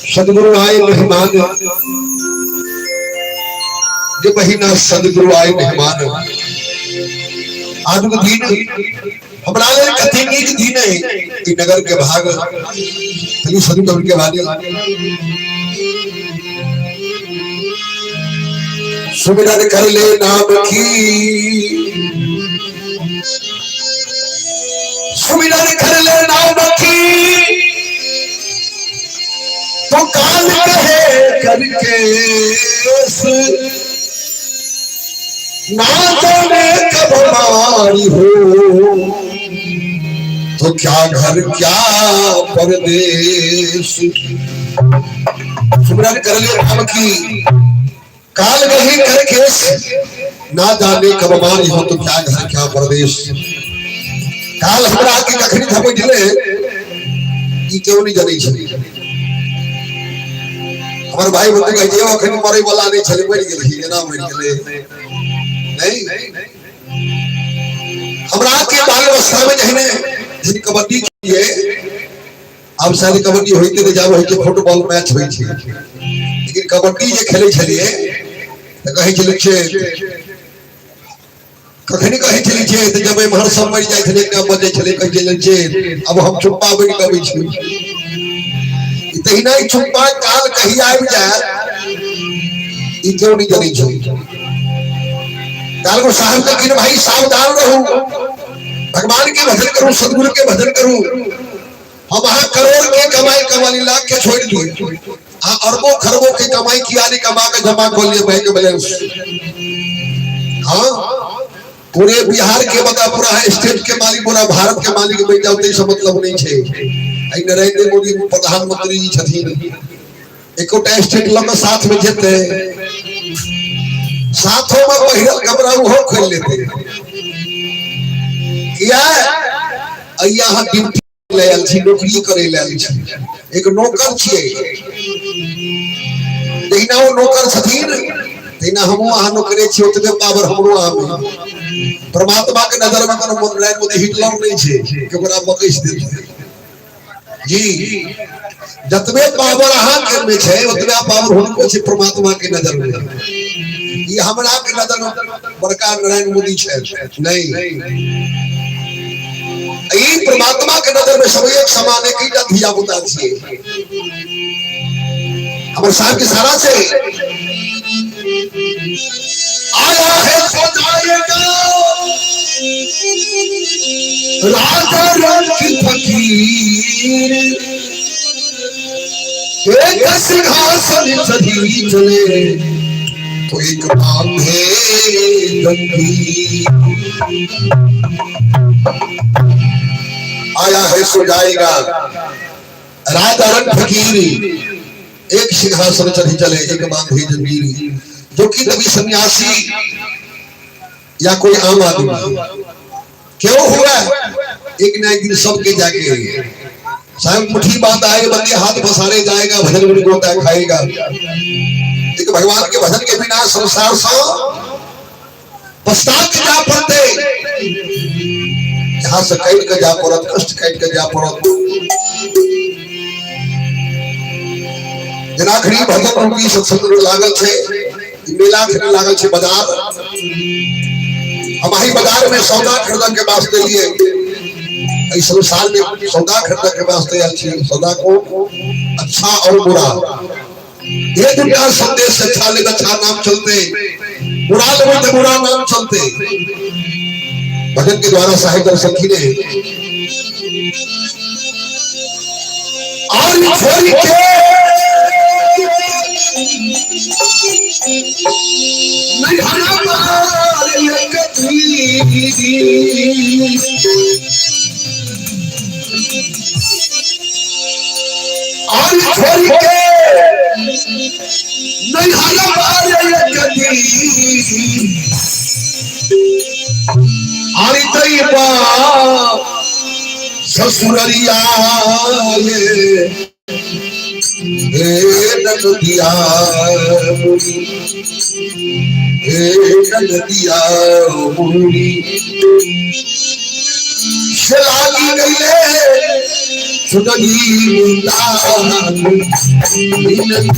सदगुरु आए मेहमान जे महीना सदगुरु आए मेहमान। आजुक दिन हमरा लेल कते नीक दिन है ई नगर के भाग तनी सदगुरु के वाणी सुमिरन कर ले नाम की, सुमिरन कर ले नाम की, तो काल कहे करके ना जाने कब मारी हो, तो क्या घर क्या परदेश। सुमिरन कर ले नाम की, काल कही करके ना जाने कब मारी हो, तो क्या घर क्या परदेश। काल हमरा के कखनी थपैत ले ई केओ नहीं जानै छै। हमर भाई बंधु कहै छै अखन मरै वाला नहि छलै, मरि गेलखिन, एना मरि गेलै। नहीं, हमरा के बाल अवस्था में जहने जहन कबड्डी खेलिए, आब शायद कबड्डी होइते नहि, जाब होइ छै फुटबॉल मैच होइ छै, लेकिन कबड्डी जे खेलै छलियै तऽ कहै छलै छै कखनी कहै छलै छै तऽ जब एम्हर सब मरि जाइ छलै, एकटा बजै छलै, कहै छलै छै अब हम चुप्पा बनि कऽ अबै छी। तहिना ई चुप्पा काल कही आबि जायत ई केओ नहि जनै छै। काल को साहब लेकिन भाई सावधान रहू, भगवान के भजन करू, सदगुरु के भजन करू। हम अहाँ करोड़ के कमाई कमा ली, लाख के छोड़ दिए, अहाँ अरबों खरबों के कमाई किया नहीं, कमा के जमा कर लिए बैंक बैलेंस। हाँ, पूरे बिहार के बता, पूरा स्टेट के मालिक, पूरा भारत के मालिक बन जाओ, तै से मतलब नहीं छै। आई नरेंद्र मोदी प्रधानमंत्री जी छथिन, एकोटा स्टेट लऽ कऽ साथ में जेतै, साथो में पहिरल कपड़ा ओहो खोलि लेतै। किया अहाँ ड्यूटी ले आयल छी, नौकरी करे ले आयल छी, एक नौकर छियै। जहिना ओ नौकर छथिन तहिना हमहूँ अहाँ नौकरे छी, ओतबे पावर हमरो अहाँ में। परमात्मा के नजर में कोनो नरेंद्र मोदी हिटलर नहीं छै कि ओकरा बकैस देतै। जी, जतबे पावर अहाँ के में छै ओतबे पावर हुनको छै परमात्मा के नजर में। ई हमरा के नजर में बड़का नरेंद्र मोदी छै नहीं, ई परमात्मा के नजर में सब एक समान एक ही धिया पुता छियै। हमर साहब के सारा से आया है तो जाएगा, राजा रंग फकीर एक सिंहासन चढ़ी चले तो एक बांधे जंजीर। आया है सो जाएगा। राजा रंग फकीर एक सिंहासन चढ़ी चले एक बांधे जंजीर। जो कि कभी सन्यासी या कोई आम आदमी क्यों हुआ, एक न एक दिन सबके जाके साहब मुट्ठी बांध आएगा, बंदे हाथ पसारे जाएगा, भजन गुण गोता खाएगा। एक भगवान के भजन के बिना संसार से पछता के जा पड़ते, यहाँ से कट के जा पड़त, कष्ट कट के जा पड़त। जेना खड़ी भजन रूपी सत्संग लागल छै, मेला खड़ी लागल छै बाजार, हम अही बाजार में सौदा खरीदे के वास्ते लिए एहि संसार में सौदा खरीदे के वास्ते आयल छी। सौदा को अच्छा और बुरा, ये दुनिया संदेश अच्छा ले अच्छा नाम चलते, बुरा लेबै तो बुरा नाम चलते। भजन के द्वारा साहिब सखी ने और छोड़ी के और छोड़ी के ससुररिया हे नदिया मुरी, हे नदिया मुरी, लागी गईले छुटगी लागी गईले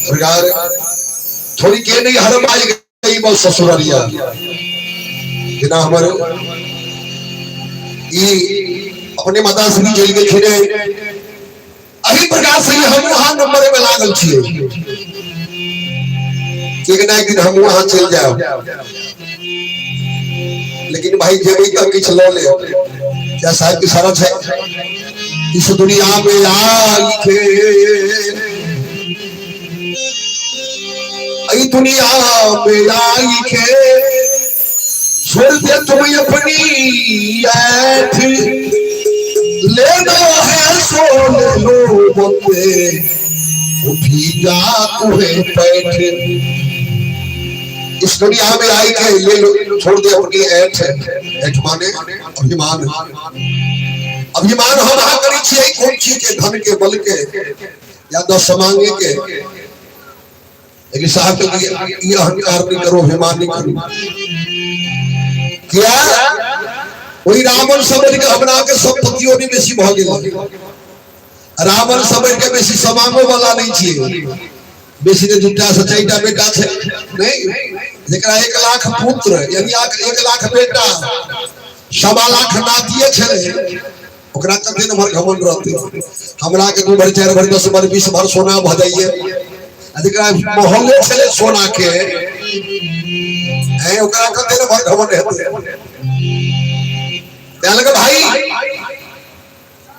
सरकार थोड़ी के नहीं हरम आई गई बस ससुरालिया बिना हमर ई अपने माता श्री चलि गेलखिन एही प्रकार से हम वहां नंबर में लागल छियै। एक ना एक दिन हम वहां चलि जायब, लेकिन भाई जेबै तऽ किछु लऽ लेब। क्या साहब के सारा छै इस दुनिया में आई के दुनिया में आई के छोड़ दे तुम अपनी ऐठ, लेना है सो ले लो बंदे, उठी जा तुम्हें पैठ। इस दुनिया में आई के ले लो, छोड़ दे अपनी ऐठ। ऐठ माने अभिमान। अभिमान हम अहाँ करै छियै कोन चीज के? धन के, बल के, या दस मांगे के। लेकिन साहब के ये अहंकार नहीं करो, अभिमान नहीं करो। किया वही रावण समझ के हमरा के संपत्तियों नहीं बेसी भऽ गेल। रावण समझ के बेसी समांगो वाला नहीं छियै। बेसी ने दूटा से चारिटा बेटा छै नहीं, जकरा 1 लाख पुत्र यानी 1 लाख बेटा, 1.25 लाख नातिये छलै, ओकरा कते नम्बर घमंड रहतै। हमरा के 2 भर 4 भर 10 भर 20 भर सोना भऽ जाइए, आ जकरा महले छलै सोना के, ओकरा कते नम्बर घमंड हेतै। तैं लगे भाई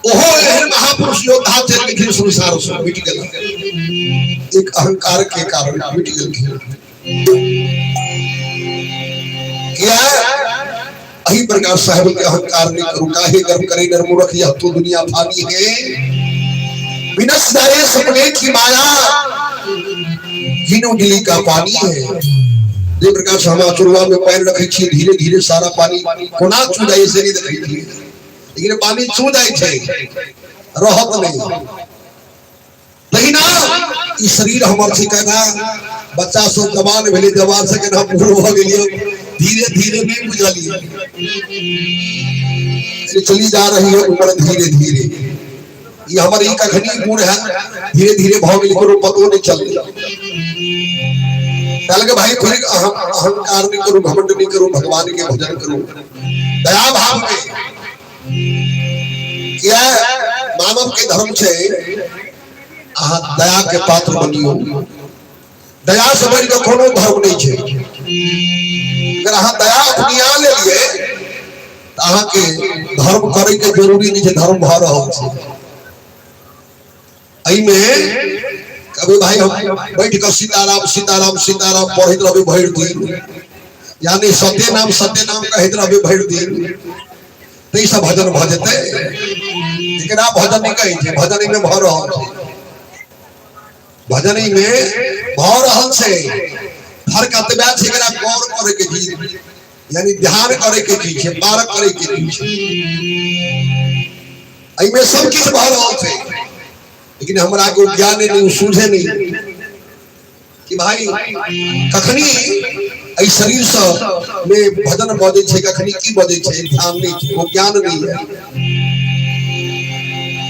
ओहो एहन महापुरुष योद्धा चलि गेलखिन, संसार से मिट गेल, एक अहंकार के कारण मिट गेलखिन। किया अही प्रकार साहेब के अहंकार नहीं करू। काहे गर्व करे नर मूर्ख, यह तो दुनिया फानी है, विनश जाए सपने की माया, जिन उजली का पानी है। जे प्रकार से हम चुरुआ में पैर रखे छी, धीरे धीरे सारा पानी कोना चू जाए से नहीं देखै छी, लेकिन पानी चू जाए छै, रहत नहीं। तहिना ई शरीर हमर छै, केना बच्चा सब जवान भेलै, जवान से केना बूढ़ भऽ गेलियै, धीरे धीरे नहीं बुझलियै, चली जा रही है उम्र धीरे धीरे। ई हमर ई कखनी बूढ़ है, धीरे धीरे भऽ गेल, कोनो पतो नहीं चललै। कहलकै भाई फिर अहंकार नहीं करू, घमंड नहीं करू, भगवान के भजन करू दया भाव में। किया मानव के धर्म छै अहाँ दया के पात्र बनियो। दया से बढ़ि कऽ कोनो धर्म नहीं छै। अगर अहाँ दया अपनिया लेलियै तऽ अहाँके धर्म करे के जरूरी नहीं छै, धर्म भऽ रहल छै। एहिमे कभी भाई हम बैठ कऽ सीताराम सीताराम सीताराम पढ़ैत रहबै भरि दिन, यानी सत्य नाम सत्य नाम कहैत रहबै भरि दिन, तऽ ई सब भजन भऽ जेतै। एकरा भजन नहि कहै छै, भजन एहिमे भऽ रहल छै, भजन एहिमे भऽ रहल छै। फर्क एतबे छै, एकरा गौर करे के चीज यानी ध्यान करे के चीज छै, पार करे के चीज छै। एहिमे सब किछु भऽ रहल छै, लेकिन हमरा को ज्ञान नहीं, सूझे नहीं कि भाई कखनी एहि शरीर से में भजन बजै छै, कखनी की बजै छै, ध्यान नहीं छै, वो ज्ञान नहीं है।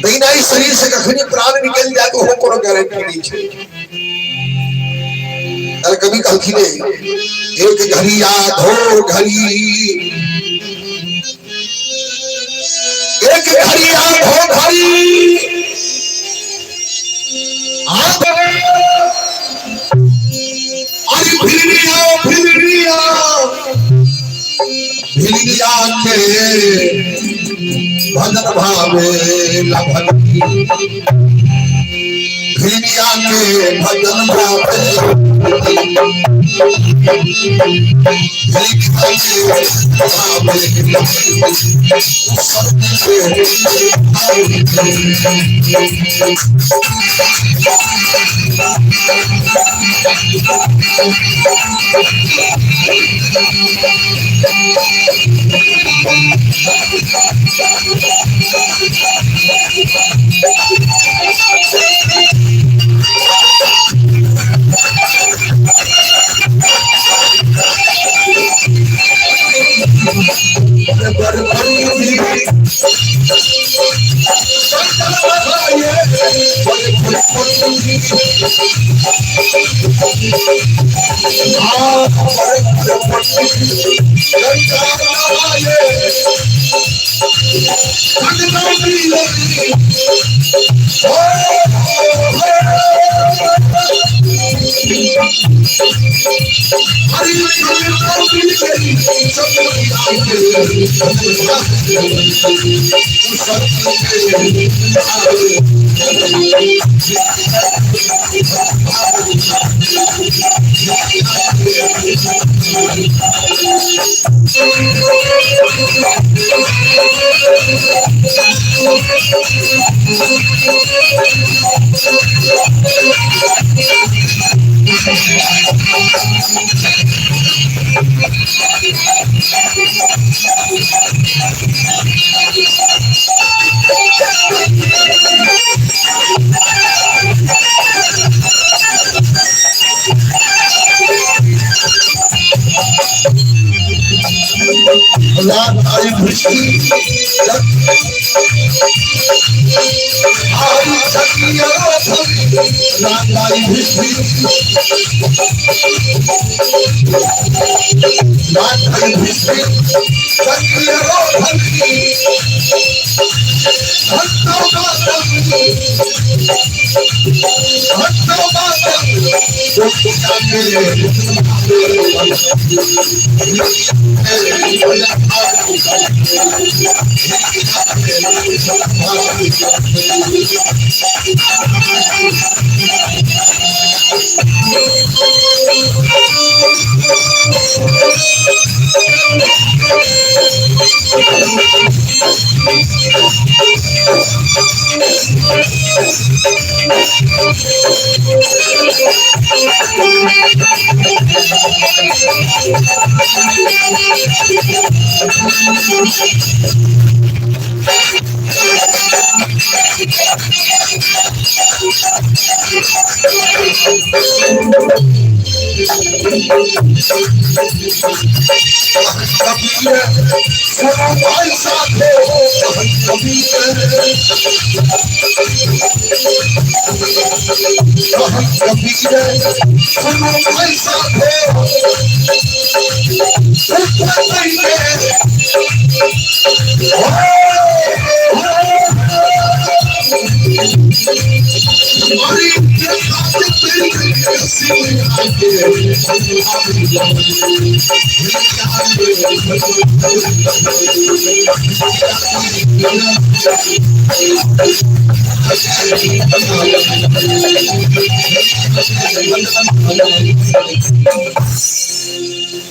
तहिना एहि शरीर से कखनी प्राण निकलि जाए तो कोनो गारंटी नहीं छै। अरे कभी कहलखिन एक घड़ी आधो घड़ी, एक घड़ी आधो घड़ी, अरे भिड़िया भिड़िया भिड़िया के भजन भावे लभती, भिड़िया के भजन भावे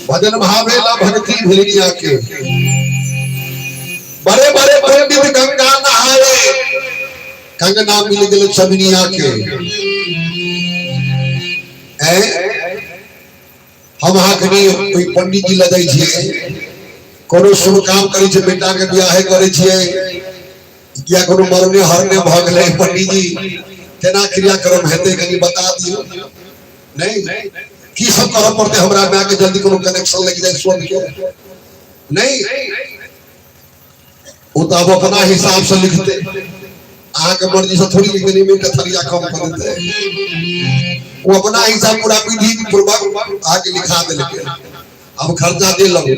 भजन भावेला भक्ति भेलिया के बड़े बड़े पंडित गंगा नहाए, कंगना मिल गेल चमनिया के। हम अहाँ के कोई पंडित जी लग जाइ छियै, कोनो शुभ काम करै छियै, बेटा के बियाहे करै छियै या कोनो मरने हरने भऽ गेलै, पंडित जी केना क्रियाक्रम हेतै कनि बता दियौ। नहीं की सब करऽ पड़तै हमरा माय के जल्दी कोनो कनेक्शन लागि जाय स्वर्ग के? नहीं, ओ तऽ आब अपना हिसाब से लिखते, अहाँके मर्जी से थोड़ी लिख देनी, में थरिया कम कर देते। वो अपना हिसाब पूरा विधि पूर्वक अहाँके लिखा देलकै। अब खर्चा दे लगू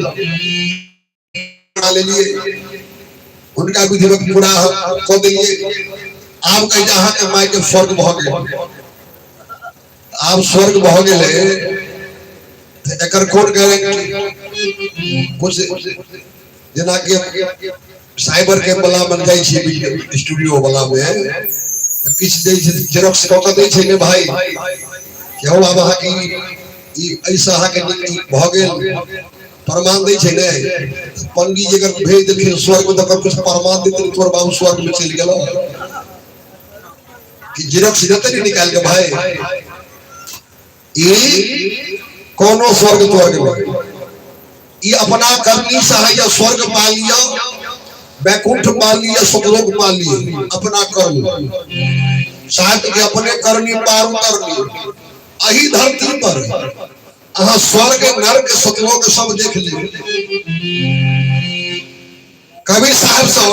लेलिए, उनका विधिवत पूरा कऽ देलिए। आब कहै छै अहाँके माय के स्वर्ग भऽ गेल। आब स्वर्ग भऽ गेलै तऽ एकर कोन गारंटी? कुछ जेनाकि साइबर कैम्प वाला मे जाइ छियै, स्टूडियो वाला मे किछु दै छै, जेरोक्स कऽ के दै छै ने भाई, कि हौ आब अहाँके ई एहिसँ अहाँके नीक भऽ गेल, प्रमाण दै छै ने। पंडीजी अगर भेज देलखिन स्वर्ग मे तऽ ओकर कुछ प्रमाण देतै, तोहर बाबू स्वर्ग मे चलि गेल कि जेरोक्स देतै ने निकालि के भाई। ई कोनो स्वर्ग त्वर्ग नहि, ई अपना करनी से अहाँ स्वर्ग पा लिअ, वैकुंठ पा लिअ, सतलोक पा लिअ, अपना कर्म साहेब के अपने करनी पार उतरनी। अही धरती पर अहाँ स्वर्ग नर्क सतलोक सब देख लिअ। कबीर साहब सब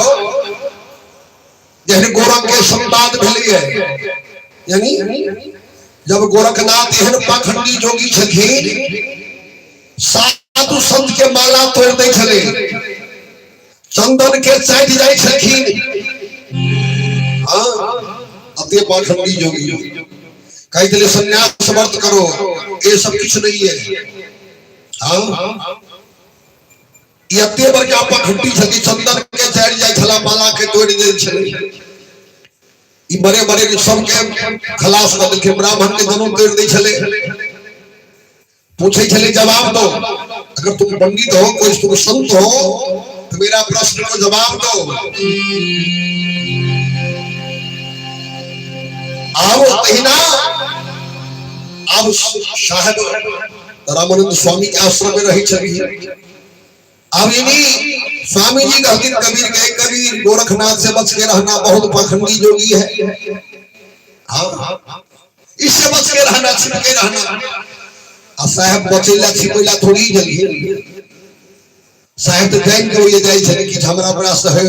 जहन गोरख के संवाद भेलिए, यानी जब गोरखनाथ एहन पाखंडी जोगी छथिन, साधु संत के माला तोड़ दै छलै, चंदन के चाटि जाइ छलखिन। हाँ, अते पाखंडी जोगी कह दिले संन्यास व्रत करो, ये सब किछु नहीं है। हाँ, ई एते बड़का पाखंडी छथि, चंदन के चाटि जाइ छला, माला के तोड़ि दै छलै। ई बड़े बड़े सबके खलास कऽ देलखिन, ब्राह्मण के जनउ तोड़ि दै छलै। पूछे छले जवाब दो, अगर तुम पंडित हो, कोई तुम संत हो तो मेरा प्रश्न को जवाब दो। आओ तहिना आब साहेब रामानंद स्वामी के आश्रम में रही छली। अब इन्हीं स्वामी जी कहथिन कबीर के, कबीर गोरखनाथ से बच के रहना, बहुत पाखंडी जोगी है। हाँ, इससे बच के रहना, छिप के रहना। आ साहेब बचैला छिपैला थोड़ी जल्दी, साहेब तो जानि के ओइजे जाइ छथिन कि हमरा ओकरा से है,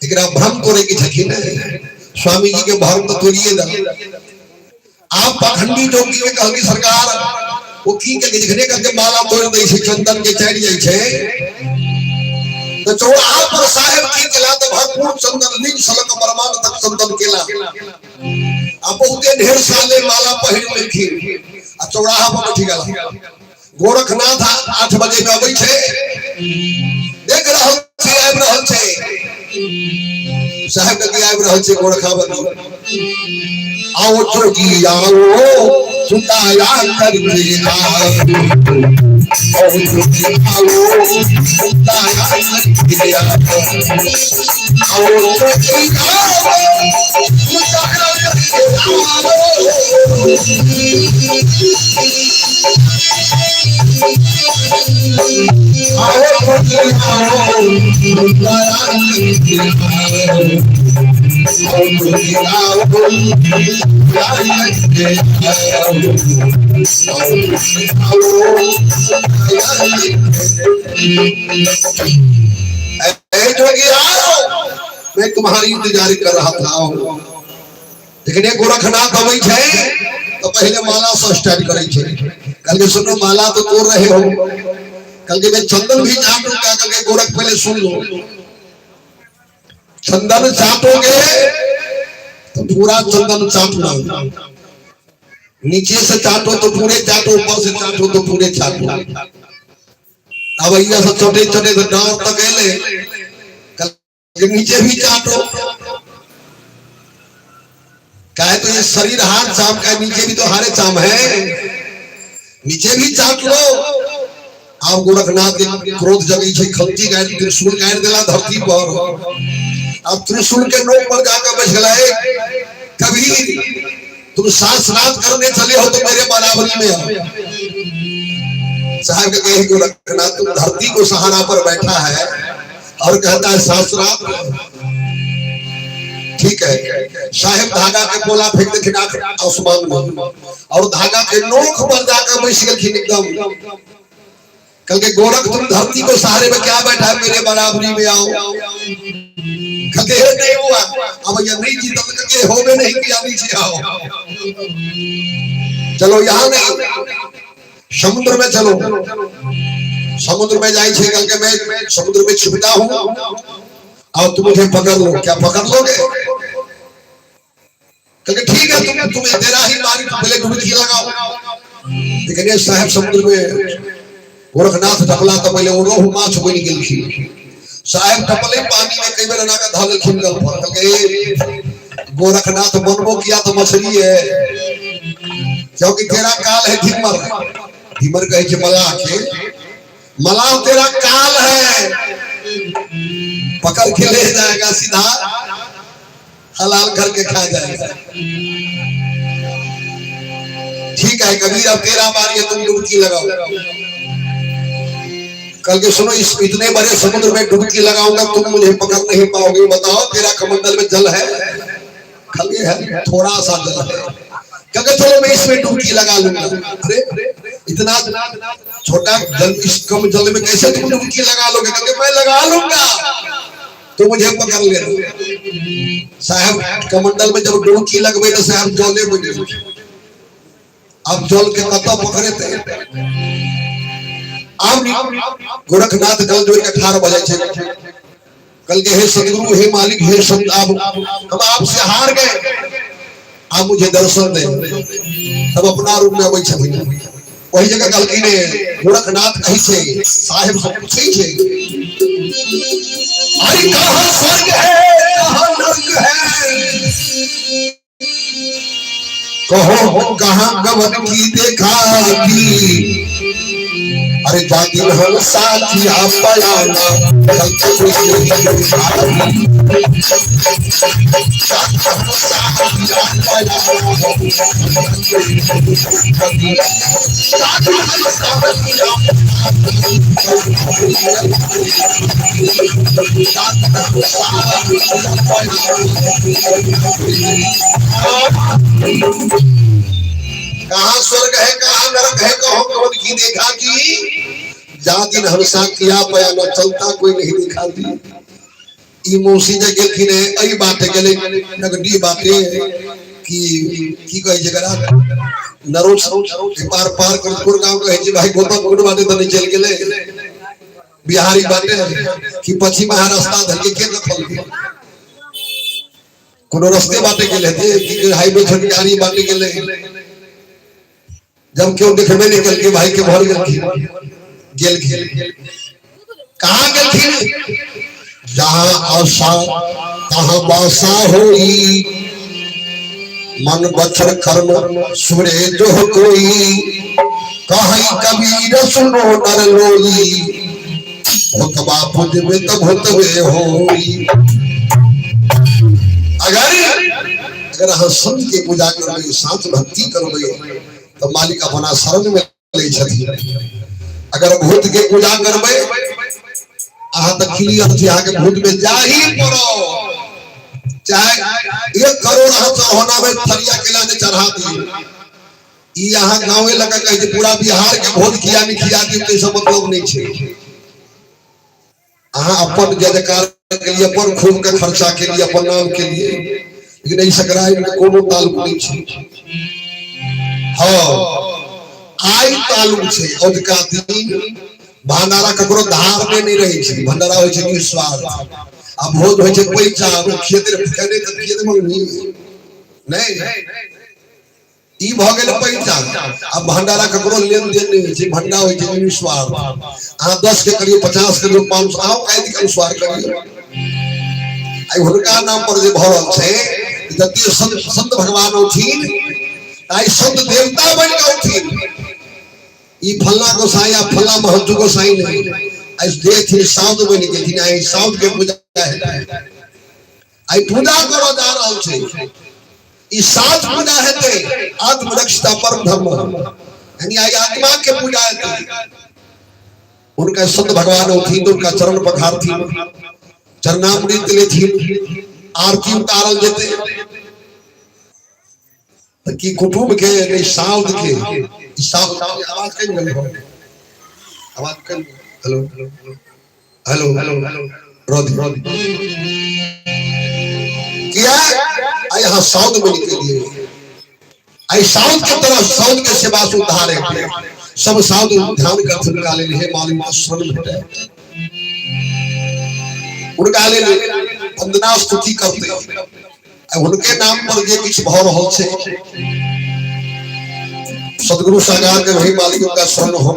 एकरा भ्रम तोड़े के छथिन। स्वामी जी के भ्रम तो तोड़िए दल। आप पाखंडी जोगी के कहलकै सरकार, ओ की के जखने कहलकै माला तोड़ दै छै, चंदन के चढ़ि जाइ छै, तऽ चौराहा पर साहेब की केला तऽ भरपूर चंदन लिंग सलक बरमान तक चंदन केला। आ बहुते ढेर साले माला पहिर लेलखिन आ चौराहा पर बैठ गेला। गोरखनाथ 8 बजे में अबै छै, देख रहल छै, आबि रहल छै। साहेब के आबि रहल छै गोरखावती। आओ जोगी आओ, सुताया करके आओ, आओ जोगी आओ, सुताया करके आओ, आओ जोगी आओ, सुताया करके आओ। आओ जोगी आओ, सुताया करके आओ, आओ जोगी आओ, सुताया करके आओ, आओ जोगी आओ, सुताया करके। ए जोगी आओ, मैं तुम्हारी इंतजार कर रहा था। आओ। जखने गोरखनाथ अबै छै तो पहले माला से स्टार्ट करै छै। कल के सुनो, माला तो तोड़ रहे हो, कल के मैं चंदन भी चाटूंगा। कल के गोरख पहले सुन लो, चंदन चाटोगे तो पूरा चंदन चाटना, नीचे से चाटो तो पूरे चाटो, ऊपर से चाटो तो पूरे चाटो। अब भैया सब छोटे छोटे तो डांट तक गए, कल के नीचे भी चाटो, काहे तो ये शरीर हाथ चाम का, नीचे भी तो हारे चाम है, नीचे भी चाट लो। आप गोरखनाथ के क्रोध जगै छै, खंती गाड़ि त्रिशूल गाड़ि देला धरती पर। अब त्रिशूल के नोक पर जाकर बैठ गए, कबीर तुम शास्त्रार्थ करने चले हो तो मेरे बराबरी में आओ। साहब के कहे गोरखनाथ तुम धरती को सहारा पर बैठा है और कहता है शास्त्रार्थ, ठीक है। साहेब धागा के पोला फेंक देखिन आसमान में और धागा के नोक पर जाकर बैस गेलखिन एकदम। कल के गोरख तुम धरती को सहारे में क्या बैठा है, मेरे बराबरी में आओ। कल के नहीं हुआ, अब ये नहीं जीता तो कल के होवे नहीं किया, नीचे आओ, चलो यहाँ नहीं समुद्र में चलो। समुद्र में जाए छे, कल के मैं समुद्र में छिपता हूँ और तुम मुझे पकड़ लो, क्या पकड़ लोगे? कल के ठीक है, तुम्हें तेरा ही बारी, पहले डुबकी लगाओ। लेकिन साहेब समुद्र में गोरखनाथ टपला तो पहले वो रोहु माछ बनि गेलखिन। साहेब टपले पानी में कई बेर एना के धऽ लेलखिन गल पर। कहलकै गोरखनाथ बनबो किया तो मछली है, क्योंकि तेरा काल है धिमर। धिमर कहै छै मलाह के, मलाह तेरा काल है, पकड़ के ले जाएगा सीधा हलाल करके खा जाएगा। ठीक है कबीर, अब तेरा बारी है, तुम डुबकी लगाओ। कल के सुनो, इस इतने बड़े समुद्र में डुबकी लगाऊंगा, तुम मुझे पकड़ नहीं पाओगे। बताओ तेरा कमंडल में जल है? खलगे है, थोड़ा सा जल है। कहते चलो मैं इसमें डुबकी लगा लूंगा। अरे इतना छोटा जल, इस कम जल में कैसे तुम डुबकी लगा लोगे? कहते मैं लगा लूंगा, तो मुझे पकड़ लेना। साहब कमंडल में जब डुबकी लगबे तो साहब जले बने, अब जल के कत पकड़े थे। आब गोरखनाथ जल जोड़ के ठाड़ भऽ जाइ छै। कल के हे सदगुरु, हे मालिक, हे संत, आप हम आपसे हार गए, आप मुझे दर्शन दे। तब अपना रूप में अबै छथिन। वही जगह कहलखिन गोरखनाथ कही छै, साहेब सब पूछै छै, अरे कहाँ स्वर्ग है, कहाँ नर्क है? कहो कहाँ गवन की देखा की। अरे जाति हम साथिया पयाना कहाँ स्वर्ग है कहाँ नरक है, कहो कौन की देखा की। जा दिन हमेशा किया पयाना चलता कोई नहीं दिखा दी। ई मौसी जे गेलखिन है एहि बाटे गेलै नगडी बाटे कि की कहै छै एकरा नरोज पार पार कर कोन गाँव कहै छै भाई गौतम कोन बाटे तऽ नहि चलि गेलै बिहारी बाटे कि पश्चिम रास्ता धरके के देखल कोनो रस्ते बाटे गेल हेतै कि हाईवे छोटकारी बाटे गेलै। जब केओ देखबे नहीं केलकै भाई के भर गेलखिन गेलखिन कहाँ गेलखिन। जहाँ आशा तहाँ बासा होई, मन बछर कर्म सुरे जो कोई, कहीं कबीर सुनो नर लोई, भूतबा पूजबे त भूतबे होई। अगर अगर अहाँ संत के पूजा करबै, साँच भक्ति करबै, तो मालिक अपना शरण में लै छथिन। अगर भूत के पूजा करबै अहाँ तऽ क्लियर छी, अहाँके भूत में जाही पड़ो, चाहे 1 करोड़ अहाँ चढ़ौना में थरिया केला ने चढ़ा दियौ। ई अहाँ गाँवे लऽ कऽ कहै छै पूरा बिहार के भोज खिया नहीं खिया दियौ, ताहिसँ मतलब नहि छै। अहाँ अपन जयकार के लिए, अपन खून के खर्चा के लिए, अपन नाम के लिए, लेकिन एहि सकराइ में कोनो ताल्लुक नहीं छै। हाँ आइ ताल्लुक छै। अजुका दिन भंडारा ककरो धार में नहीं रहै छै। भंडारा होइ छै निस्वार्थ, आ भोज होइ छै पैसा। खेत खेने तऽ खेत मंगनी नहीं, ई भऽ गेल पैसा। आ भंडारा ककरो लेन देन नहीं होइ छै। भंडा होइ छै निस्वार्थ। अहाँ 10 के करियौ, 50 करियौ, 500, अहाँ कायद के अनुसार करियौ। आइ हुनका नाम पर जे भऽ रहल छै, जते संत संत भगवान औथिन, आइ संत देवता बनि कऽ औथिन। ई फल्ला गोसाई आ फल्ला महंत गोसाई नहीं, आइ जे थिन साउथ बनि गेलखिन। आइ साउथ के पूजा हेतै, आइ पूजा करऽ जा रहल छै। ई सात पूजा हेतै, आत्मरक्षता परम धर्म, यानी आइ आत्मा के पूजा हेतै। उनका संत भगवान औथिन, उनका चरण पखारथिन, चरणामृत लेथिन, आरती उतारल जेतै। तऽ की कुटुम्ब के नहीं साउथ के साउथ आवाज कहि गेल, आवाज कहि हेलो हेलो हेलो रोधी किया आई यहाँ साउथ में निकलिए। आई साउथ के तरफ साउथ के सेवा से उद्धार है। सब साउथ ध्यान करथिन, उनका लेल हे मालिक शरण भेटे, उनका लेल वंदना स्तुति करते। उनके नाम पर जे किछु भऽ रहल छै, सदगुरु साकार के वही मालिक उनका शरण हो,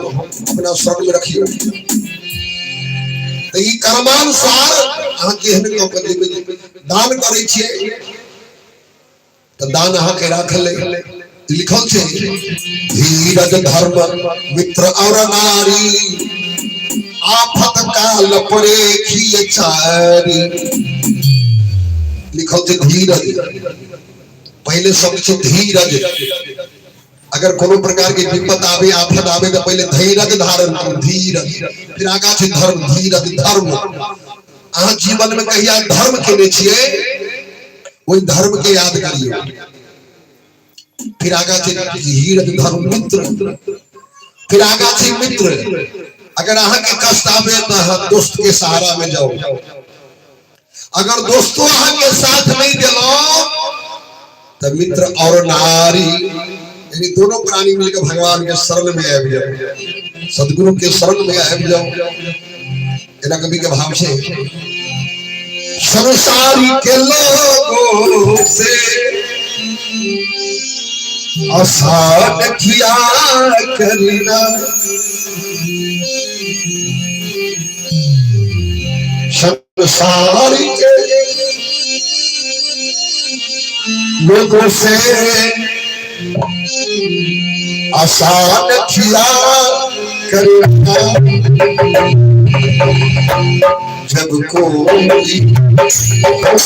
अपना शरण में रखियो। तऽ ई कर्मानुसार अहाँ जेहन कऽ के देबै, दान करै छियै तऽ दान अहाँके राखल अइ। लिखल छै धीरज धर्म मित्र और नारी, आफत काल परेखी चारी। लिखल छै धीरज, पहिले शब्द छै धीरज। अगर कोनो प्रकार के विपत आवे, आफत आवे, तो पहले धीरज धारण करू, धीरज। फिर आगा छै धर्म, धीरज धर्म। अहाँ जीवन में कहिया धर्म केने छियै, ओहि धर्म के याद करियौ। फिर आगा छै धीरज धर्म मित्र, फिर आगा छै मित्र। अगर अहाँ के कष्ट आवे तो अहाँ दोस्त के सहारा में जाओ। अगर दोस्तों अहाँ के साथ नहीं दिलो तो मित्र और नारी, यानी दोनों प्राणी मिलकर भगवान के शरण में आबि जाओ, सदगुरु के शरण में आबि जाओ। एना कवि के भाव से संसार के लोगों से आसान किया करना, संसार के लोगों से आसान खिया करना जब कोई अपना संसार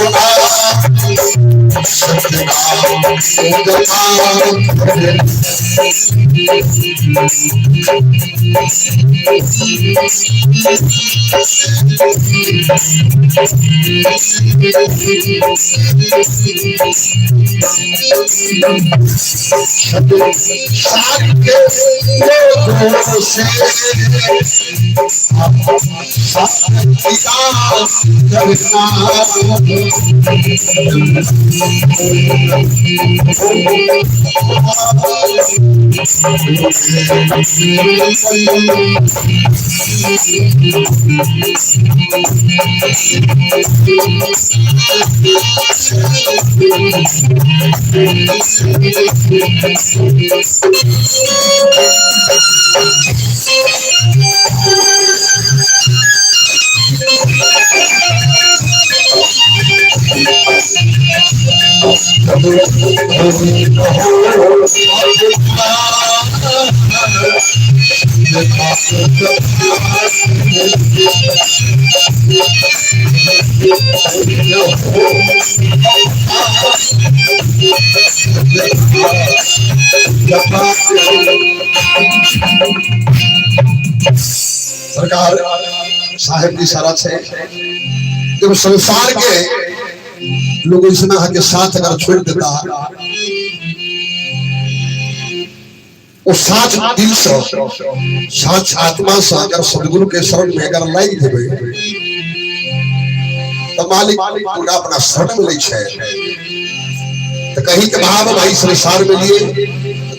के लोगों से सरकार साहेब की सारा छे। देखो संसार के लोग इसमें अहाँ के साथ अगर छोड़ देता, वो साच दिल से साच आत्मा से अगर सदगुरु के शरण में अगर लागि देबै तो मालिक पूरा अपना शरण में लै छै। तो कहीं के भाव भाई संसार में लिए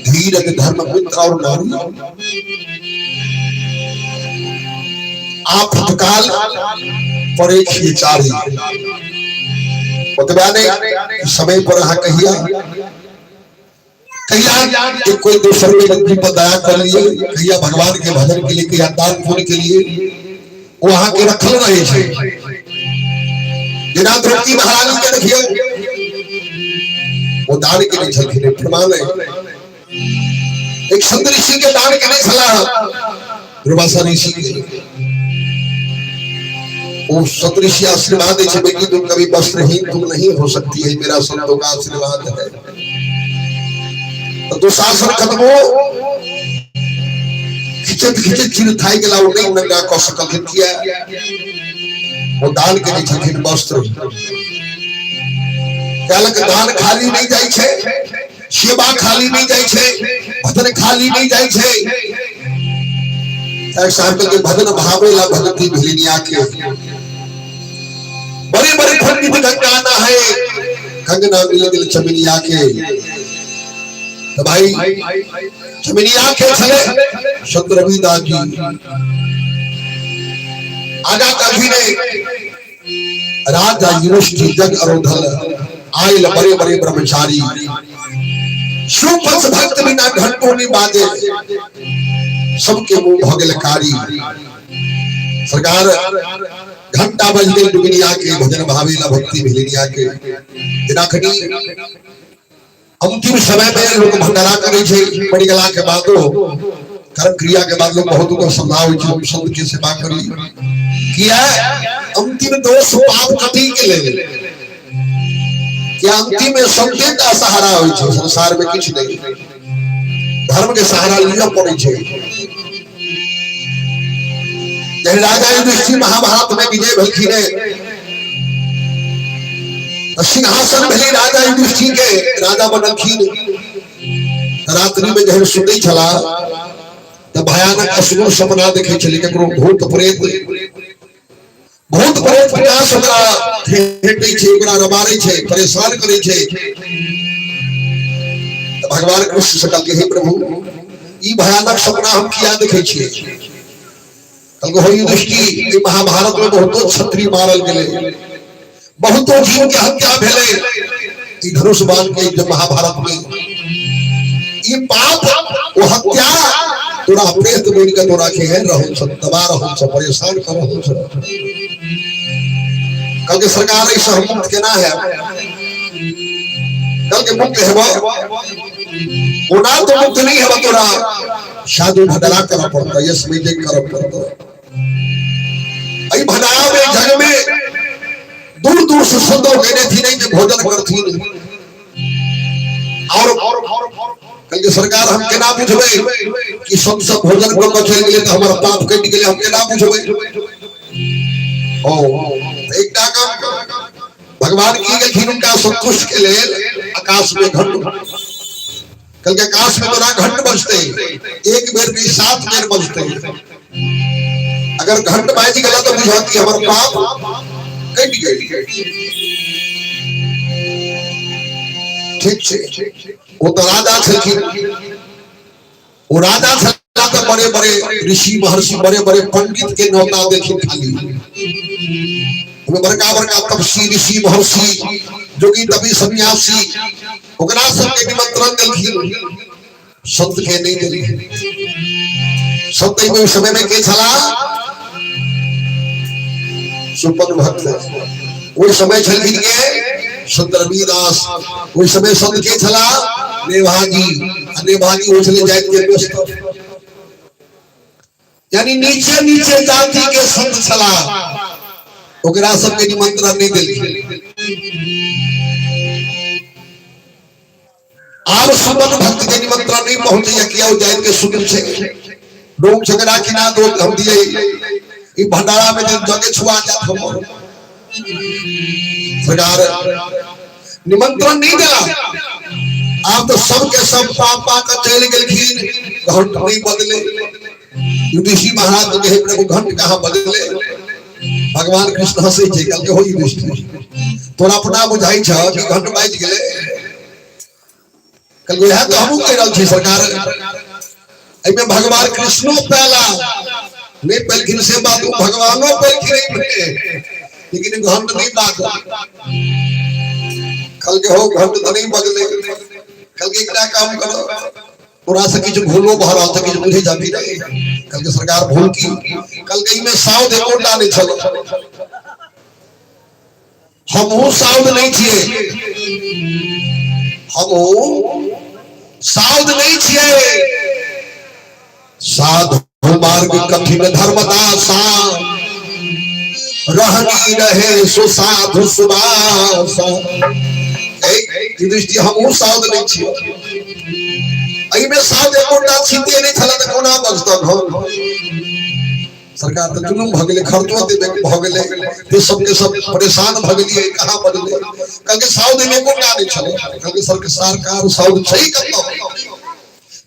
धीरज धर्म मित्र और नारी आफतकाल परेखी चारी। ओतबा नहीं समय पर अहाँ कहिया कहिया कि कोई दोसर के व्यक्ति पर दया कर लिए, कहिया भगवान के भजन के लिए, कहिया दान पुण्य के लिए वो अहाँ के रखल रहे छै। जेना द्रौपदी महारानी के देखियौ, वो दान के लिए छलखिन, प्रमाण है। एक संत ऋषि के दान केने छलाह दुर्वासा ऋषि के। वो संत ऋषि आशीर्वाद दे छै, बेटी तुम कभी वस्त्रहीन तुम नहीं हो सकती है, मेरा संतों का आशीर्वाद है। तो दुशासन कतबो खिचत खिचत चिर थाई गेला, ओ नहीं नंगा कऽ सकलखिन, किया वो दान केने छलखिन वस्त्र। कहलक दान खाली नहीं जाइ छै, सेवा खाली नहीं जाइ छै, भजन खाली नहीं जाइ छै। एक साहब के भजन भावेला भगती भिलिनिया के बड़े बड़े पंडित गंगा ना है, कंगना मिल गेल चमिनिया के। तो भाई चमिनिया के छले संत रविदास जी। आगा कभी नहीं राजा युधिष्ठिर जग अरोधल आयल बड़े बड़े ब्रह्मचारी सुपथ भक्त बिना घंटों नहीं बाजे सबके मुंह भ गेल कारी। सरकार घंटा बज गेल दुनिया के भजन भावेला भक्ति भेलिनिया के। जेना खनी अंतिम समय में लोग भंडारा करे छै, मरि गेला के बादो कर्म क्रिया के बाद लोग बहुत को समझावे छै हम संत के सेवा करी, किया अंतिम दोष पाप कटी के लेल, किया अंतिम में संते का सहारा होय छै, संसार में किछु नहीं, धर्म के सहारा लिअ पड़ै छै। जहन राजा युधिष्ठिर महाभारत में विजय भेलखिन तऽ सिंहासन भेलै राजा युधिष्ठिर के, राजा बनलखिन। रात्रि में जहन सुतै छला तऽ भयानक अशुभ सपना देखै छलै, ककरो भूत प्रेत, भूत प्रेत पिशाच ओकरा भेटै छै, ओकरा रबारै छै, परेशान करै छै। तऽ भगवान कृष्ण से कहलकै, हे प्रभु, ई भयानक सपना हम किया देखै छियै? कहलकै, हो युधिष्ठिर, ई महाभारत में बहुतो क्षत्रिय मारल गेलै, बहुतो जीव के हत्या भेलै, ई धनुष बाण के जब महाभारत में ई पाप ओ हत्या तोरा प्रेत बनि के तोरा के है रहल छ, दबा रहल छ, परेशान कर रहल छ। कहलकै, सरकार एहिसँ हम मुक्त केना है? कहलक, कहलकै मुक्त हेबो ओना तो मुक्त नहीं हेबो तोरा साधु भंडारा करऽ पड़तौ यश में करऽ पड़तौ। एहि भंडारा में जग में दूर दूर से संत गए थी नहीं भोजन करथिन। और कहलकै सरकार हम केना बुझबै कि संत सब भोजन कऽ कऽ चलि गेलै तऽ हमर पाप कटि गेलै, हम केना बुझबै? ओ एकटा काम भगवान की गेलखिन हुनका संतुष्ट के लेल आकाश में घंट, कहलकै आकाश में तोरा घंट बजतै, एक बेर नहीं 7 बेर बजतै। अगर घंट बाजि गेला तऽ बुझह कि हमर पाप कटि गेल। ठीक छै, ओ तऽ राजा छलखिन, ओ राजा छलाह तऽ बड़े बड़े ऋषि महर्षि बड़े बड़े पंडित के न्योता देलखिन। खाली ओहिमे बड़का बड़का तपस्वी ऋषि महर्षि जोगी तपी सन्यासी ओकरा सबके निमंत्रण देलखिन, संत के नहीं देलखिन। संत ओहि समय में के छलाह? सुपन भक्त। ओहि समय छलखिन के संत रविदास। ओहि समय संत के छलाह? नेभाजी। आ नेभाजी ओ छलै जाति के व्यस्त, यानी नीचे नीचे जाति के संत छलाह, ओकरा सबके निमंत्रण नहीं देलखिन। आब सुमन भक्त के निमंत्रण नहीं पहुंचे किया ओ जाति के सुन छै लोग झगड़ा की ना दो हम दिए ई भंडारा में जगे छुआ जात हमर। सरकार निमंत्रण नहीं दिला, आप तो सबके सब पाप पा के चलि गेलखिन, घंट नहीं बदले। युधिष्ठिर महाराज को कहे प्रभु घंट कहाँ बदले? भगवान कृष्ण हंसै छै, कहलकै हो युधिष्ठिर तोरा अपना बुझाइ छ कि घंट बाजि गेलै? कहलकै इएह तऽ हमहूँ कहि रहल छी सरकार, एहिमे भगवान कृष्णो पैला नहीं पैलखिन से बात, भगवानो पैलखिन एहिमे, लेकिन घंट नहीं बाजल। कहलकै हो घंट तऽ नहीं बजलै। कहलकै एकटा काम करो, तोरा से किछु भूलो भऽ रहल छै, किछु बुझै जाबी नहीं। कहलकै सरकार भूल की? कहलकै एहिमे साउध एकोटा नहि छल, हमहूँ साउध नहीं छियै, हमहूँ साउध नहीं छियै। साधु मार्ग कठिन धर्मदासा, रहनी रहे सो साधु सुबासा। युधिष्ठिर हमहूँ साउध नहीं छियै, एहिमे साउध एकोटा छिते नहि छल तऽ कोना बजतऽ घर? सरकार तऽ जुलुम भऽ गेलै, खर्चो देबे भऽ गेलै, ते सबके सब परेशान भऽ गेलियै, कहाँ बजलै? कहलकै साउध एहिमे एकोटा नहि छलै। कहलकै सरकार साउध छै कतऽ?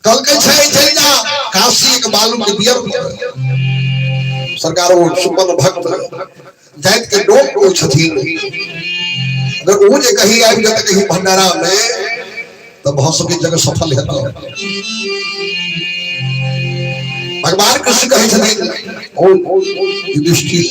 कहलकै छै चलि जा काशी एक बालू के दियर। सरकार ओ सुमन भक्त जाति के डोम कोइ छथिन, अगर ओ जे कहीं आबि जेतै कहीं भंडारा में तऽ भऽ सकै जगह सफल हेतै। भगवान कृष्ण कहै छथिन ओ युधिष्ठिर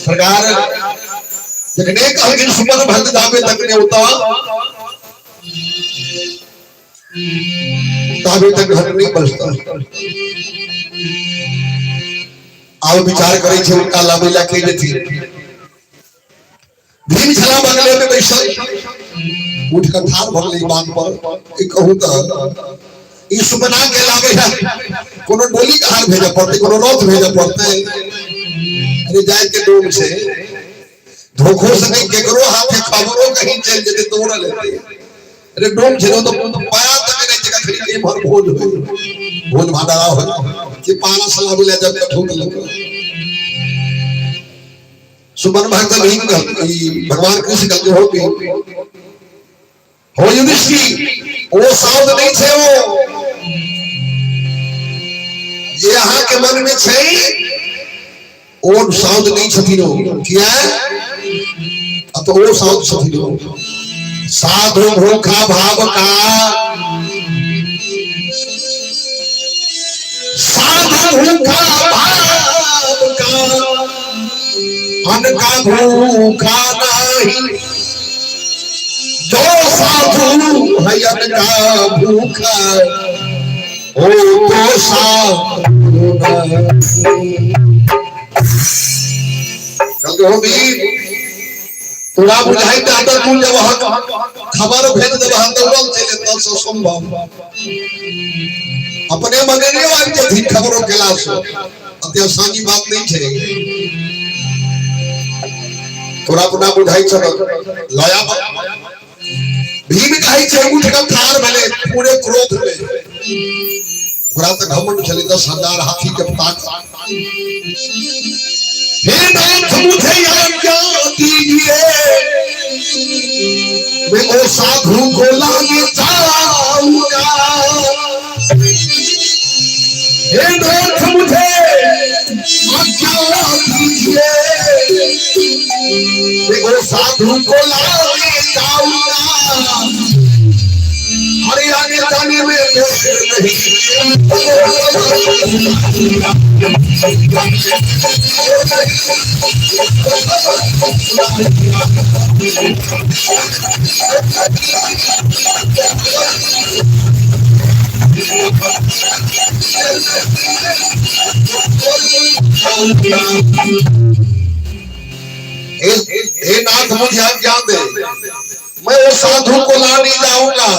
सरकार जखने कहलखिन सुमन भक्त जाबे तक ने उता ताबे तक घर नहीं बसता। आब विचार करै छै हुनका लाबै ला के जेथिन। भीम छला बगले में बैसल, उठ कऽ ठाढ़ भऽ गेलै बात पर ई कहू तऽ ई सुमना के लाबै है कोनो डोली के हार भेजऽ पड़तै, कोनो रथ भेजऽ पड़तै? अरे जाय के डोम छै, धोखो से नहीं केकरो हाथे खबरो कहीं चलि जेतै दौड़ल हेतै। अरे डोम छै तो पाया तक नहीं जगह खड़ी के भर भोज हो, भोज भंडारा हो कि पाना सलाह बोले जब कठो लग सुमन भक्त भीम भगवान कृष्ण कहते हो भी हो युधिष्ठिर वो साउद नहीं छे, वो जे अहाँ के मन में छै ओ साउद नहीं छथिन। ओ किया आ तो ओ साउद छथिन। ओ साधु भूखा भाव का, साधु भूखा भाव का, अन्न का भूखा नहीं। जो साधु है अन्न का भूखा ओ तो साधु नहीं। कहलकै हो वीर, तोरा बुझाइ तऽ तू जब खबर भेज देबह दौड़ल चलि एतऽ से संभव अपने मने आबि जेथिन खबरो केला से अति आसानी बात नहीं छै। तोरा अपना बुझाइ छल लया। भीम कहै छै उठ कऽ ठाढ़ भेलै पूरे क्रोध में। ओकरा तऽ घमंड छलै 10,000 हाथी के ताकत। हे नाथ मुझे आज्ञा दीजिए, मैं वो साधु को लाने जाऊंगा। हे नाथ मुझे आज्ञा दीजिए, मैं वो साधु को लाने जाऊंगा। अरे आगे जाने में देर नहीं। हे नाथ मुझे आज्ञा दे, मैं वो साधु को लाने जाऊंगा।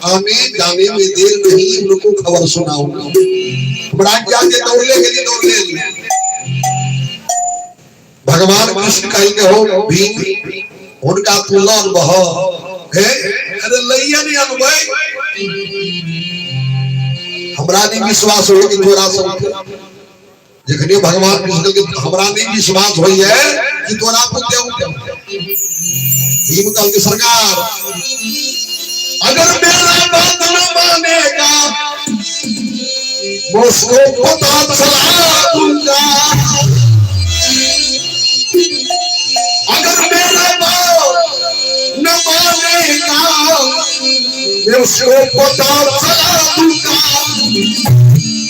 आने जाने में देर नहीं, उनको खबर सुनाऊंगा। हमरा आज्ञा दे दौड़ले गेली दौड़ले। भगवान कृष्ण कहलके हो भीम हुनका तू लऽ अनबह। हे अरे लइए नहीं अनबै, हमरा नहीं विश्वास हो कि तोरा सब। जखने भगवान कृष्ण कहलकै हमरा नहीं विश्वास होइए कि तोरा पुत्र। भीम कहलकै सरकार अगर मेरा बात न मानेगा मैं उसको पता चला दूंगा। अगर मेरा बात न मानेगा मैं उसको पता चला दूंगा।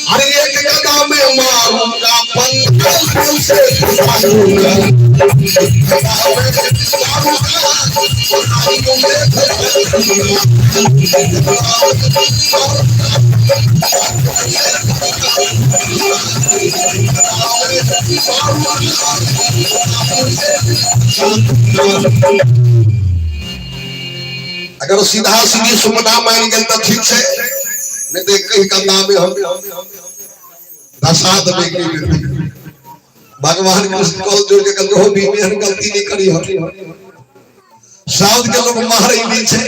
अरे एक गदा में मारूंगा पंद्रह से मारूंगा। अगर सीधा सीधी सुमना मान गेल तो ठीक है, नहीं तो कहीं कंधा में हम धसा देबै। भगवान कृष्ण कॉल जोड़ के कहलकै हो भीम एहन गलती नहीं करी हो। साउथ के लोग मारे नहीं छै।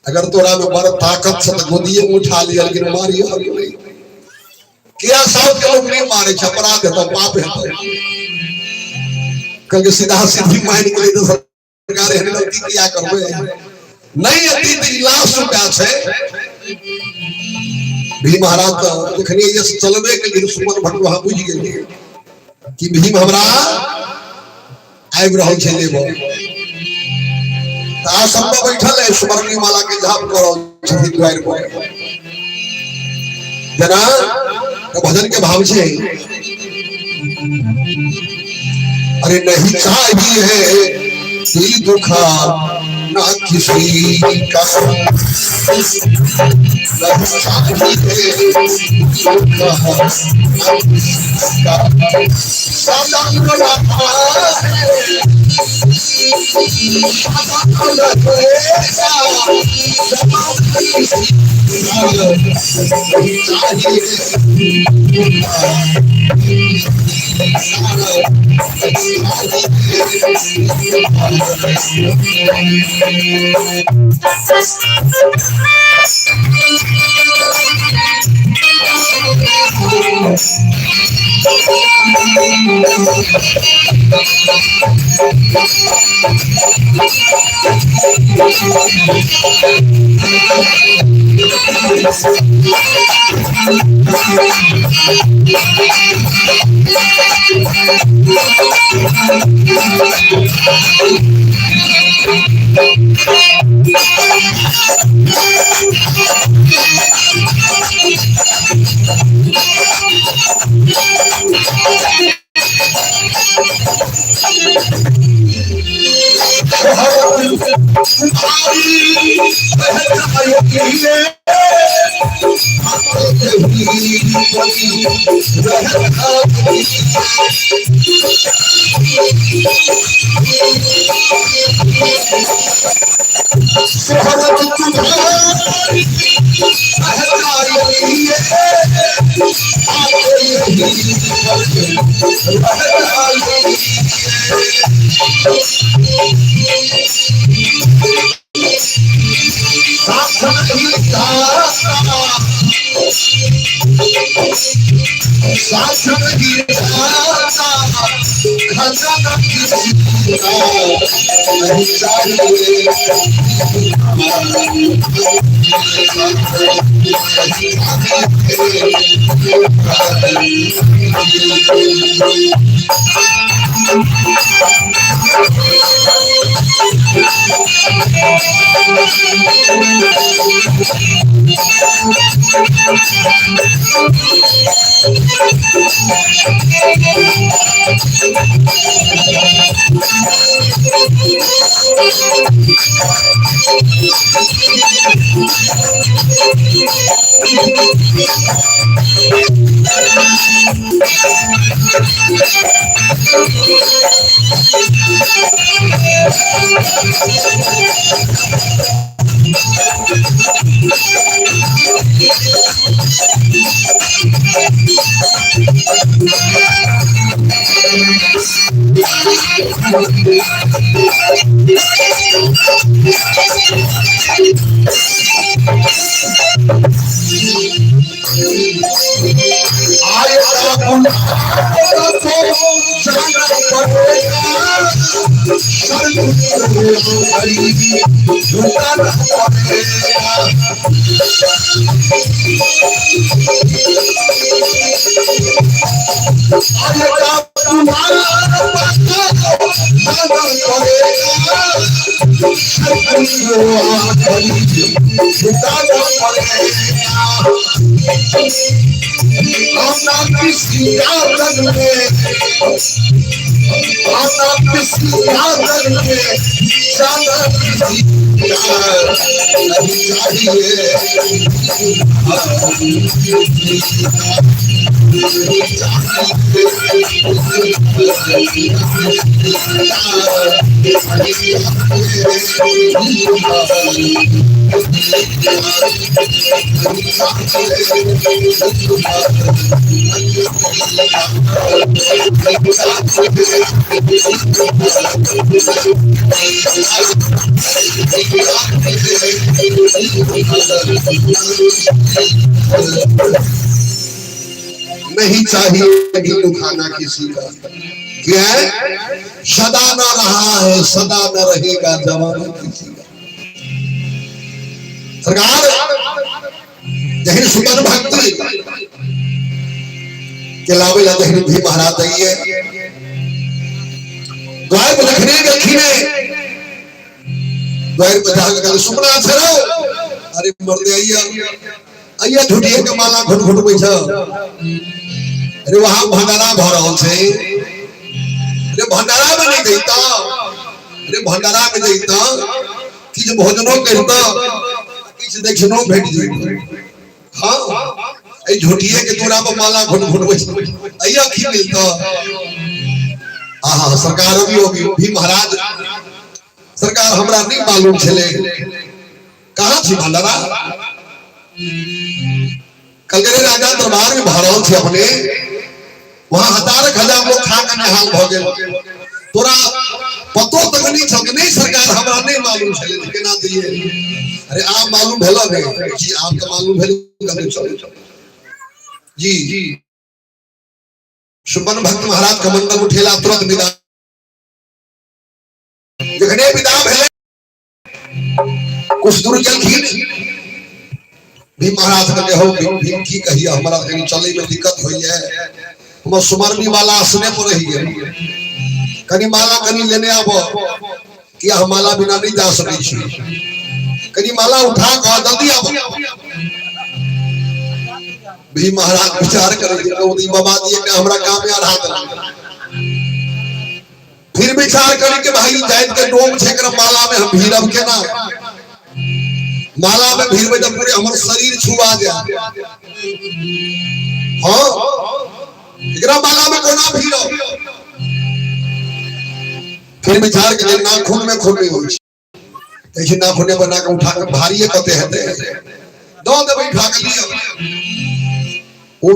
अगर तोरा में बड़ ताकत छै तऽ गोदिए में उठा लिया, लेकिन मारियो नहीं। किया साउथ के लोग नहीं मारे छै? अपराध हेतौ, पाप हेतौ। कहलकै सीधा सीधी मारि गेलै तऽ सरकार एहन गलती किया करबै? नहि एती तऽ ई लास्ट उपाय छै। भीम महाराज तऽ जखने ये चलबे के लिए सुमन भट्ट वहां बुझि गेलियै कि भीम हमरा आबि रहल छै लेबऽ। तऽ आसन पर बैठल है, सुवर्णी माला के झाप कऽ रहल छथिन द्वारि पर जेना। तऽ भजन के भाव छै, अरे नहीं चाहिए दिल दुखा ना किसी का, नहीं चाहिए दुखा ना किसी का, सदा रहा है, सदा रहेगा जवाब किसी का, नहीं चाहिए। नहीं चाहिए दिल दुखाना किसी का, क्या है? सदा न रहा है, सदा न रहेगा जमाना किसी का। सरकार जहन सुमन भक्ति के लावे ला जहन भी महाराज जाइए द्वार पर रखने गेलखिन द्वार पर जाके कहल सुमना छरो, अरे मर्दे आइया आइया झूठिए के माला घुट घुट बैठ, अरे वहां भंडारा भ रहल छै, अरे भंडारा में नहीं जैता, अरे भंडारा में जैता किछु भोजनो करिता किछु दक्षिणो भेट जैता। हाँ एहि झूठिए के दूरा पर माला घुट घुट बैठ अइया की मिलता। आहा सरकार अभी होगी भी महाराज, सरकार हमरा नहीं मालूम छले कहाँ छी भंडारा। कलकरे राजा दरबार में भरल छे अपने, वहां हजार हजार लोग खा के निहाल भ गेल, तोरा पतो तक नहीं छल नहीं सरकार हमरा नहीं मालूम छले केना दिए। अरे आप मालूम भेल ने जी, आप के मालूम भेल कने चल जी। सुमन भक्त महाराज कमंडल उठेला तुरंत विदा, जखने विदा भेले कुछ दूर गेलखिन भी महाराज कहले हो भीम की कहिए हमरा कहीं चले में दिक्कत होई है, हमर सुमरनी वाला आसने पर रही गेल, कनी माला कनी लेने आबो कि हम माला बिना नहीं जा सकै छी, कनी माला उठा के जल्दी आबो। भी महाराज विचार करे जे बाबा जी के हमरा काम में अढ़ा देलक। फिर विचार करी के भाई जाइत के डोम छै एकरा माला में हम भीड़ब केना, माला में भीड़बै तऽ पूरे हमर शरीर छुआ जाए। हाँ एकरा माला में कोना भीड़ब। फिर विचार के नाखून में खून नहीं होइ छै, कहै छै नाखूने बना के उठा के भारिये कते हेतै, दऽ देबै उठा के लिअ। ओ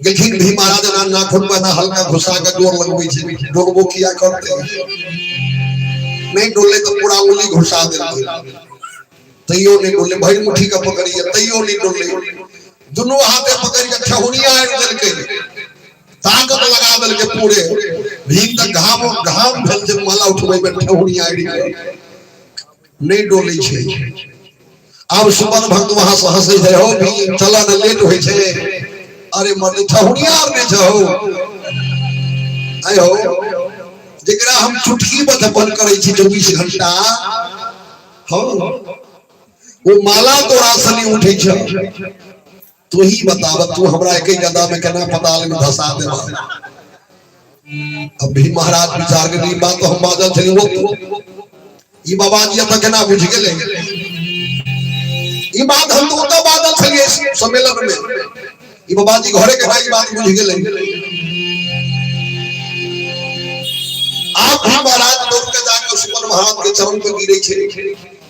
गेलखिन भी महाराज ना नाखून बना हल्का घुसा के जोर लगबै छै, डोलबो किया करतै, नहीं डोले तऽ पूरा उंगली घुसा देलकै, तैयो नहीं डोले, भरि मुट्ठी के पकड़िए तैयो नहीं डोले, दुनू हाथे पकड़ के ठेहुनिया आनि देलकै, ताकत लगा देलकै पूरे। भीम तऽ घाम घाम भेल छै माला उठबै में ठेहुनिया आनि के नहीं डोलै छै। आब सुमन भक्त वहां से हंसै छै, हो भीम चल ने लेट होइ छै, अरे मर्द ठेहुनिया आर नहि छै हो, आइ हो जकरा हम चुटकी बधपन करै छी 24 घंटा, हो वो माला तोरा से नहीं उठै छै, तू ही बताब तू हमरा एक गदा में केना पताल में धसा देबा। अब भी महाराज विचार के ई बात तो हम बाजल छली, वो ई बाबा जी एतऽ केना बुझि गेलै, ई बात हम तो ओतऽ बाजल छलियै सम्मेलन में, ई बाबा जी घरे केना ई बात बुझि गेलै। आप भी महाराज दौड़ के जाकर सुमन महाराज के चरण पर गिरे छे,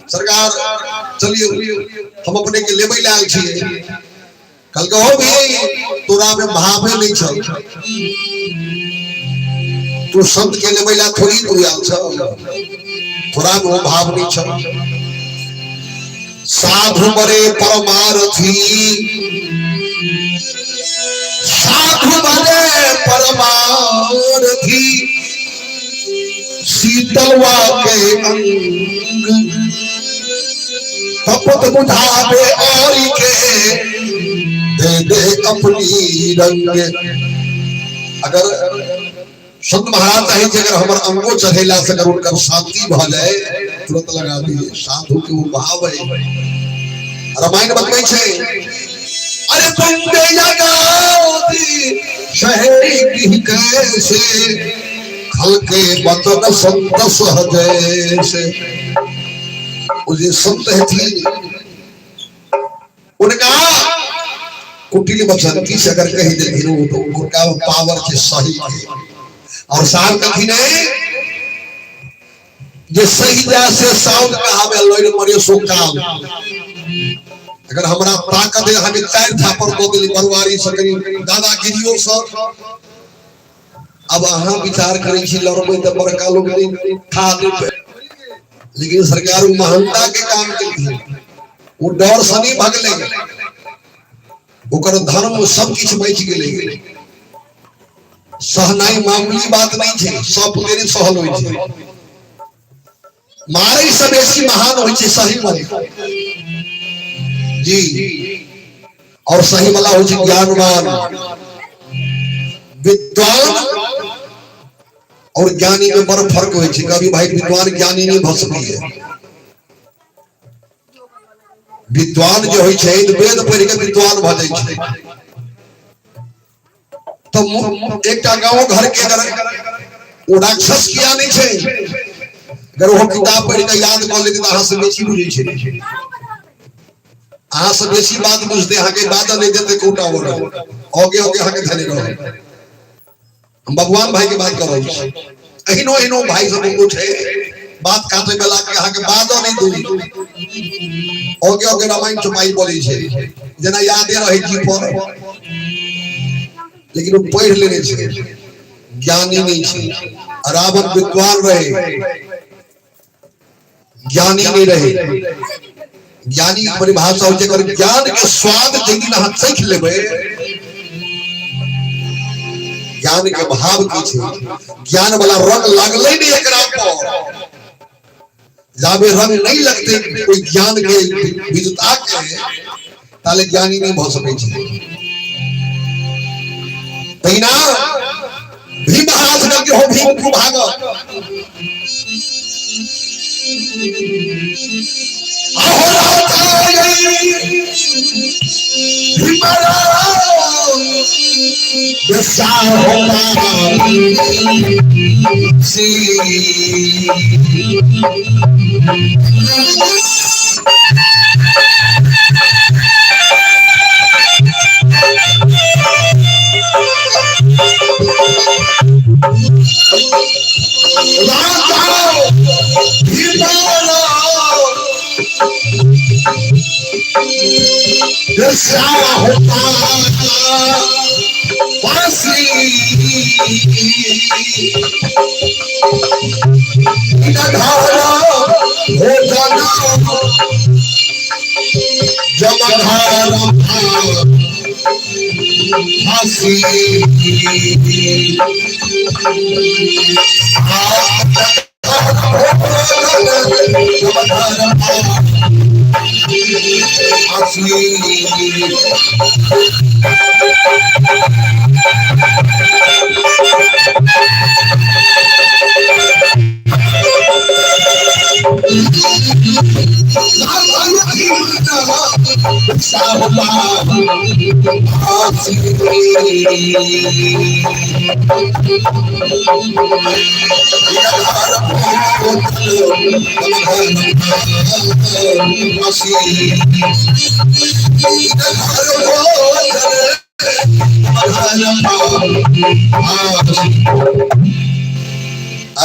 सरकार चलियो हम अपने के लेबै लायल छियै। कहलकै हो भी तोरा में भावे नहीं छल, तू संत के लेबै ला थोड़ी तू आयल छल, तोरा में वो भाव नहीं छल। साधु मरे परमारथी, साधु मरे परमारथी, शीतलवा के अंग तपत बुझावे और के दे दे अपनी रंग। अगर संत महाराज चाहे अगर हमर अंगो चढ़ेला से अगर उनकर शांति भ जाए तुरंत लगा दिए, साधु के वो भाव है। रामायण बतबै छै, अरे तुंडे लगाओ शहरी की कैसे खलके बचन संत सहजैसे। वो जे संत हेथिन उनका कुटिल वचन की से अगर कही देलखिन ओ तो उनका पावर छै सही के। और साहब कहथिन जे सही जाय से साउंड कहावे लड़ मरे सो काल। अगर हमरा ताकत है हम 4 थापर दऽ देली बरुआरी से करी दादागिरियो से। अब अहाँ विचार करै छी लड़बै तऽ बड़का लोग नहीं खा नहीं, लेकिन सरकार उ महानता के काम केलखिन, ओ डर से नहीं भगलै, ओकर धर्म सब किछु बचि गेलै। सहनाइ मामूली बात नहीं छै, सब पुते नहि सहल होइ छै। मारै से बेसी महान होइ छै सही वाला जी, और सही वाला होइ छै ज्ञानवान। विद्वान और ज्ञानी में बड़ फर्क होइ छै। कभी भाई विद्वान ज्ञानी नहीं भऽ सकैए। विद्वान जे होइ छै वेद पढ़ि के विद्वान भऽ जाइ छै। तो एकटा गाँव घर के अगर ओ राक्षस किया नहीं छै, अगर वो किताब पढ़ि के याद कऽ लेतै तऽ अहाँ से बेसी बुझै छै, अहाँ से बेसी बात बुझतै, अहाँके बात नहि देतै कोटा ओरा ओगे ओगे अहाँके धने रहै। हम भगवान भाई के बात कर रहल छी। एहनो एहनो भाई सब उनको छै बात काटे वाला के अहाँके बात नहीं दू, ओगे ओगे रामायण चौपाई बोलै छै जेना यादे रहै जी पर, लेकिन वो पढ़ि लेने छै, ज्ञानी नहीं छै। रावण विद्वान रहे, ज्ञानी नहीं रहे। ज्ञानी के परिभाषा होइ छै अगर ज्ञान के स्वाद जाहि दिन अहाँ चखि लेबै, ज्ञान के भाव की छै, ज्ञान वाला रंग लागलै नहीं एकरा पर, जाबे रंग नहीं लगते कोई ज्ञान के विद्वता के, ताले ज्ञानी नहीं भऽ सकै छै। तहिना भीम महाराज कहलकै हो भीम तू भाग, आहो राजा भीम दशा हो सी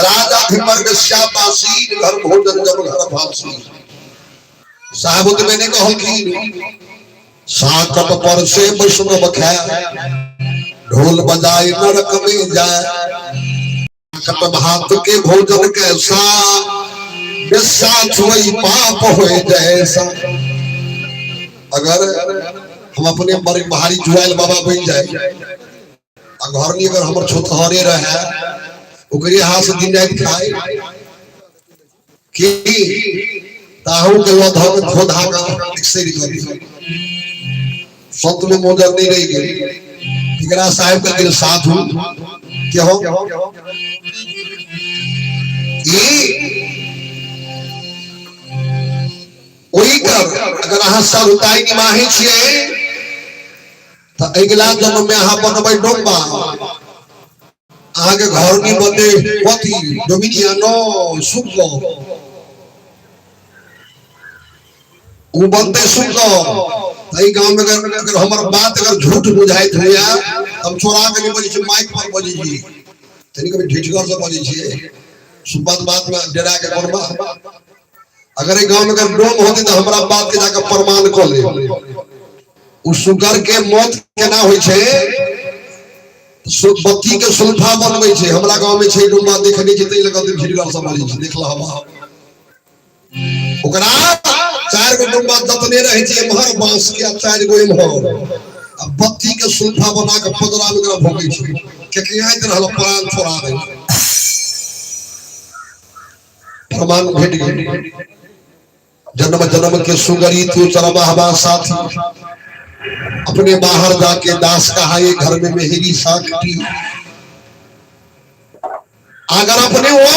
राजा भीमर श्यामासीन घर भोजन जब घर भासी साहब मैंने कहलखिन साकत पर से वैष्णव खाए ढोल बजाए नरक में जाए खत्म हाथ के भोजन कैसा छुई पाप हो जैसा। अगर हम अपने बड़े भारी जुआल बाबा बन जाए आ घर में अगर हमर छोटहरे रहे ओकरे हाथ से दिन रात खाए की ताहू के लऽ धऽ धो धा कऽ सड़ि गेल, संत में मोजर नहीं रहि गेल। एकरा साहेब के गेल साधु के हो ई ओही कर अगर अहाँ साधुताई निमाहै छियै तऽ अगिला जन्म में अहाँ बनबै डोम्बा, अहाँके घर नहीं बनते कथी डोमिनिया नो सुग्गर, ओ बनते सुग्गर। एहि गांव में अगर अगर हमर बात अगर झूठ बुझाइत हुए हम चोरा के नहीं बजै छी, माइक पर बजै छी, तनी कभी ढिठगर से बजै छियै, सुबह बात में डरा के कोन बात। अगर एहि गांव में अगर डोम होते तो हमरा बात के जाकर प्रमाण कऽ ले। ओ सुगर के मौत केना होइ छै? बत्ती के सुल्फा बनबै छै। हमरा गांव में छै डुम्बा, देखने छै ताहि लऽ कऽ भिड़गर सब बजै छै। देखल हवा ओकरा चारि गो डुम्बा जतने रहै छै एम्हर बांस के आ चारि गो एम्हर, आ बत्ती के सुल्फा बना के पदरा में एकरा भोगै छै, केकराइत रहल प्राण छोड़ा दे। प्रमाण भेट गेल। जन्म जन्म के सुगरी तू चरवाहवा साथी, अपने बाहर जाके दास कहा ये घर में मेहरी साखी। अगर अपने वो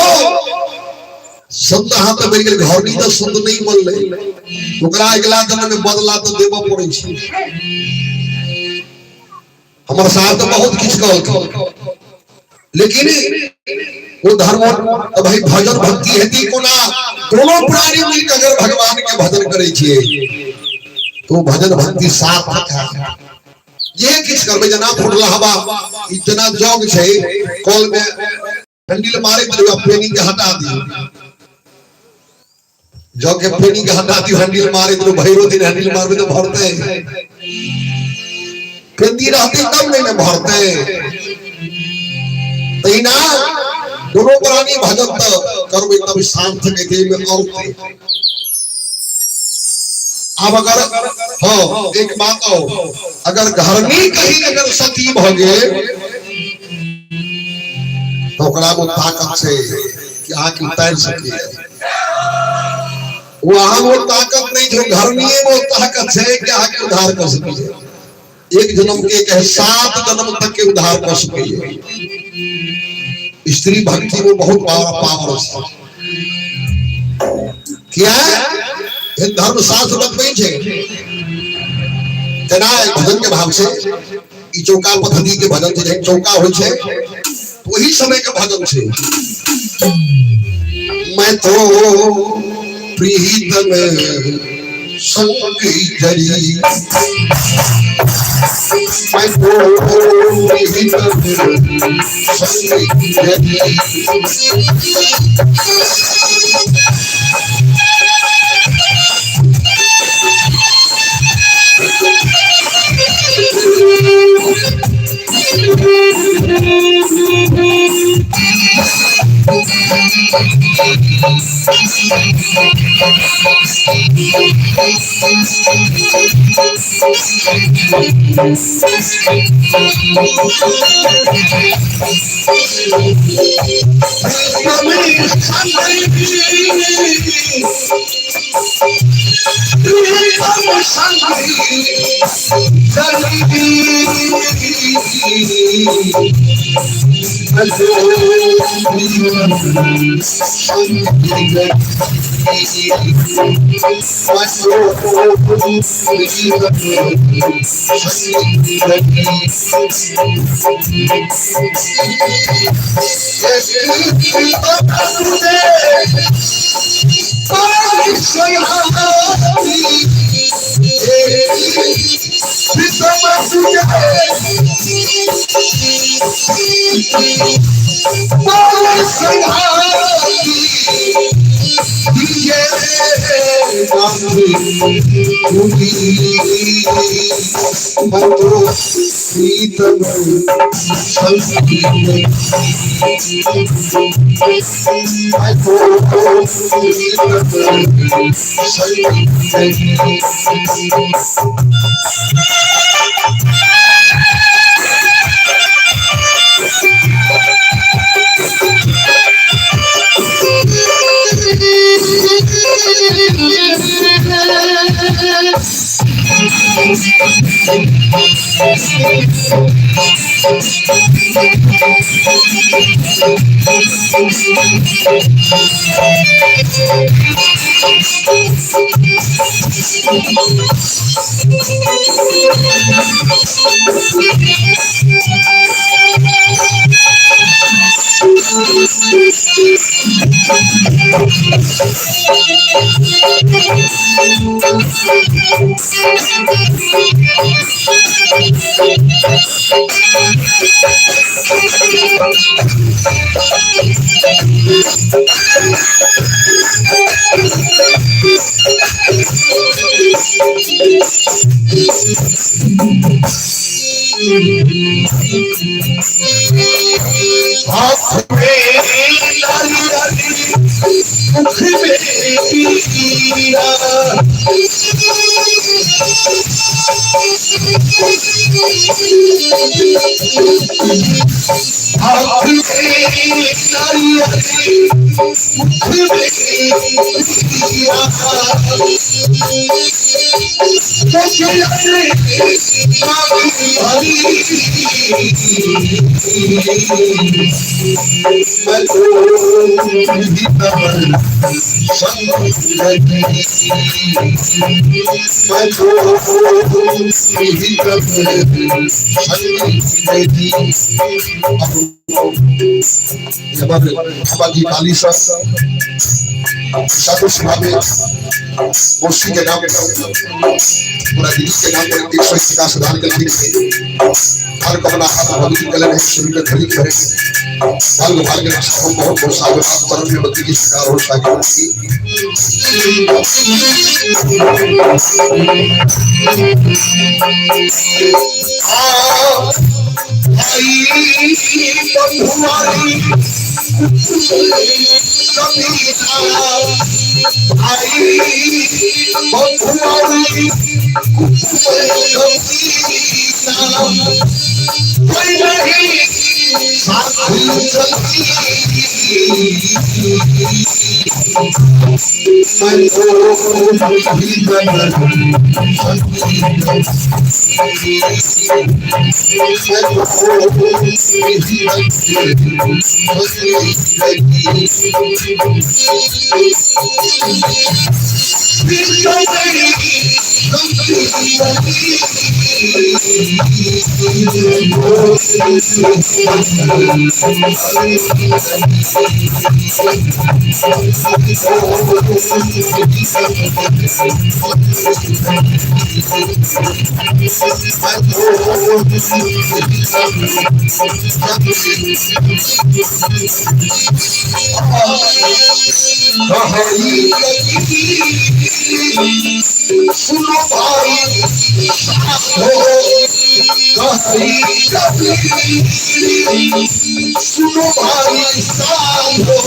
संत हाथ बनि गेल, घरनी तऽ संत नहि बनलै, ओकरा अगिला जन्म में बदला तऽ देबऽ पड़ै छै। हमर साहब तऽ बहुत किछु कहलखिन, लेकिन वो धर्म तो भाई भजन भक्ति हेती कोना? दोनों प्राणी मिलकर अगर भगवान के भजन करे छियै तो भजन भक्ति सार्थक है। जे किछु करबै, जेना फुटला हवा, ई जेना जग छै, कल में हैंडल मारैत रहियो, पेनी के हटा दियौ, जग के पेनी के हटा दियौ, हैंडल मारैत रहियो, भैरो दिन हैंडल मारबै तऽ भरतै, पेनी रहतै तब नहि ने भरतै। तहिना दोनों प्राणी भजन तऽ करबै तब सार्थक हेतै, एहिमे औतै। अब अगर हाँ एक बात और, अगर घरनी कहीं अगर सती भ गेल तो ओकरा में ताकत छै कि अहाँके उतारि सकैए। वो अहाँ में ताकत नहीं छै, घरनीये में ताकत छै कि अहाँके उद्धार कऽ सकैए। एक जन्म के कहे 7 जन्म तक के उद्धार कऽ सकैए। स्त्री भक्ति में बहुत पावर छै। किया धर्म शास्त्र बतबै छै तेना भजन के भाव से ई चौका पद्धति के भजन छै, जहन चौका होइ छै वही समय के भजन छै। मैं तो प्रीतम संग जरी, मैं तो प्रीतम संग जरी, मौसी के नाम पूरा दीदी के नाम पर 101 टका सुधार के हर कमला हाथ भगवती कलन है शुरू के धरी करे भाग भाग के हम बहुत बहुत साधुवाद चरण में बत्ती की शिकार हो साकी की। आई बंधुआरी आई बंधुआरी सुनो भाई सुनो भाई साधो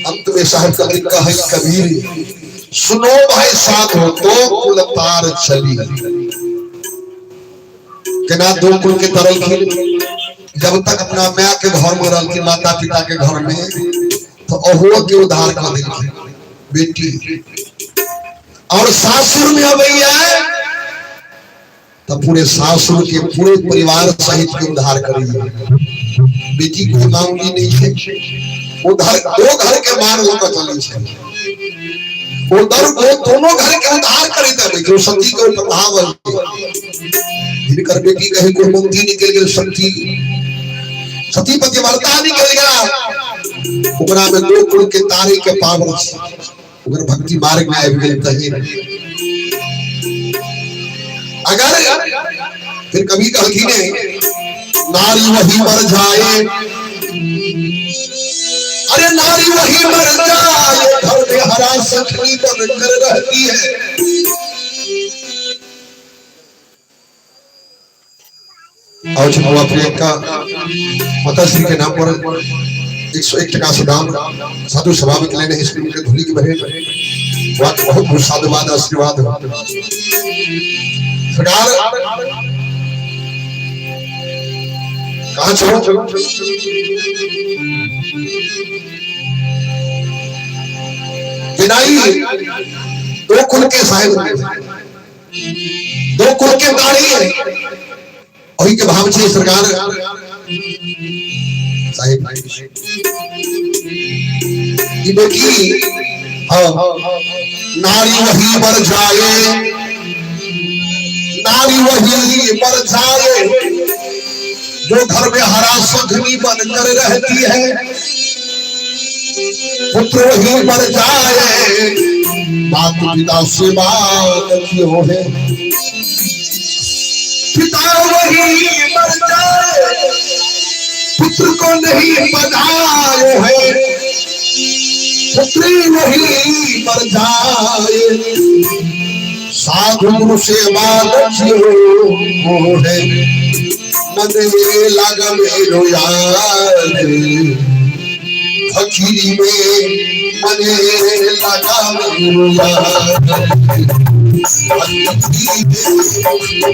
अंत में साहब कबीर कहे कबीर सुनो भाई साधो तो कुल पार चली। केना दो कुल के तरलखिन जब तक अपना माय के घर में रहलखिन माता पिता के घर में तो अहुओ के उद्धार कर देलखिन बेटी। और सासुर में अबैया तो पूरे सासुर के पूरे परिवार सहित के उद्धार करिए। बेटी कोई मांगली नहीं है, उधर दो घर के मान लग चली है, उधर वो दोनों घर के उद्धार करे तब जो सती के प्रभाव है। जिनकर बेटी कहीं कोई मुक्ति निकल गेल सती सती पतिव्रता निकल गया ओकरा में दो कुल के तारे के पावर छै, ओकर भक्ति मार्ग में आबि गेल तही। अगर फिर कभी कहलखिन नारी वही मर जाए, अरे नारी वही मर जाए घर में हरा सखनी बन कर रहती है। और छुआ प्रियंका माता श्री के नाम पर 101 टका से दान साधु सभा में लेने स्कूल के धूली के भरे बहुत बहुत साधुवाद आशीर्वाद। सरकार कहाँ छोड़ो बिनाई दो कुल के साहेब दो कुल के दाढ़ी है वही के भाव छे सरकार साहेब ई बेटी। हाँ नारी वही मर जाए, नारी वही मर जाए जो घर में हरा सखनी बनकर रहती है। पुत्र वही मर जाए, मात पिता सेवा क्यों है। पिता वही मर जाए, पुत्र को नहीं बनाए है। पुत्री वही मर जाए, साधु गुरु सेवा क्यों है। मन में लगा मेरो यार फकीरी में, मन लगा मेरो यार फकीरी में,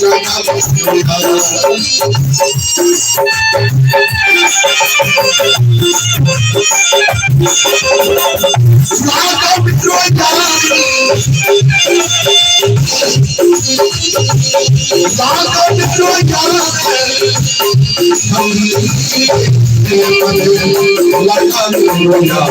लगा मेरो यार। लगा मेरो यार, लगा मेरो यार लगा मेरो यार लगा मेरो यार।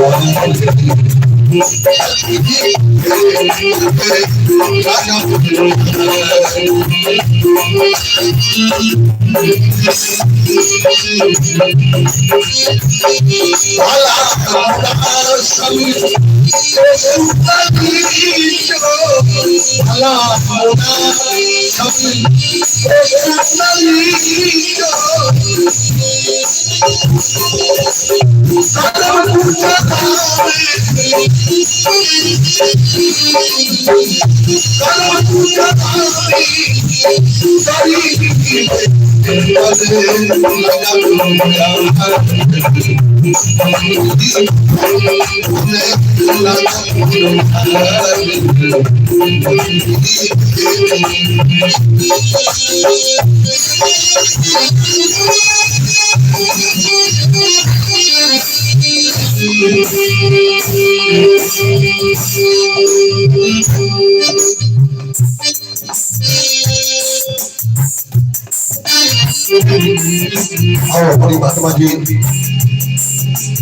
और हमारी महात्मा जी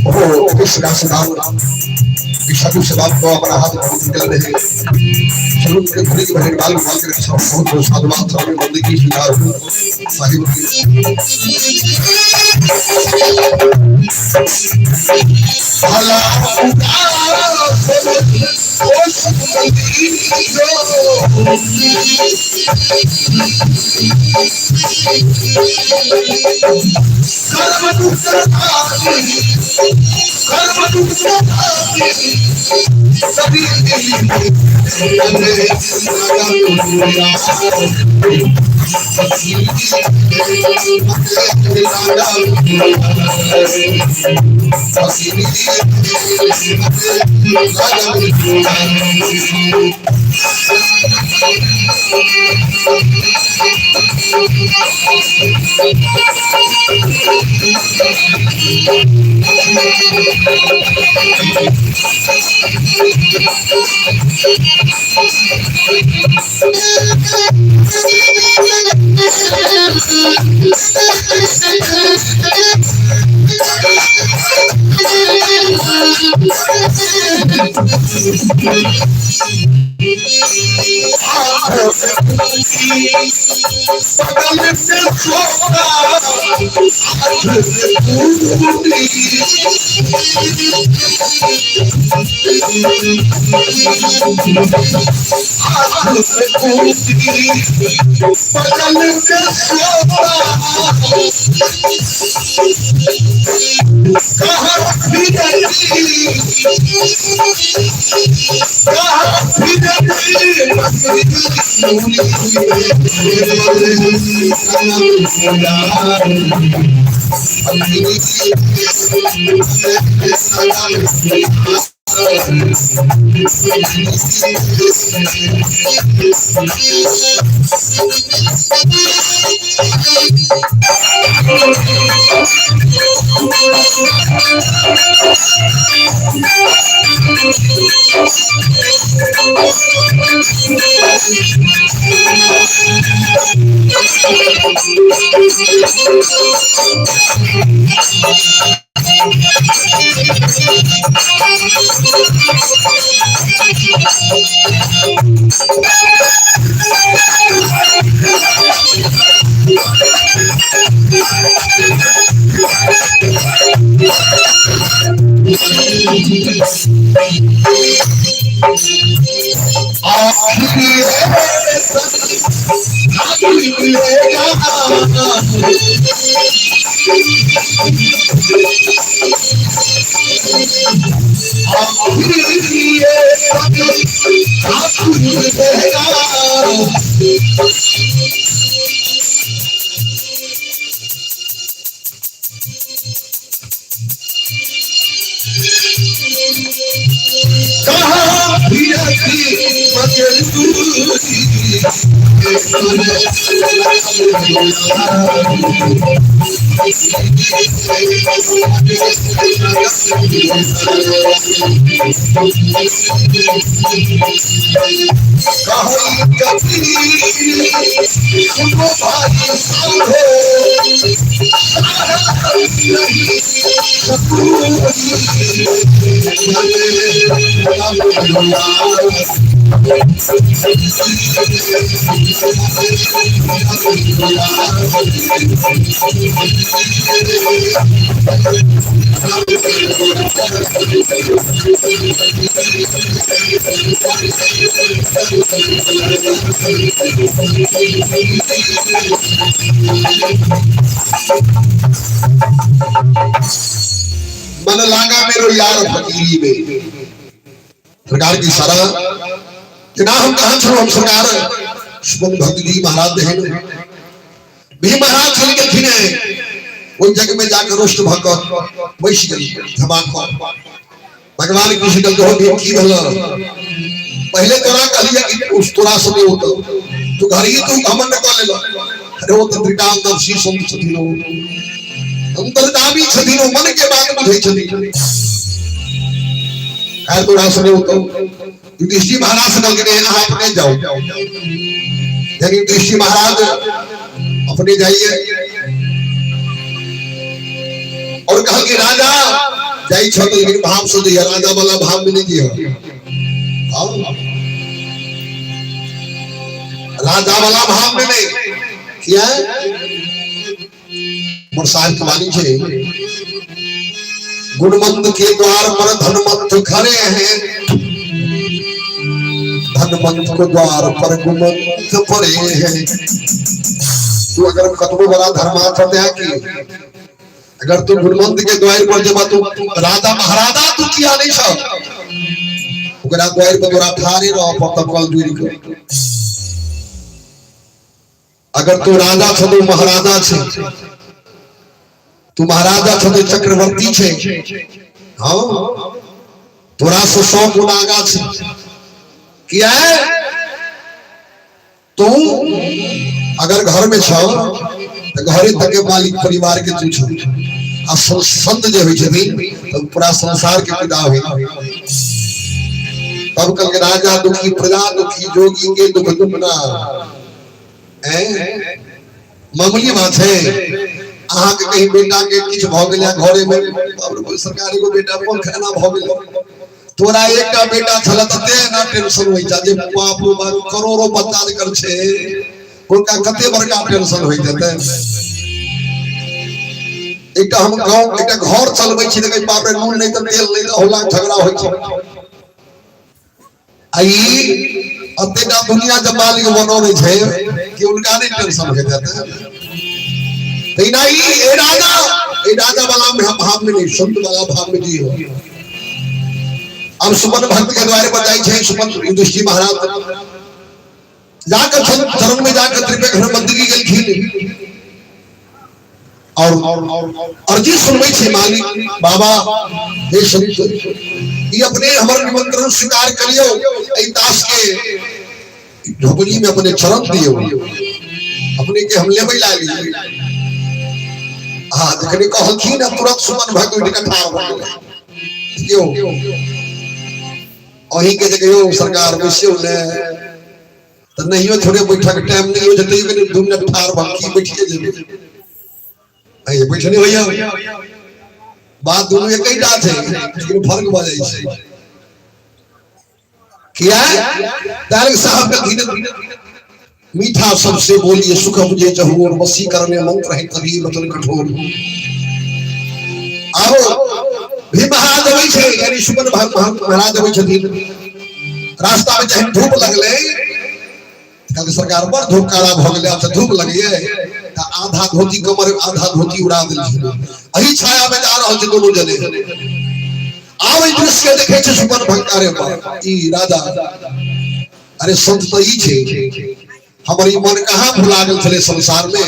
वो साधु सदाम को अपना हाथ निकल रहे शुरू के भरी के भरे बाल बाल के बहुत बहुत साधुवाद स्वामी बंदगी स्वीकार हो साहिब की। भला मन लागा मेरो यार फकीरी में। सरकार की सारा कि ना हम कहाँ छोड़ो, हम सरकार सुमन भक्त जी महाराज देहन भी महाराज चल के खिने ओहि जग में जाकर रुष्ट भऽ कऽ बैस गेल धमाक। भगवान कृष्ण कहलकै हो भीम की भेल, पहले तोरा कहलिए कि उस तोरा से नहीं होतो, तू घर ही तू घमंड कऽ लेलक। अरे ओ तऽ त्रिकालदर्शी संत छथिन, ओ अंतर्जामी छथिन, ओ मन के बात बुझै छथिन। खैर तोरा से नहीं होतो। युधिष्ठिर महाराज से कहलकै नहीं अहाँ अपने जाओ, यानी युधिष्ठिर महाराज अपने जाइए और कहा कि राजा जाई छो तो लेकिन भाव से जइए, राजा वाला भाव में नहीं जइए। हाँ, राजा वाला भाव में नहीं किया। मोर साहब के वाणी छे, गुणमंद के द्वार पर धनमंत खड़े हैं, धनमंत को द्वार पर गुणमंत पड़े हैं। तू अगर कतबो बड़ा धर्मार्थ होते हैं कि अगर तू गुणमंत के द्वार पर जब तू राजा महाराजा तू किया नहीं सब ओकरा द्वार पर तोरा ठाड़े रह पड़त कल दूर के। अगर तू राजा छ तो महाराजा छे, तू महाराजा छ तो चक्रवर्ती छे, हाँ तोरा से 100 गुना आगा छे। किया तू अगर घर में छ तो घरे तक के मालिक परिवार के तू छ, आ संत जे होइ छथिन तो पूरा संसार के पिता होइ। तब कल के राजा दुखी प्रजा दुखी जोगी के दुख दुखना मामूली बात है। अहाँ के कहीं बेटा के किछु भऽ गेलै घरे में, सरकार एगो बेटा पर खाना भऽ गेल, तोरा एकटा बेटा छल तते ना टेंशन होइ छै जे बाप रो बाप करोड़ों बच्चा जकर छै हुनका कते बड़का टेंशन होइत हेतै। एकटा हम गाँव एकटा घर चलबै छी तऽ बाप रे नून नहि तऽ तेल नहि तऽ होला झगड़ा होइ छै। आ ई एतेटा दुनिया जब मालिक बनौने छै कि उनका नहीं टेंशन होइत हेतै। तहिना ई ए राजा, ए राजा वाला में हम भाव में नहीं, संत वाला भाव में जी हो। अब सुमन भक्त के द्वारे पर जाइ छै सुमन युधिष्ठिर महाराज जाकर चरण में जाकर त्रिवेणी बंदगी गेलखिन और अर्जी सुनबै छै मालिक बाबा हे संत ई अपने हमर निमंत्रण स्वीकार करियौ, एहि दास के झोपड़ी में अपने चरण दियौ, अपने के हम लेबै लाली। हाँ जखने कहलखिन तुरंत सुमन भक्त उठि कऽ ठाढ़ भऽ गेलै। क्यों अहीं के जे कहियो सरकार बैसियौ ने तऽ नहियो थोड़े बैठक टाइम नहीं हो जतै कनि 2 मिनट ठाढ़ भऽ की बैठिए जेबै, अरे बैठने होइया बात दुनू एकैटा छै लेकिन फर्क भऽ जाइ छै। किया तारक साहब कहलखिन मीठा सबसे बोलिए सुख मुझे जहूर वसी करने मंत्र है तभी वचन कठोर। आओ भी महाराज अबै आबै छै, यानी सुमन महाराज अबै छथिन। रास्ता में जहन धूप लगलै, कहलकै सरकार बड़ धूप काला भऽ गेलै, आब तऽ धूप लगैये, तऽ आधा धोती कमर आधा धोती उड़ा देलखिन। एहि छाया में जा रहल छै दुनू जने। आब एहि दृश्य के देखै छै सुमन भंगारे पर ई राजा, अरे संत तऽ ई छै, हमर ई मन कहाँ भुला गेल छलै संसार में,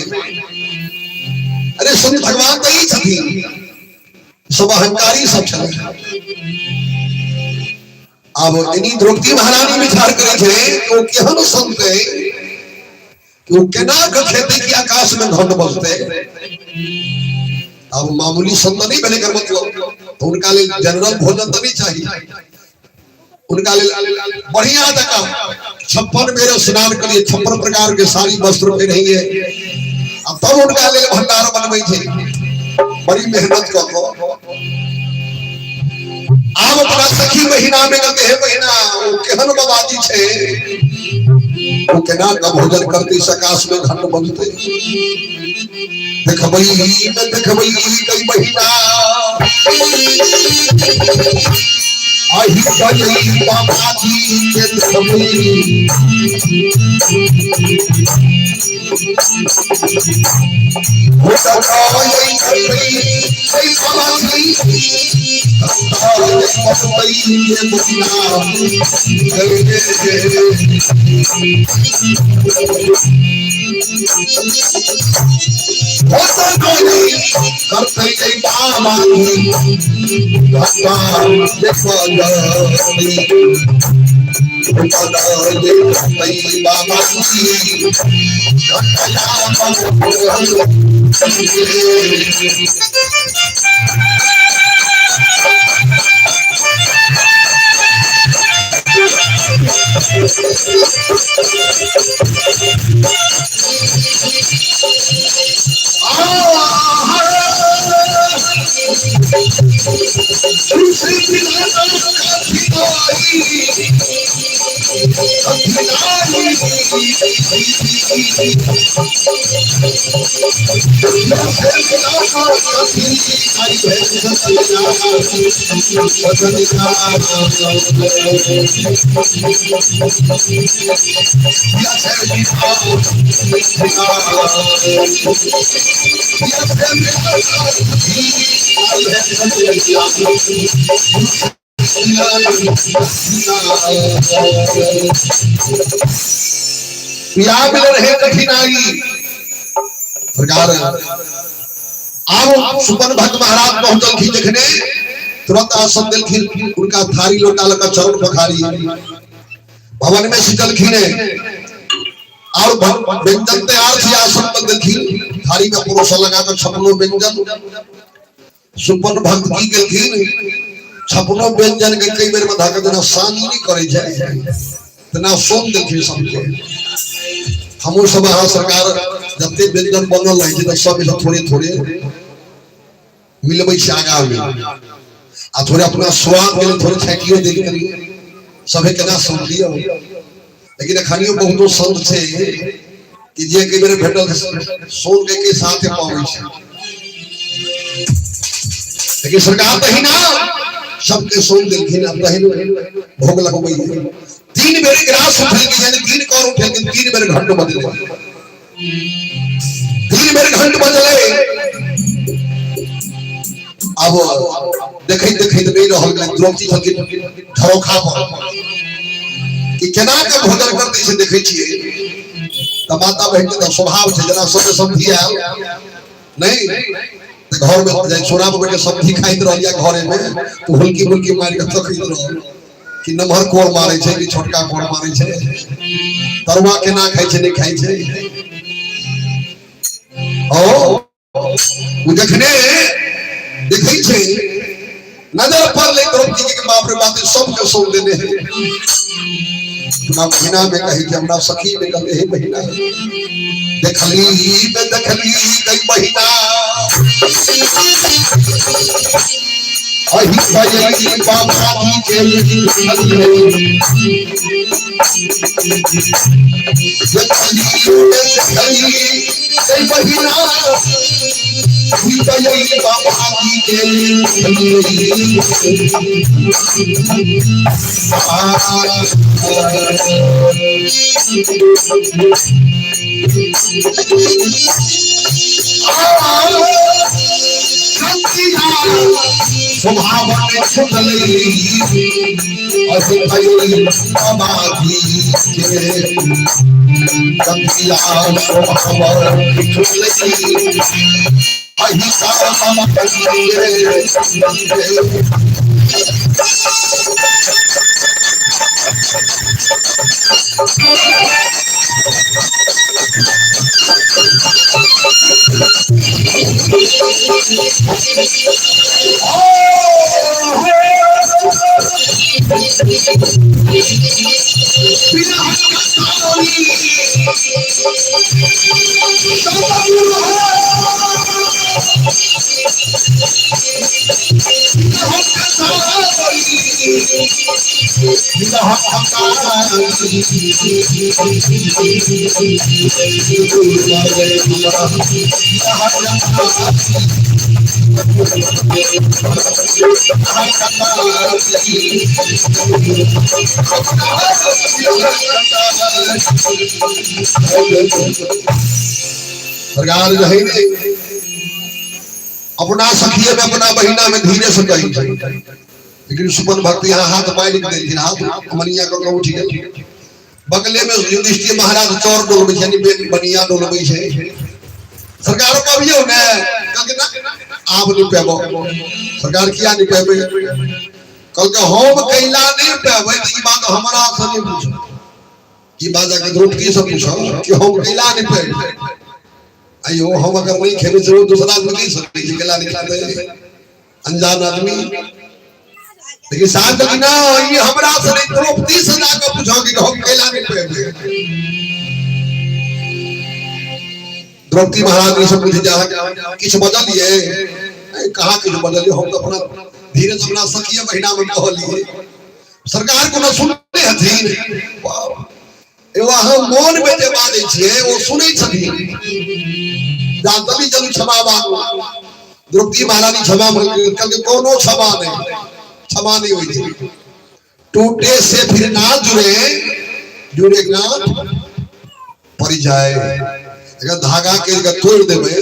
अरे संत भगवान तऽ ई छथिन, सब अहंकारी सब छलै। आब एनी द्रौपदी महारानी विचार करै छै ओ केहन संत है कि ओ केना के खेतै कि आकाश में घंट बजतै। आब मामूली संत नहीं भेलै एकर मतलब, तो उनका लेल जनरल भोजन तऽ नहीं चाही, उनका लेल बढ़िया जकाँ 56 बेर स्नान करिए, 56 प्रकार के साड़ी वस्त्र पहिनैये, आ तब उनका लेल भंडार बनबै छै बड़ी मेहनत कऽ कऽ। आब अपना सखी महीना में कहते हे महीना, ओ केहन बाबाजी छै, ओ केना के भोजन करते सकाश में घंट बजते। देखबै में देखबै कई महीना अहि कई बाबाजी के देखबै, बाबा पिया मिल रहे कठिनाई। सरकार आब सुपन भक्त महाराज पहुंचलखिन, जखने तुरंत आसन देलखिन, उनका थारी लोटा लगा चरण पखारी भवन में सिंचलखिन और व्यंजन तैयार थी, आसन पर देलखिन, थारी में परोसा लगा कर छपनो व्यंजन। सुपन भक्त की गेलखिन, छपनो व्यंजन के कई बेर में धाका देना सानी नहीं करे छै तना सोन देलखिन सबके। हमहूँ सब अहाँ सरकार जते व्यंजन बनल रहै छै तऽ सब थोड़े थोड़े मिलबै छै आगा में, आ थोड़े अपना स्वाद के लिए थोड़े छाँटियो देल करियो, सभे केना सोन लियो। लेकिन अखनियो बहुतो संत छै कि जे कई बेर भेटल सोन के के साथे पाबै छै, लेकिन सरकार तहिना सबके सोन देलखिन, अब तहिन भोग लगबै। 3 बेर ग्रास उठेलखिन, यानी 3 कौर उठेलखिन, 3 बेर घंट बजलै, 3 बेर घंट बजलै। अब देखैत देखैत नहीं रहल गेलै, द्रौपदी छलखिन झरोखा पर कि केना के भोजन करतै से देखै छियै। तऽ माता बहिन के तऽ स्वभाव छै, जेना सब सब्जी आयल नहीं तऽ घर में जाय सोना पर बैठ के सब्जी खाइत रहल या घरे में तो हुलकी हुलकी मारि के तकैत रहल कि नमहर कोर मारै छै कि छोटका कोर मारै छै, तरुआ केना खाइ छै नहीं खाइ छै। ओ ओ जखने देखै छै नजर पड़लै द्रौपदी के बाप रे बाप सबके सौंप देने है। अपना महीना में कही कि हमरा सखी में कहले हे महीना देखली में देखली गई महीना अही गई बाबा जी के देखली में देखली गई महीना सरकार जो है अपना सखिए में अपना बहिना में धीरे से कही, लेकिन सुमन भक्त यहाँ हाथ मारि देलखिन, हाथ मनिया कऽ उठि गेल। बगले में युधिष्ठिर महाराज चौर डोलबै छै, यानी बनिया डोलबै छै। सरकार पबियौ ने, आब नहि पेबो। सरकार किया नहि पेबै? कहलकै हम कैला नहि पेबै, तऽ ई बात हमरा से नहि पूछो, ई बात जाके द्रौपदी से पूछो कि हम कैला नहि पेबै। अयो हम अगर नहीं खेबै तो दूसरा आदमी नहीं सकते कि कैला नहीं खेबै, अनजान आदमी। लेकिन साहब कहलखिन ना, ई हमरा से नहीं, द्रौपदी से जाके पूछो कि हम कैला नहीं पेबै। द्रौपदी महाराज से पूछे जा किछु बदलिए, कहाँ किछु बदलिए, हम तो अपना धीरे से अपना सखिए महीना में कहलिए। सरकार कोनो सुनने हथिन? एगो अहाँ मोन में जे बाजै छियै ओ सुनै छथिन। जा जल्दी जल्दी क्षमा मांगू। द्रौपदी महारानी क्षमा कहलकै कोनो क्षमा नहीं, क्षमा नहीं होइ छै। टूटे से फिर ना जुड़े, जुड़े गांठ पड़ जाए। अगर धागा के अगर तोड़ देबै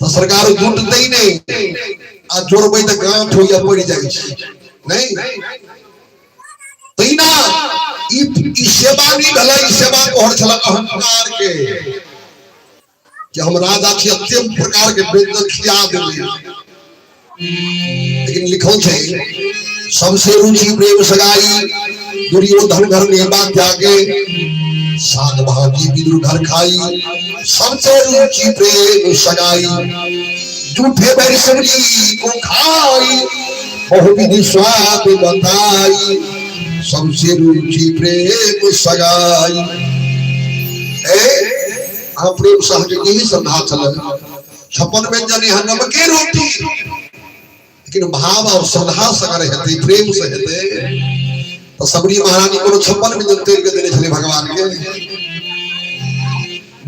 तो सरकार जुटते ही नहीं, आ जोड़बै तऽ गांठ होइया पड़ जाइ छै। नहीं तहिना ई सेवा नहीं भेलै, ई सेवा तोहर छल अहंकार के कि हम राजा छी, अत्यंत प्रकार के व्यंजन खिया देबै। लेकिन लिखल छै सबसे रुचि प्रेम सगाई दुर्योधन घर नेबा त्यागे, साग भाजी विदुर घर खाई, सबसे रुचि प्रेम सगाई, जूठे बैर सब्जी को खाई, बहुविधि स्वाद बताई, सबसे रुचि प्रेम सगाई। ए अहाँ प्रेम सह के यही श्रद्धा छल, 56 व्यंजन यहाँ नमके रोटी, लेकिन भाव और श्रद्धा से अगर हेतै, प्रेम से हेतै, तो सबरी महारानी कोनो 56 व्यंजन तोड़ि के देने छलै भगवान के,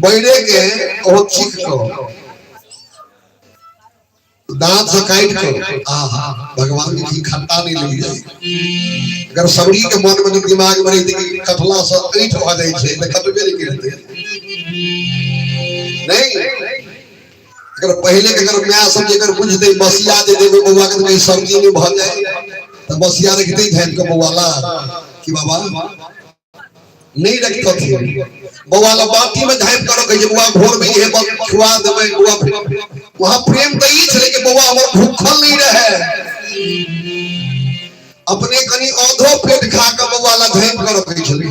बैरे के ओहो चीख कऽ दांत से काटि कऽ, आहा भगवान के की खट्टा नहीं लग जाए। अगर सबरी के मन में दिमाग में रहितै कि कटला से ऐठ भऽ जाइ छै तऽ कटबे नहि करतै। नहीं, अगर पहले के अगर my सब जेकर बुझते बसिया दे देबे बौआ के कहीं सर्दी नहीं भऽ जाए तऽ बसिया रखते झाँपि के बौआ ला कि बाबा नहीं रखते, बौआ ला बाटी में झाँपि के रखे बौआ भोर में इहे खुआ देबै बौआ। वहां प्रेम तऽ ई छलै कि बौआ हमर भूखल नहीं रहे, अपने कनी औधो पेट खा के बौआ ला झाँपि के रखे छलै।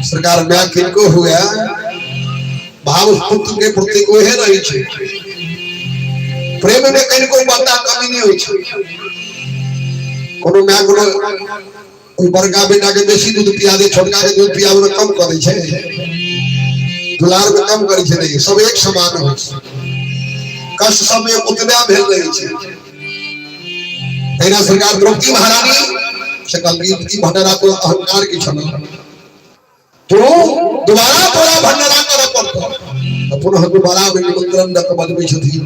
सरकार my किनको हुए भाव पुत्र के प्रति ओहे रहे छै, प्रेम में कनिको बड़का कमी नहीं होइ छै। कोनो my कोनो कोई बड़का बेटा के बेसी दूध पिया दे, छोटका के दूध पियाबे में कम करै छै, दुलार में कम करै छै, नहीं, सब एक समान होइ छै। कष्ट सब में उतबे भेल रहै छै। तहिना सरकार द्रौपदी महारानी से कहलखिन ई भंडारा तो अहंकार के छल, तो दोबारा तोरा भंडारा करऽ पड़तौ। तऽ पुनः दोबारा मे निमंत्रण दऽ कऽ बजबै छथिन।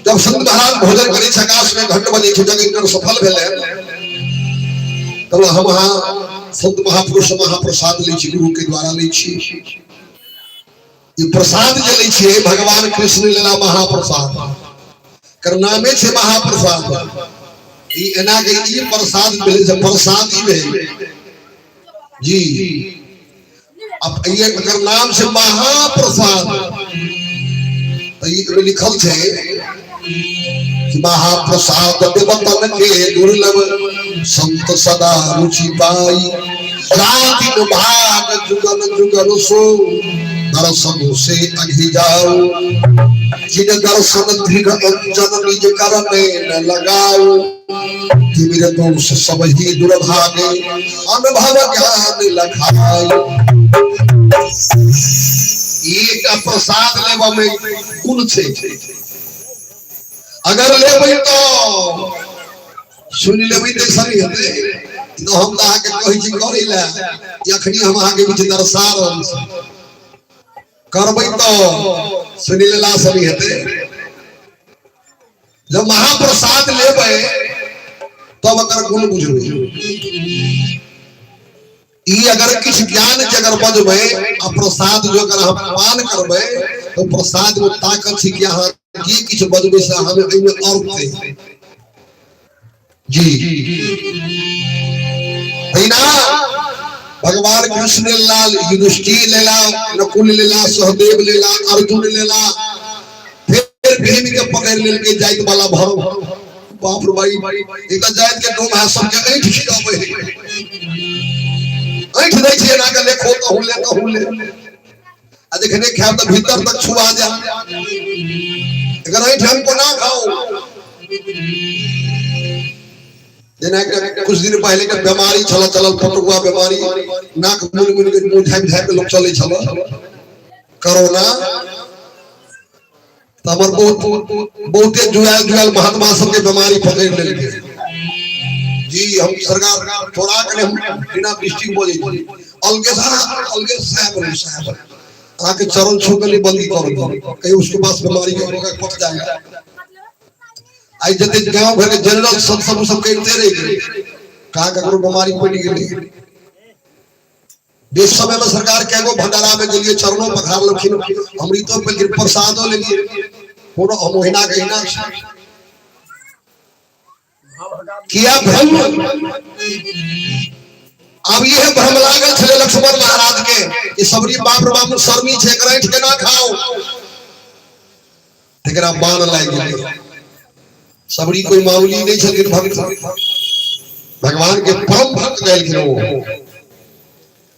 जब संत महाराज भोजन करै छै, आकाश में घंट बजै छै, जग इनकर सफल भेलै, तब हम अहाँ संत महापुरुष महाप्रसाद लै छी, गुरु के द्वारा लै छी। ई प्रसाद जे लै छियै, भगवान कृष्ण लेला महाप्रसाद, कर नामे छै महाप्रसाद। ई एना के ई प्रसाद भेलै से प्रसादी भेल जी। अब ये एकर नाम छै महाप्रसाद, तऽ ई एहिमे लिखल छै कि महाप्रसाद देवतन के दुर्लभ संत सदा रुचि पाई, जाति भाग जुगल जुगल सो दर्शन से अघि जाओ, जिन दर्शन दृढ़ अंजन निज करने न लगाओ, तिमिर दोष सब ही दुर्भागे अनुभव ज्ञान लखाई। एकटा प्रसाद लेबऽ में गुण छै, अगर लेबै तो सुनि लेबै तऽ सही हेतै। तऽ हम तऽ अहाँके कहै छी करै लए, अखनी हम अहाँके बीच दर्शा रहल छी। करबै तऽ सुनि लेला सही हेतै। जब महाप्रसाद लेबै तब एकर गुण बुझबै। ई अगर किछु ज्ञान के अगर बजबै आ प्रसाद जो अगर हम पान करबै तो प्रसाद में ताकत छै कि अहाँ जे किछु बजबै से अहाँ एहिमे अर्थ जी। तहिना भगवान कृष्ण लेला, युधिष्ठिर लेला, नकुल लेला, सहदेव लेला, अर्जुन लेला, फिर भीम के पकड़ लेलकै जाइत वाला भरम। बाप रे भाई, एक तऽ जाइत के डोम है, सबके ऐंठ खियाबै है, ऐंठ दै छै एना के, लेखो तहु ले तहु ले, आ जखने खायब तऽ भीतर तक छुआ जा। एकर ऐंठ हम कोना खाउ? जेना एकटा कुछ दिन पहले के बीमारी छल चलल, पटुआ बीमारी, नाक मुनि मुनि के मुंह झापि झापि के लोग चलै छल, कोरोना। तऽ हमर बहुत बहुते जुआयल जुआयल महात्मा सबके बीमारी पकड़ि लेलकै जी। हम सरकार थोड़ा कने हम बिना दृष्टि बजै छी, अलगे अलगे साहब रे साहब, अहाँके चरण छू के नहीं बंदी कर दी, कहीं उसके पास बीमारी के रोग पक जाएगा। आइ जते गाँव घर के जनरल सब सब सब करिते रहि गेलै, कहाँ ककरो बीमारी पड़ि गेलै। देश समय में सरकार कैगो भंडारा में गेलिए, चरणों पखार लखिन, अमृतो पेलखिन, प्रसादो लेलिए, कोनो हम ओहिना के अहिना छी। किया भ्रम? आब इहे भ्रम लागल छलै लक्ष्मण महाराज के कि सबरी बाप रे बाप शर्मी छै, एकर ऐंठ केना खाओ। तकरा बाण लागि गेलै। सबरी कोई मामूली नहीं छलखिन भक्त, भगवान के परम भक्त गेलखिन ओ।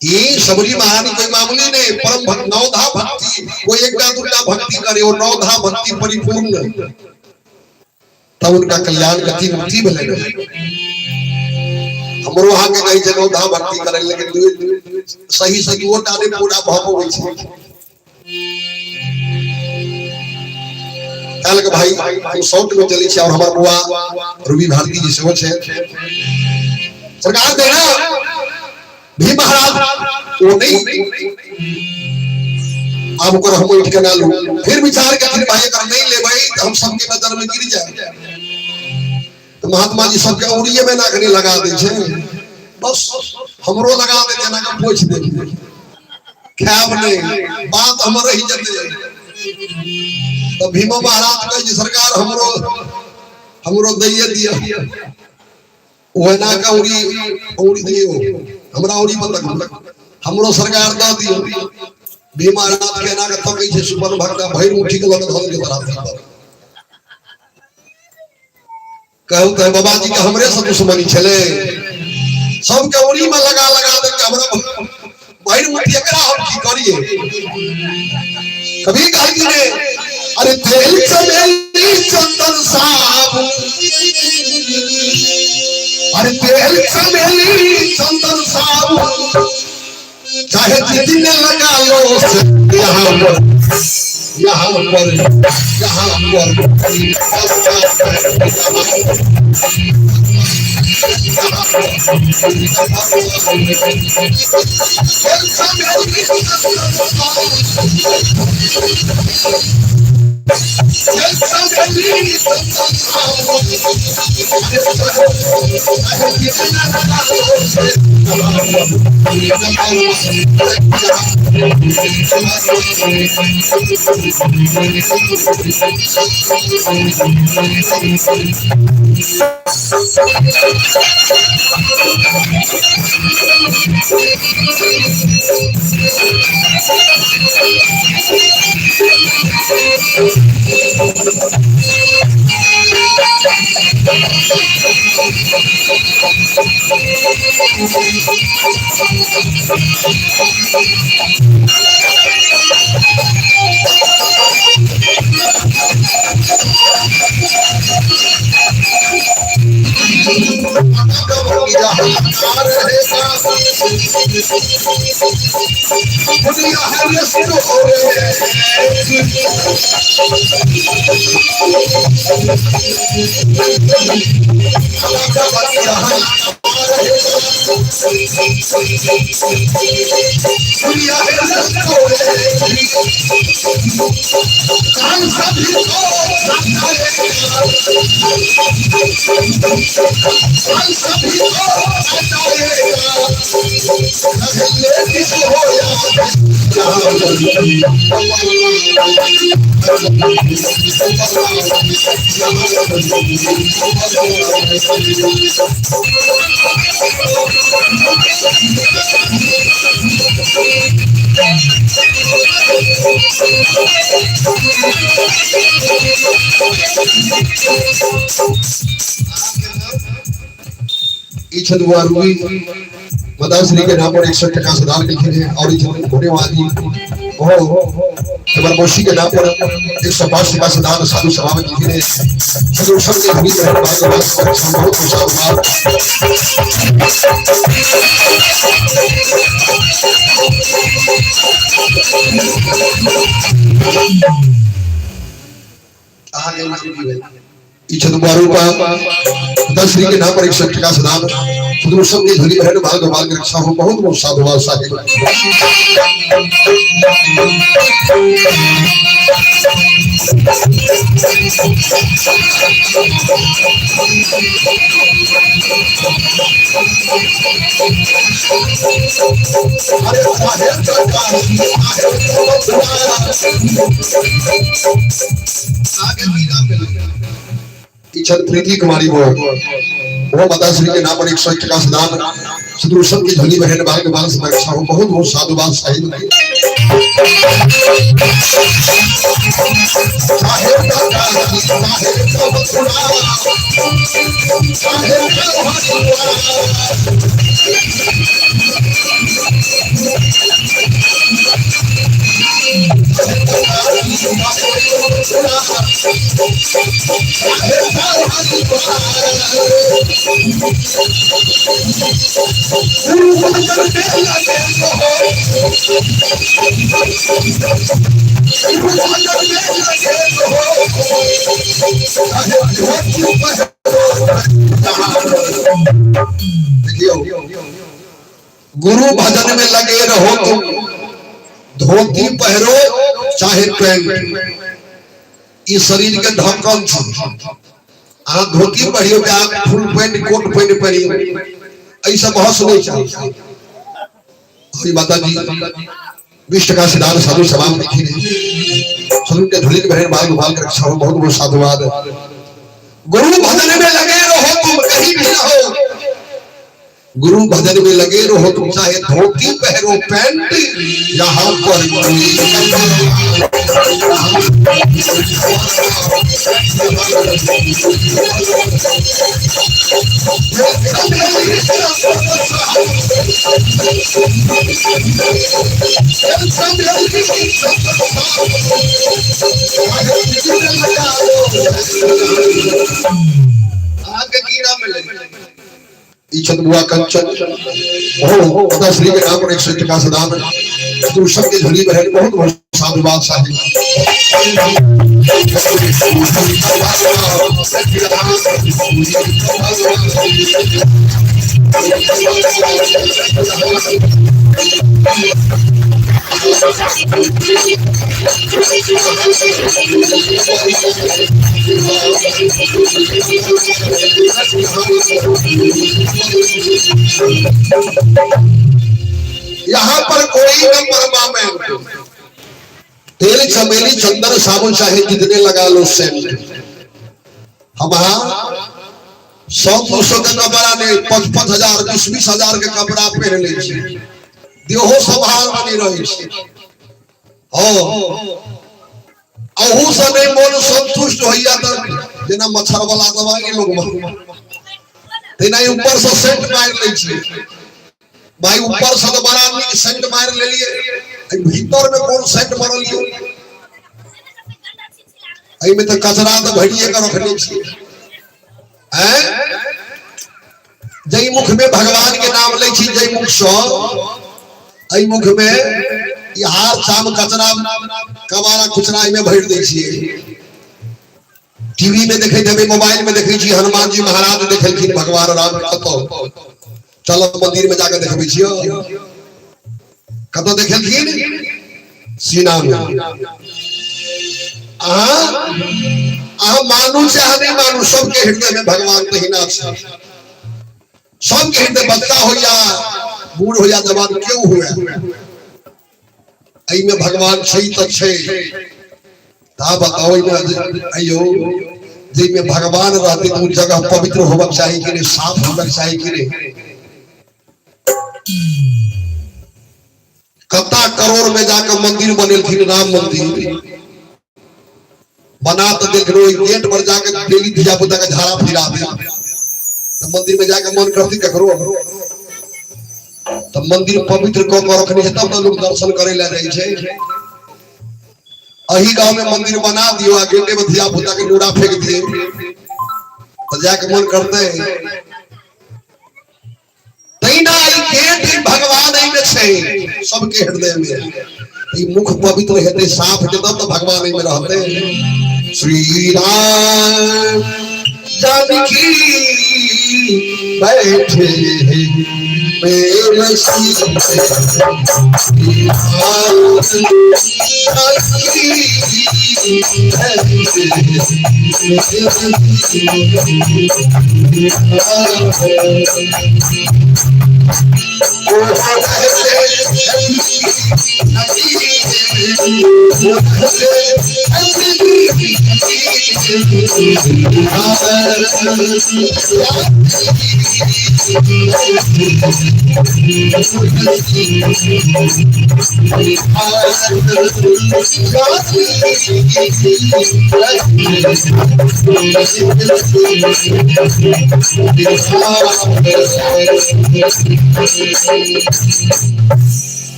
ई सबरी महारानी कोई मामूली नहीं, परम भक्त, नौधा भक्ति, कोई एकटा दूटा भक्ति करे, वो नौधा भक्ति परिपूर्ण, तब उनका कल्याण गति मुक्ति भेलै। हमरो अहाँके कहै छै नौधा भक्ति करे, लेकिन सही से दूओ टा नहि पूरा भऽ पबै छै। काल्हि के भाई हम शॉर्ट में चलै छी और हमर बुआ रूबी भारती जी सेहो छै। सरकार देना भी महाराज वो नहीं, आब ओकर हम उठि के ना लू। फिर विचार केलखिन, भाई अगर नहीं लेबै तऽ हम सबके नजर में गिर जाए। तऽ महात्मा जी सबके औरिये में नाकनी लगा दै छै, बस हमरो लगा दे, एना के पोछि दे, खायब नहीं, बात हमर रहि जेतै। तऽ भीमा महाराज कहै छै, सरकार हमरो हमरो दैये दिअ, ओहिना के औरी औरी दियौ, हमरा औरी पर तक हमरो सरकार दऽ दियौ। भीमा रात के एना के तकै छै सुपन भगता, भरि मुट्ठी के लऽ के धऽ देलकै बराती पर। कहू तऽ बाबा जी के हमरे से दुश्मनी छलै? सबके उड़ी में लगा लगा देलकै, हमरा भरि मुट्ठी, एकरा हम की करिए? कभी कहलखिन ने, अरे तेल चमेली चंदन साबुन, अरे तेल चमेली चंदन साबुन, चाहे जितने लगा लो, यहाँ पर यहाँ पर यहाँ पर। माताश्री के नाम पर 100 टका सुधार लिखे हैं और होने वाली वो मौसी के नाम पर 105 टका सुधार साधु सभा में लिखे हैं। सबके बहुत साधुवाद। श्री के नाम पर 100 टका सुधार सबके झोली बहन भाग भाग रक्षा हो बहुत बहुत साधुवाद साहिब। प्रीति कुमारी वो माता श्री के नाम पर 100 टका दान सुदूर की झोली बहन भाग भाग रक्षा हो बहुत बहुत साधुवाद साहिब। गुरु भजन में लगे रहो तुम, धोती पहरो चाहे पैंट, ई शरीर के ढकल छी। अहाँ धोती पहिरो कि अहाँ फुल पैंट कोट पैंट पहिरियो, ऐसा बहस नहीं चाहिए। माता जी 20 टका से दान साधु सभा में लिखी साधु के धुली बहन बाल गोपाल के रक्षा हो बहुत बहुत साधुवाद। गुरु भजन में लगे रहो तुम, कहीं भी रहो, गुरु भजन में लगे रहो तुम, चाहे धोती पहरो पैंट यहाँ पर आगे कीड़ा मिले बुआ कंचन हो श्री के नाम पर 100 टका से दान सबके झोली बहन बहुत बहुत साधुवाद साहिब। यहाँ पर कोई न परमामेंट। तेल चमेली चंदन साबुन चाहे जितने लगा लो सेंट। हम 100-200 के कपड़ा नहीं, 5-5 हजार 20-20 हजार के कपड़ा पहन ले छी, देहो संभाल नहीं रहे छी। अहू से नहीं मन संतुष्ट होइया त जेना मच्छर वाला दवाई लोग तेना ऊपर से सेंट मार ले छी। भाई ऊपर से तो बड़ा नीक सेंट मार लेलिए, भीतर में कौन सेंट मारलिए? एहिमे तऽ कचरा तऽ भरिए के रखने छी। हैं जै मुख में भगवान के नाम लै छी, जै मुख सँ, एहि मुख में ई हार चाम कचरा कबाड़ा कुचरा एहिमे भरि दै छियै। टीवी में देखैत हेबै, मोबाइल में देखै छी, हनुमान जी महाराज देखेलखिन भगवान राम कतौ, चलो मंदिर में जाके देखबै छियौ, कतौ देखेलखिन? सीना में। अहाँ मानू चाहे नहीं मानू, सबके हृदय में भगवान तहिना छै। सबके हृदय, बच्चा हो या बूढ़ हो या जवान क्यों हुए, एहिमे भगवान छै तऽ छै। ता बताओ, अयो जाहिमे भगवान रहते तो जगह पवित्र होबक चाही कि नहीं, साफ होबक चाही कि नहीं? कत्ता करोड़ में जाकर मंदिर बनेलखिन, राम मंदिर बना तो देख लो, गेट पर जाकर डेली धिया पुता के झाड़ा फिरा दे तो मंदिर में जाकर मन करती ककरो, तो मंदिर पवित्र क के रखने छै तब तो लोग दर्शन करे ला जाइ छै। अही गांव में मंदिर बना दियो आ गेटे में धिया पुता के नूरा फेंक दिए तो जाके मन करते। तहिना ई गेट ई भगवान एहिमे छै सबके हृदय में। ई मुख पवित्र हेतै, साफ हेतै, तब तो भगवान एहिमे रहतै। श्री राम जानकी बैठे मेरे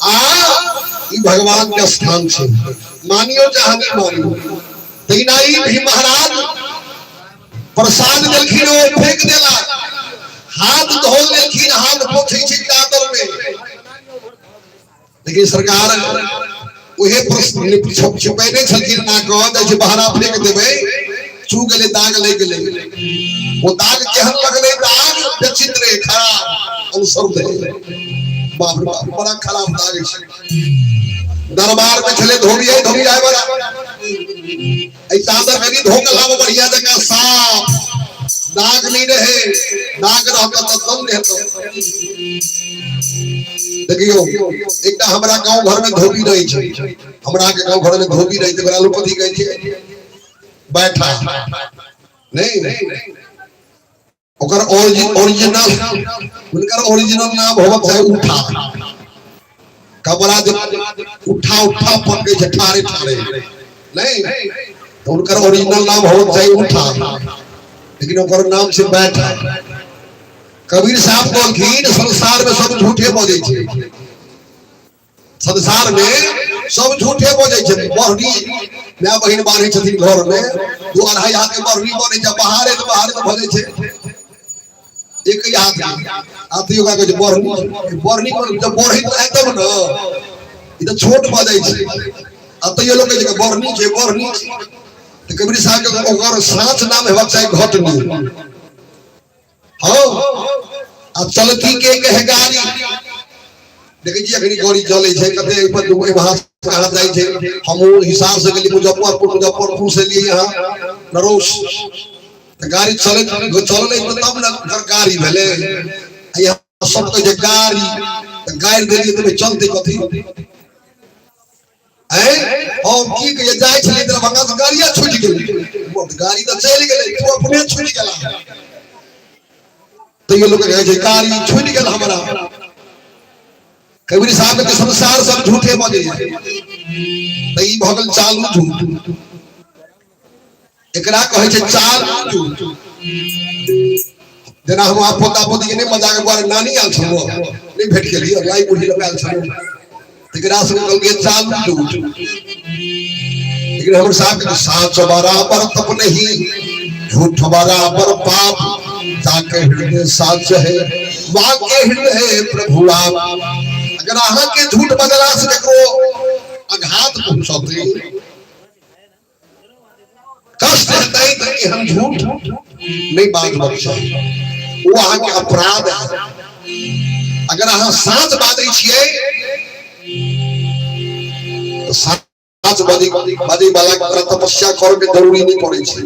आ ई भगवान के स्थान छै, मानियो चाहे नहीं मानियो। तहिना ई भी महाराज प्रसाद देलखिन, ओ फेंक देला, हाथ धो लेलखिन, हाथ पोछै छै चादर में, लेकिन सरकार उहे प्रश्न छिपेने छलखिन ना कह दै छै बहरा फेंक देबै, चू गेलै, दाग लागि गेलै। ओ दाग केहन लगलै? दाग विचित्र, खराब, अनुसर दे, बाप रे बाप, बड़ा खराब दाग छै। दरबार में छले धोबी, है धोबी आए बड़ा एहि चादर कनी धो के लाबो बढ़िया जगह साफ, दाग नहीं रहे, दाग रहता तो दम नहीं हेतौ। देखियो एकटा हमरा गांव घर में धोबी रहे छै, हमरा के गांव घर में धोबी रहे छै, ओकरा लोग कथी कहै छै? बैठा नहीं, ओकर ओरिजिनल, हुनकर ओरिजिनल नाम होबक चाही उठा। कपड़ा जे उठा उठा पटकै छै ठारे ठारे, नहीं तो हुनकर ओरिजिनल नाम होबक चाही उठा, लेकिन ओकर नाम छै बैठा। कबीर साहब कहलखिन संसार में सब झूठे बजै छै, संसार में सब झूठे बजै छै। बढ़नी माय बहिन बान्है छथिन घर में, दू अढ़ाई हाथ के बढ़नी बनै छै, बाहरे तऽ बाहरे तऽ भऽ जाइ छै एक ही हाथ में। अथी ओकरा कहै छै बढ़नी, बढ़नी जब बढ़ैत रहै तब ने, ई तऽ छोट भऽ जाइ छै। आ तैयो लोक कहै छै बढ़नी छै बढ़नी छै। तऽ कबीर साहब के ओकर साँच नाम हेबाक चाही घटनी। हाँ, आ चलती के कहे गाड़ी। देखै छियै अखनी गाड़ी चलै छै कते, एहि पर वहाँ कहाँ जाइ छै। हमहूँ हिसाब से गेली मुजफ्फरपुर, मुजफ्फरपुर से लिए यहाँ नरोस, तऽ गाड़ी चलैत चललै तऽ तब ने ओकर गाड़ी भेलै। यहाँ सब कहै छै गाड़ी, तऽ गाड़ि देलियै तऽ चलतै कथी? हम की कहियै, जाइ छलियै दरभंगा से गाड़िया छूटि गेलै। गाड़ी तऽ चलि गेलै, तू अपने छूटि गेला। तैयो लोक कहै छै गाड़ी छूटि गेल हमरा। कबीर साहब के संसार सब झूठे बजैया, तऽ ई भऽ गेल चालू झूठ। एकरा कहै छै चालू झूठ। जेना हम अहाँ पोता पोती के नहि मजाक दुआरे नानी आयल छलहुँ, नहि भेट गेली, लाइ बूढ़ी लग आयल छलहुँ, तकरा सबके कहलकै चालू झूठ। लेकिन हमर साहब के साँच बराबर तप नहीं, झूठ बराबर पाप, जाके हृदय साच है वाके हृदय प्रभु आप। अगर अहाँ के झूठ बजला से ककरो आघात पहुंचतै, कष्ट हेतै, तऽ एहन झूठ नहि बाजबाक चाही, ओ अहाँके अपराध है। अगर अहाँ साँच बाजै छियै तऽ साँच बाजै बाजै वाला के तपस्या करे के जरूरी नहीं पड़ै छै।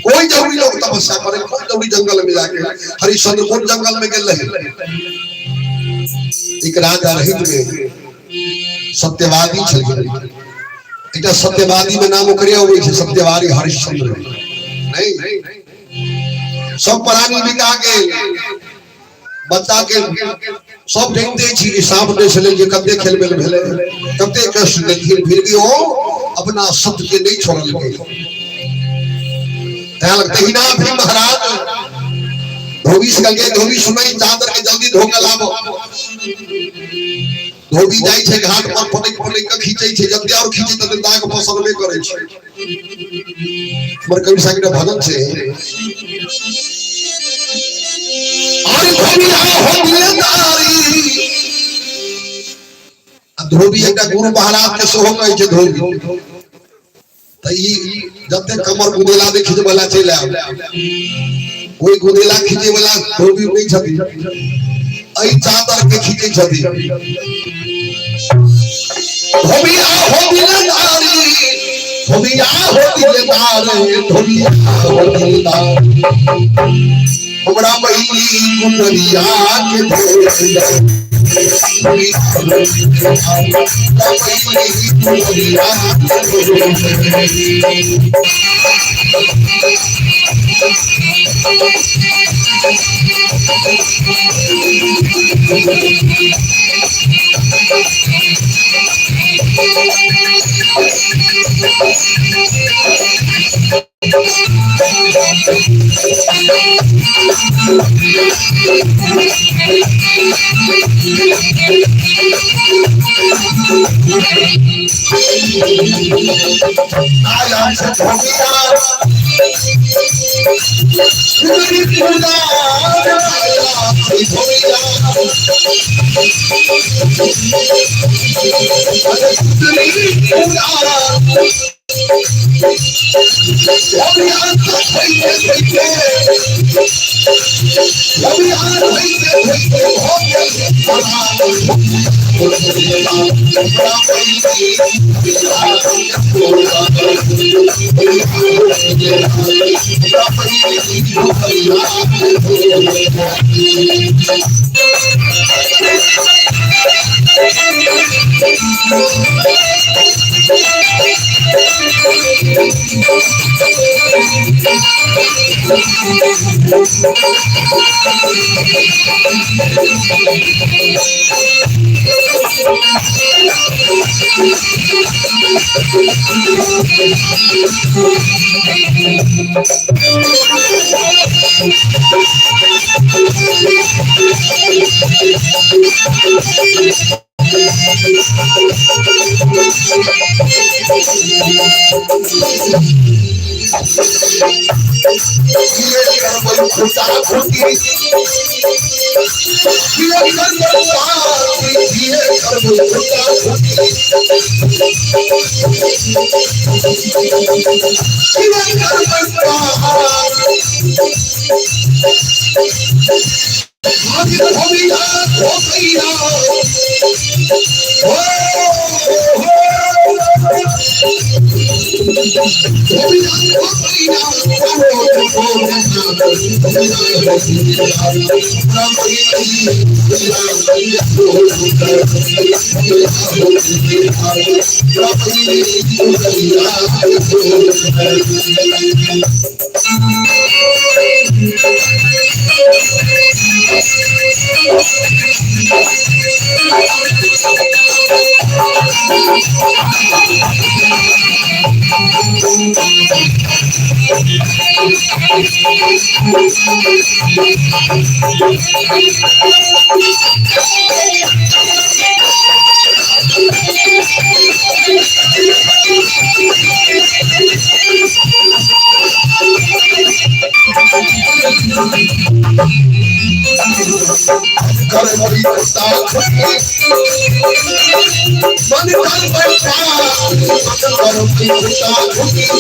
कोई जरूरी लोग तपस्या करे, कोई जरूरी जंगल में जाके। हरिश्चंद्र कोन जंगल में गेल रहे? एक राजा रहित में सत्यवादी छलखिन। एकटा सत्यवादी में नाम ओकरे अबै छै, सत्यवादी हरिश्चंद्र। नहीं, सब प्राणी बिका गेल, बच्चा के सब जानते छी कि सांप डसि छलै जे कते खेल मेल भेलै, कते कष्ट देलखिन, फिर भी ओ अपना सत्य के नहीं छोड़लकै। तैं लगते ही ना भी महाराज धोबी से कहलकै, धोबी सुनै, चादर के जल्दी धो के लाबो। धोबी जाइ छै घाट पर, पटकि पटकि के खींचै छै, जते और खींचै तते दाग पसरबे करै छै। हमर कवि साहब के भजन छै, अरे धोबिया हो दिलदारी। आ धोबी एकटा गुरु महाराज के सेहो कहै छै धोबी। तऽ ई जते कमर गुदेला दे खींचे वाला चलि आयल, ओहि गुदेला खींचे वाला धोबी नहि छथिन, एहि चादर के खींचे छथिन। धोबिया हो दिलदारी, धोबिया हो दिलदार, धोबिया हो दिलदार, हमरा बहिनी गुंडरिया के धोबिया, बहिनी गुंडरिया के धोबिया। आया छै धोबिया किए करबै खुटा खुटी, किए करबै पापी, किए करबै खुटा खुटी, किए करबै पापी। हाजिर भविया धोकैया, हो हो धोबिया धोकैया, मन कर खुटा खुटी।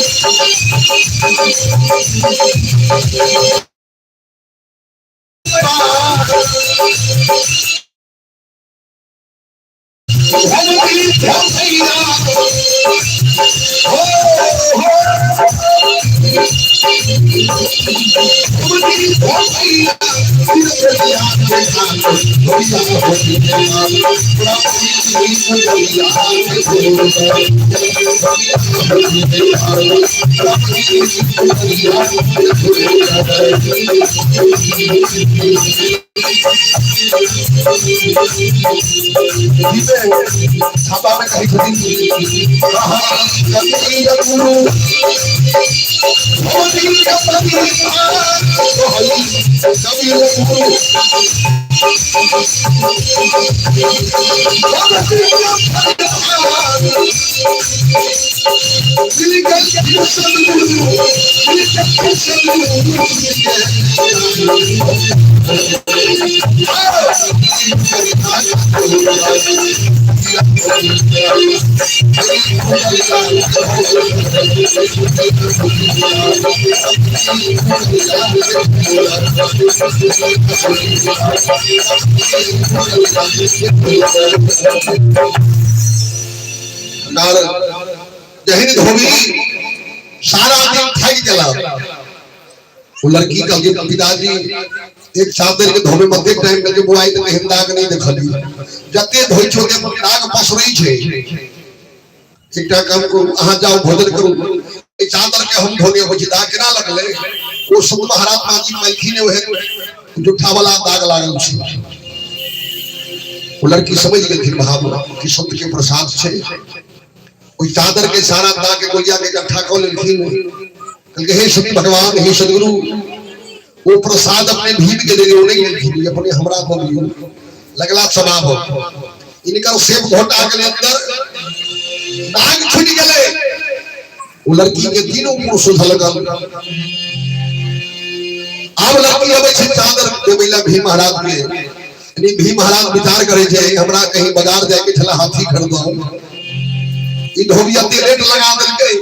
छापा में कही गुरु जहिन धोबी सारा दिन थाकि गेला। वो लड़की कहलकै पिताजी एक चादर के धोबे में एतेक टाइम कहलकै बुआई तऽ एहन दाग नहि देखलियै, जते धोइ छौ ओते दाग पसरै छै। एकटा काम करू, अहाँ जाउ भोजन करू, एहि चादर के हम धोने होइ छै, दाग केना लगलै? ओ संत महात्मा जी मलखिन ओहे जूठा वाला दाग लागल छै। वो लड़की समझ गेलखिन भाव कि संत के प्रसाद छै। ओहि चादर के सारा दाग के गोलिया के इकट्ठा कऽ लेलखिन। कहलकै हे सती भगवान, हे सदगुरु, वो प्रसाद अपने भीम के देलियै, ओ नहि लेलखिन, अपने हमरा दऽ दियौ। लगला समाब इनकर सेब घोटा गेलै, अंदर दाग छुटि गेलै। वो लड़की के तीनों पुरुष लगल। आब लड़की अबै छै चादर देबै ला भीम महाराज के। यानी भीम महाराज विचार करे छै हमरा कहीं बाजार जाय के छला हाथी खरीदो, ई धोबी एते रेट लगा देलकै।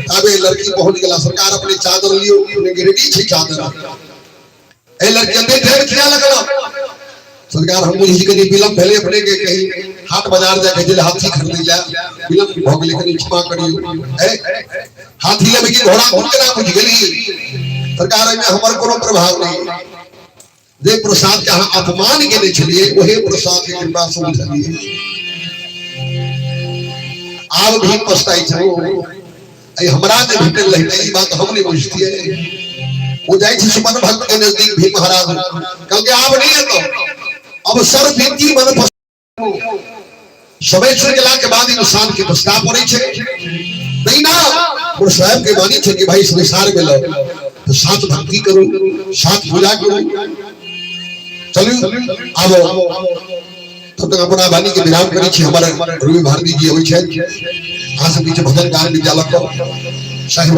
ताबे लड़की पहुंच गेला, सरकार अपने चादर लियो, रेडी छै चादर। ए लड़की एते टाइम किया लगल? सरकार हम बुझी कनी विलम्ब भेलै, अपने के कहीं हाट बाजार जाय के छलै हाथी खरीदै ला, विलम्ब भऽ गेलै, कनी क्षमा करियौ। ए हाथी लेबै कि घोड़ा कोन केना बुझि गेली? सरकार एहिमे हमर कोनो प्रभाव नहि, जे प्रसाद के अहाँ अपमान केने छलियै ओहे प्रसाद के कृपा से बुझलियै। आब भी पछताइ छै, अइ हमरा जे भेटल रहितै ई बात हम नहि बुझतियै। ओ जाइ छै सुमन भक्त के नजदीक भीम महाराज, कहलकै आब नहि एतौ, अवसर बीती मन समय छुटि गेला के बाद इंसान के पछताव पड़ै छै। तहिना गुरु साहब के मानी छै कि भाई संसार में लो तो सात भक्ति करू, सात पूजा करू। चलू आबो तब तक अपना वाणी के विराम करै छी। हमर रवि भारती जी अबै छथि, अहाँ सब किछु भजन गान विद्यालय साहेब।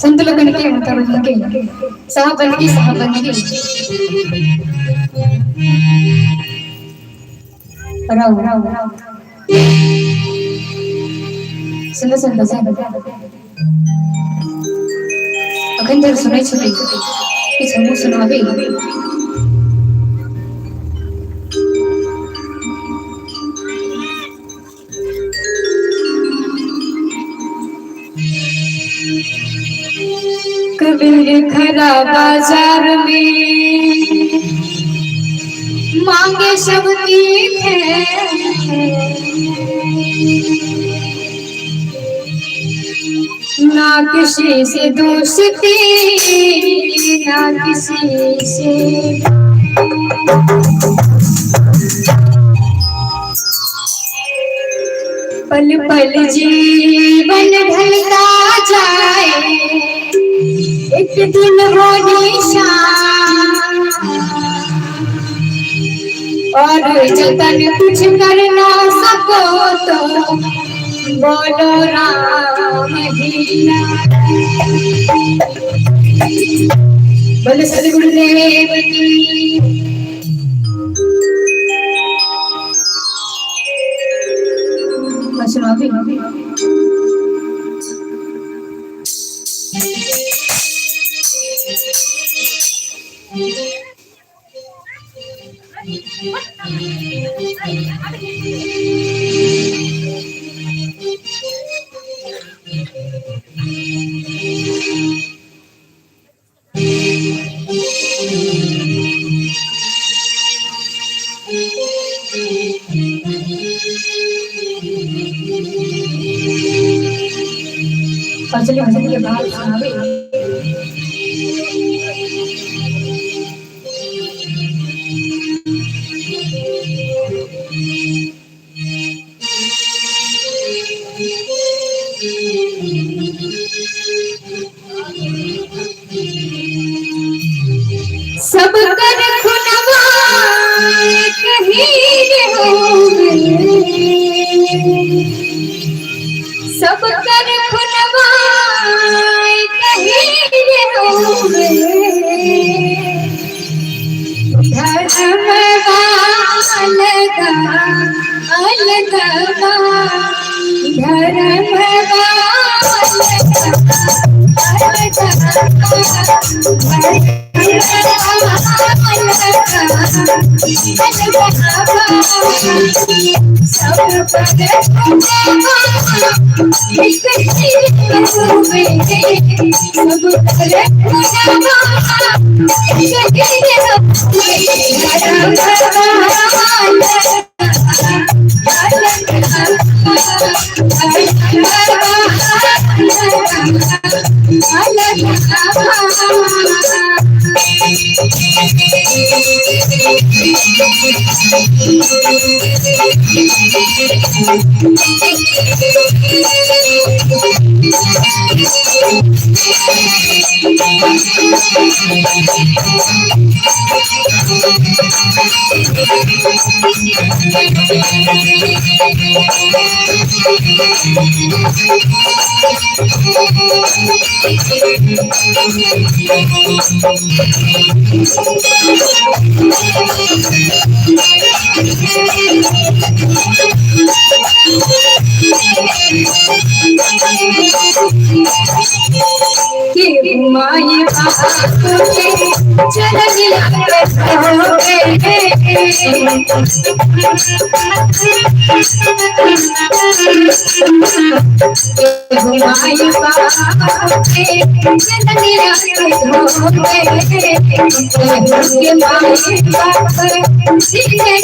संत लोकनि के माता बहिन के साहब बंदगी, साहब बंदगी। राव राव सुंदर सुंदर भजन अखन धरि सुनै छली, किछु हमहूँ सुनाबी। कबीर खरा बाजार में मांगे सबकी है, ना किसी से दोस्ती ना किसी से। पल पल जीवन ढलता जाए, एक दिन हो निशान, और जतन कुछ कर ना सको तो बोलो राम ही राम। बोलो सदगुरुदेव की। सुनाबी। और चलिए भजन के बाद सुनाबी। सब कर खुनवा कहीं हो गए, सब कर खुनवा कहीं हो गए, धर्म अलगा अलगा, धर्म के माई बाप के चरण माई बाप के चरण के माई बाप सीधे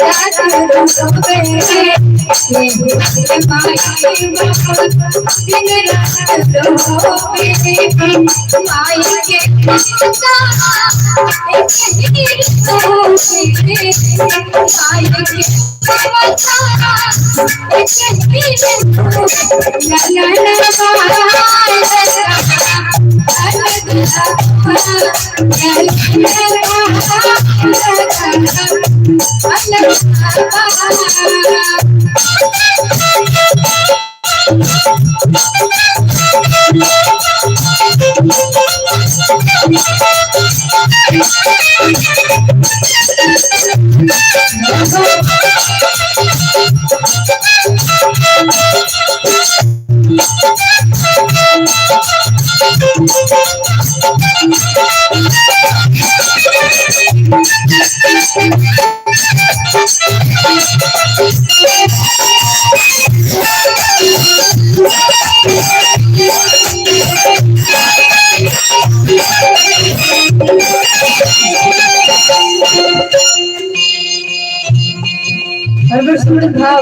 और बड़ सुंदर भाव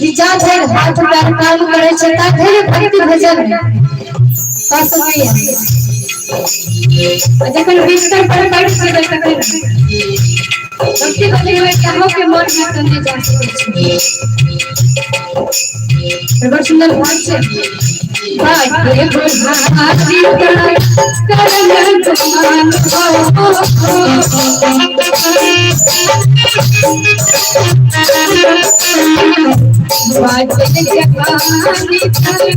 जे जा धरि हाथ पैर काम करै छै ता धरि भक्ति भजन कऽ सकैया। आ जखन बिस्तर पर बैठ जेबै तखन भक्ति भजन में चाहो के मन में त नहि जा सकै छै। बड़ सुंदर भाव छै। भाग्य बुझारी करन गुमान हो, भाग्य जगानी करन गुमान हो,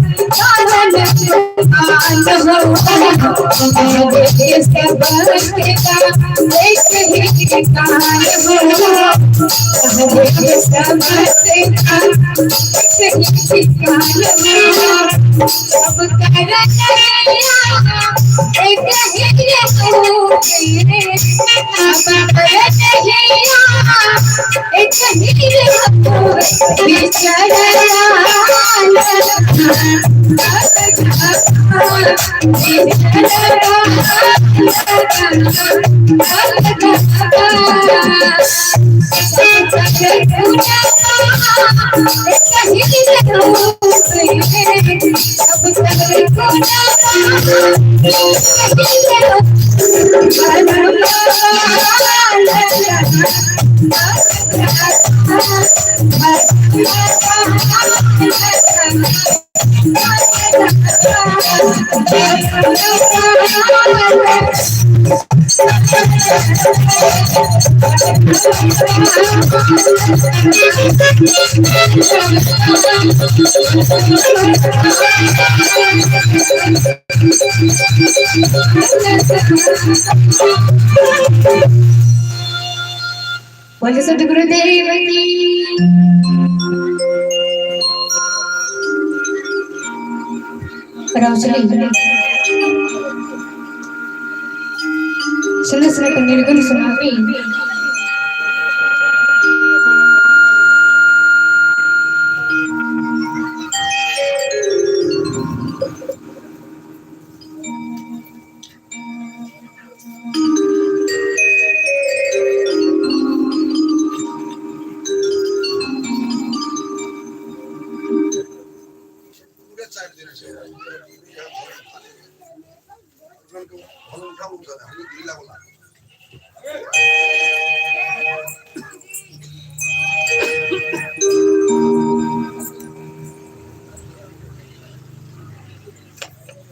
सब का एक ही कान हो, सब का एक ही कान हो, सब कर एक ही सब कर एक ही बोले सतगुरुदेव की। सुंदर सुंदर निर्गुण सुनाबी।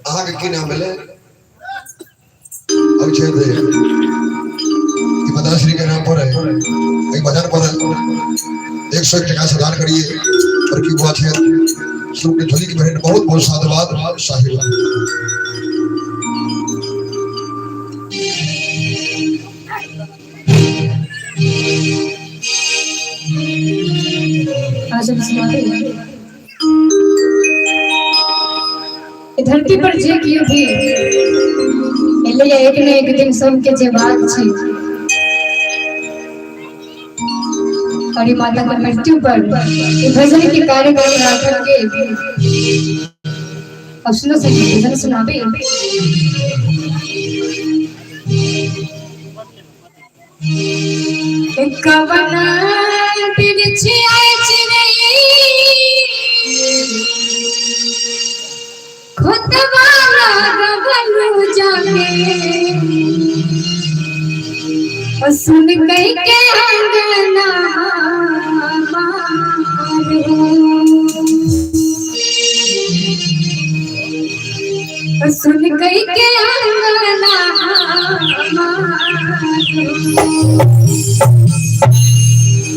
अहाँके की नाम भेलै? अभिषेक दे। ई माताश्री के नाम पर है, एक भजन पर है। 101 टका से दान करिए और की बात है श्लोक के झोली की बहन बहुत बहुत साधुवाद साहिब। आज हम सुनाते हैं धरती पर जे कियो भी एलै एक ने एक दिन सबके जेबाक छै। और ई माता के मृत्यु पर ई भजन के कार्यक्रम राखल गेल। अब सुनो सखी भजन सुनाबे। कवना बिरछिया चिड़ै खोतवा गबलू जाके, और सुन कह के अंगना मारो, और सुन कह के अंगना मारो।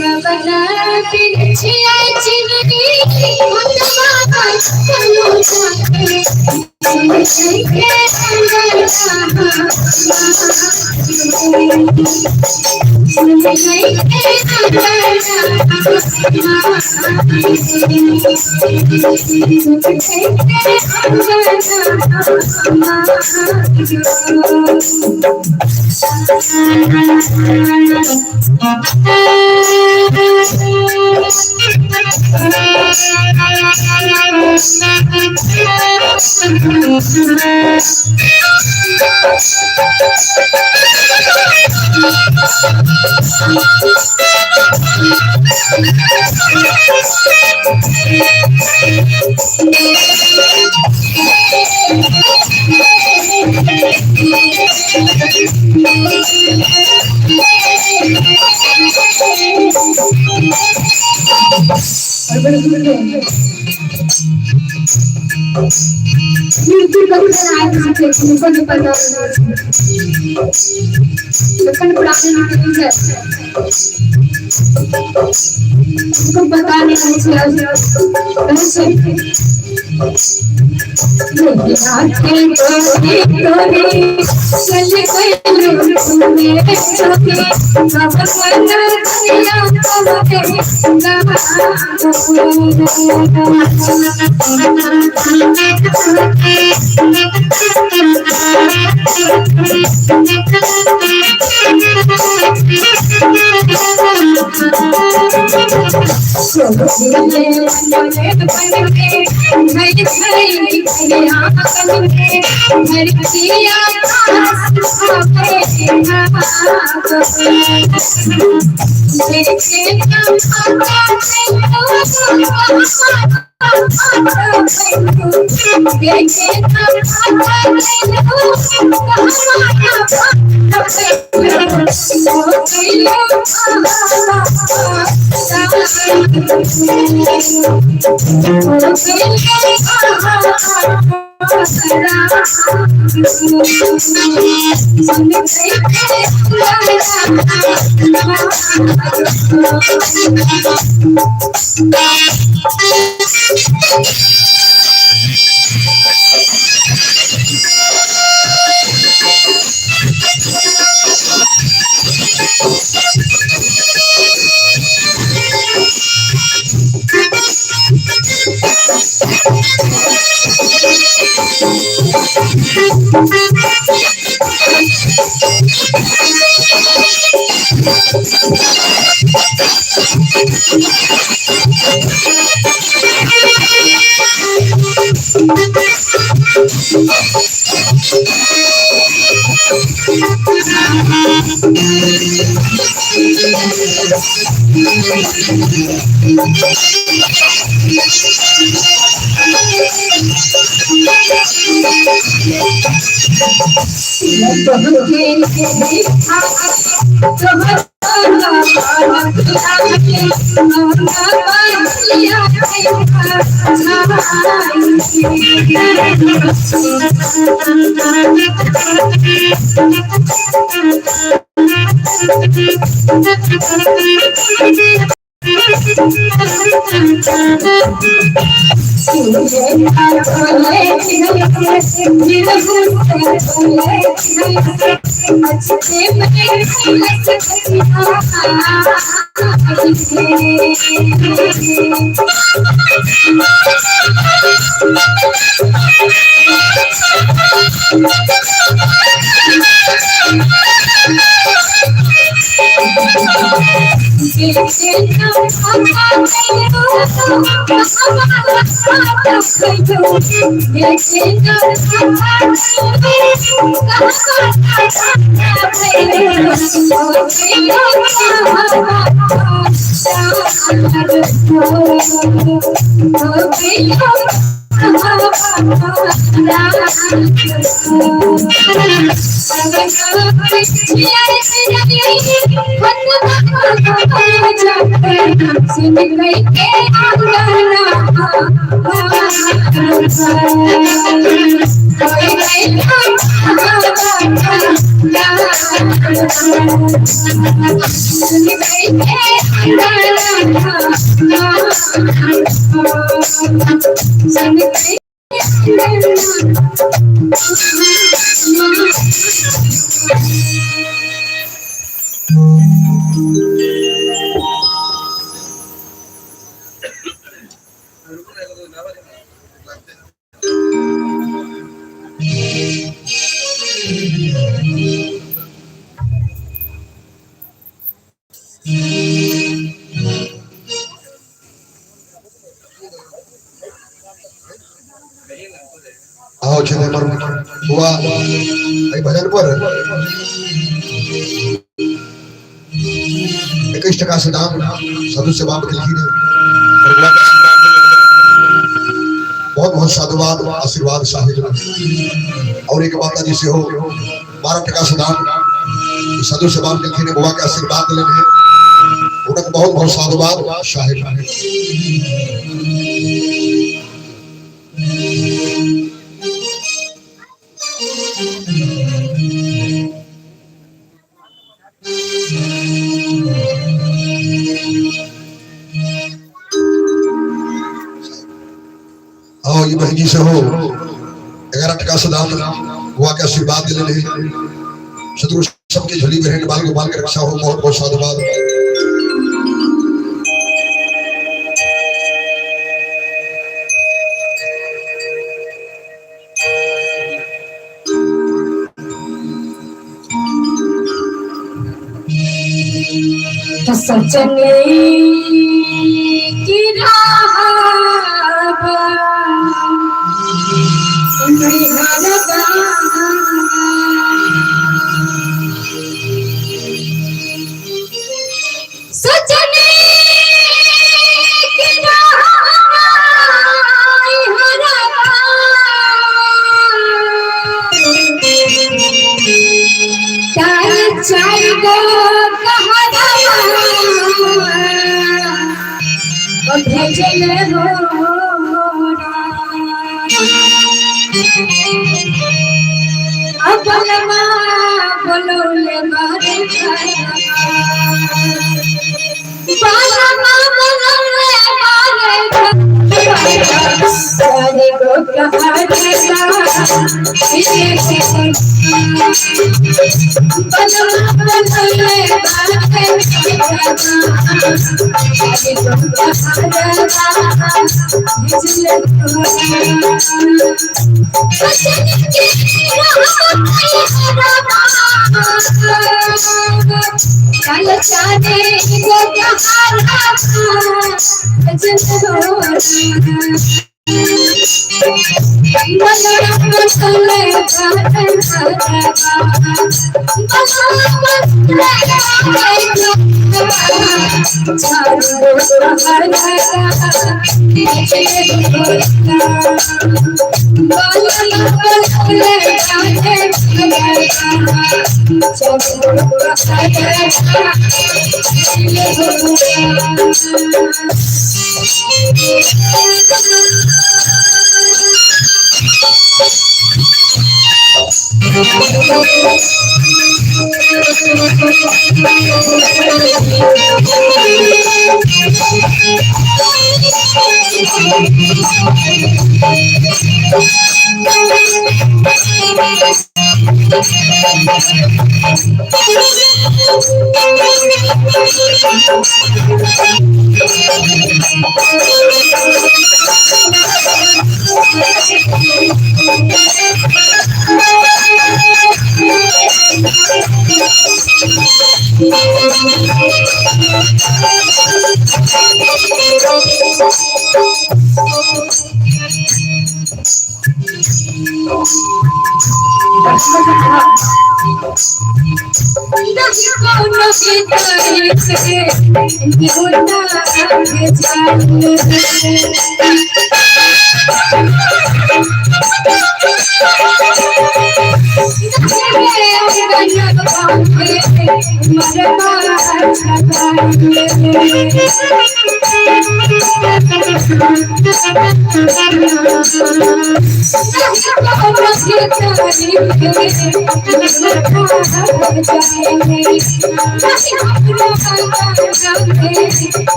कवना बिरछिया चिड़ै खोतवा मृत्यु कभी आयल छै, किनको नहि पता रहै छै। जखन प्राण निकलै छै, किनको पता नहि रहै छै। कहै छै, आओ छे हमर बुआ एहि भजन पर 21 टका से दान साधु सेवा में केलखिन है। बहुत बहुत साधुवाद आशीर्वाद साहिब। और एक माता जी से हो 12 टका से दान साधु सेवा में केलखिन है, बुआ के आशीर्वाद दिलन है, उनका बहुत बहुत साधुवाद साहिब। आओ ये बहन जी से हो 11 टका से दान बुआ के आशीर्वाद दिलन है, शत्रु सबके झोली में रहने बाल गोपाल के रक्षा हो, बहुत बहुत साधुवाद। तो सजने की राह सजने की राह चार गो भेजल हो अपनमा बोलौले बारे बालमा बोलौले बारे सारे गो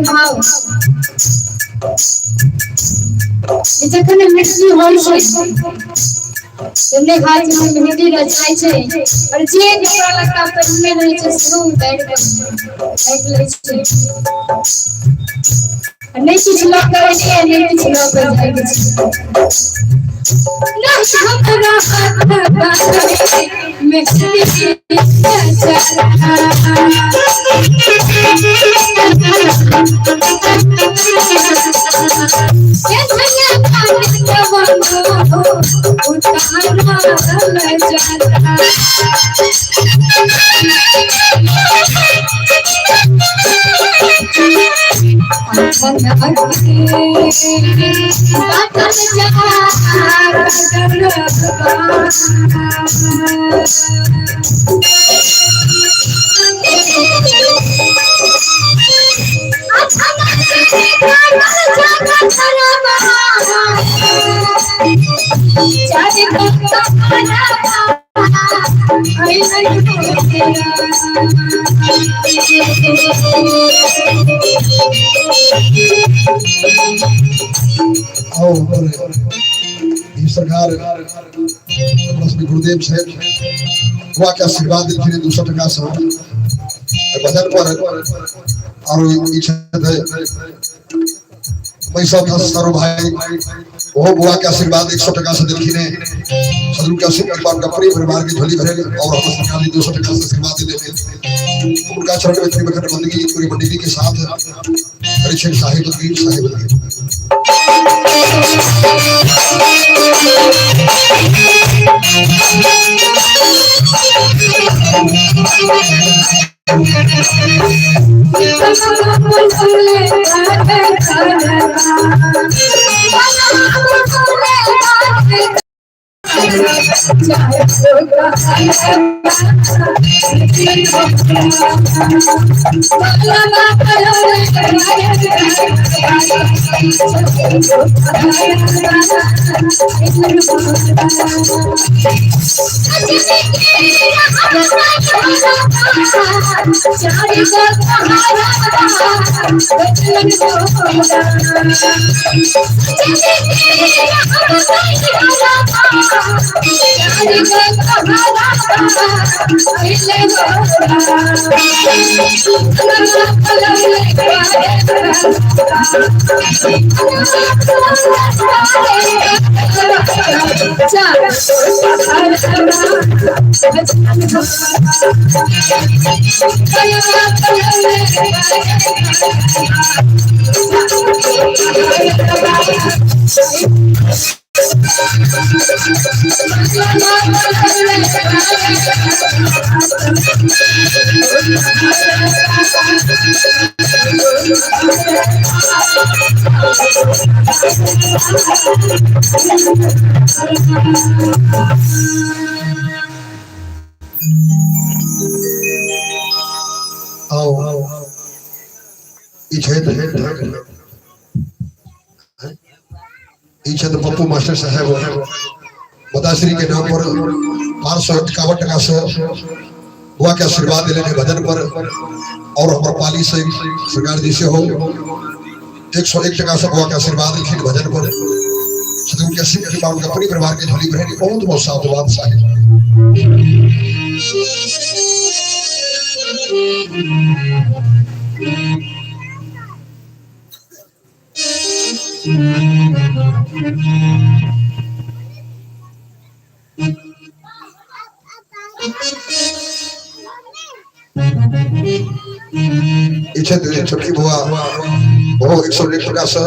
भाव जखन मृत्यु होइ छै हाथ में मेहंदी रचाइ छै और जे कपड़ा लत्ता पहिरने रहै छै सेहो उतारि कऽ राखि लै छै। नहि किछु लऽ कऽ एलियै, नहि किछु लऽ कऽ जाइके छै। आओ ई सरकार अपना सबके गुरुदेव साहेब बुआ के आशीर्वाद देलखिन 200 टका से भजन पर। और ई छथि सरो भाई, वो बुआ के आशीर्वाद 100 टका से देलखिन है। सदरू के आशीर्वाद उनका पूरे परिवार की झोली भरे और हम सरकार ने 200 टका से आशीर्वाद दे देते। उनका चरण में त्रिवखत बंदगी पूरी मंडली के साथ हरिचंद साहिब साहिब। आओ ई छथि ई छथि पप्पू मास्टर साहेब माताश्री के नाम पर 551 टका से बुआ के आशीर्वाद दिले भजन पर और हमर पाली से सरकार जी से हो 101 टका से बुआ के आशीर्वाद लिखी भजन पर। सदगुरु के असीम कृपा उनका पूरी परिवार के झोली भरे बहुत बहुत साधुवाद साहिब। छोटकी बुआ बहुत 101 टका से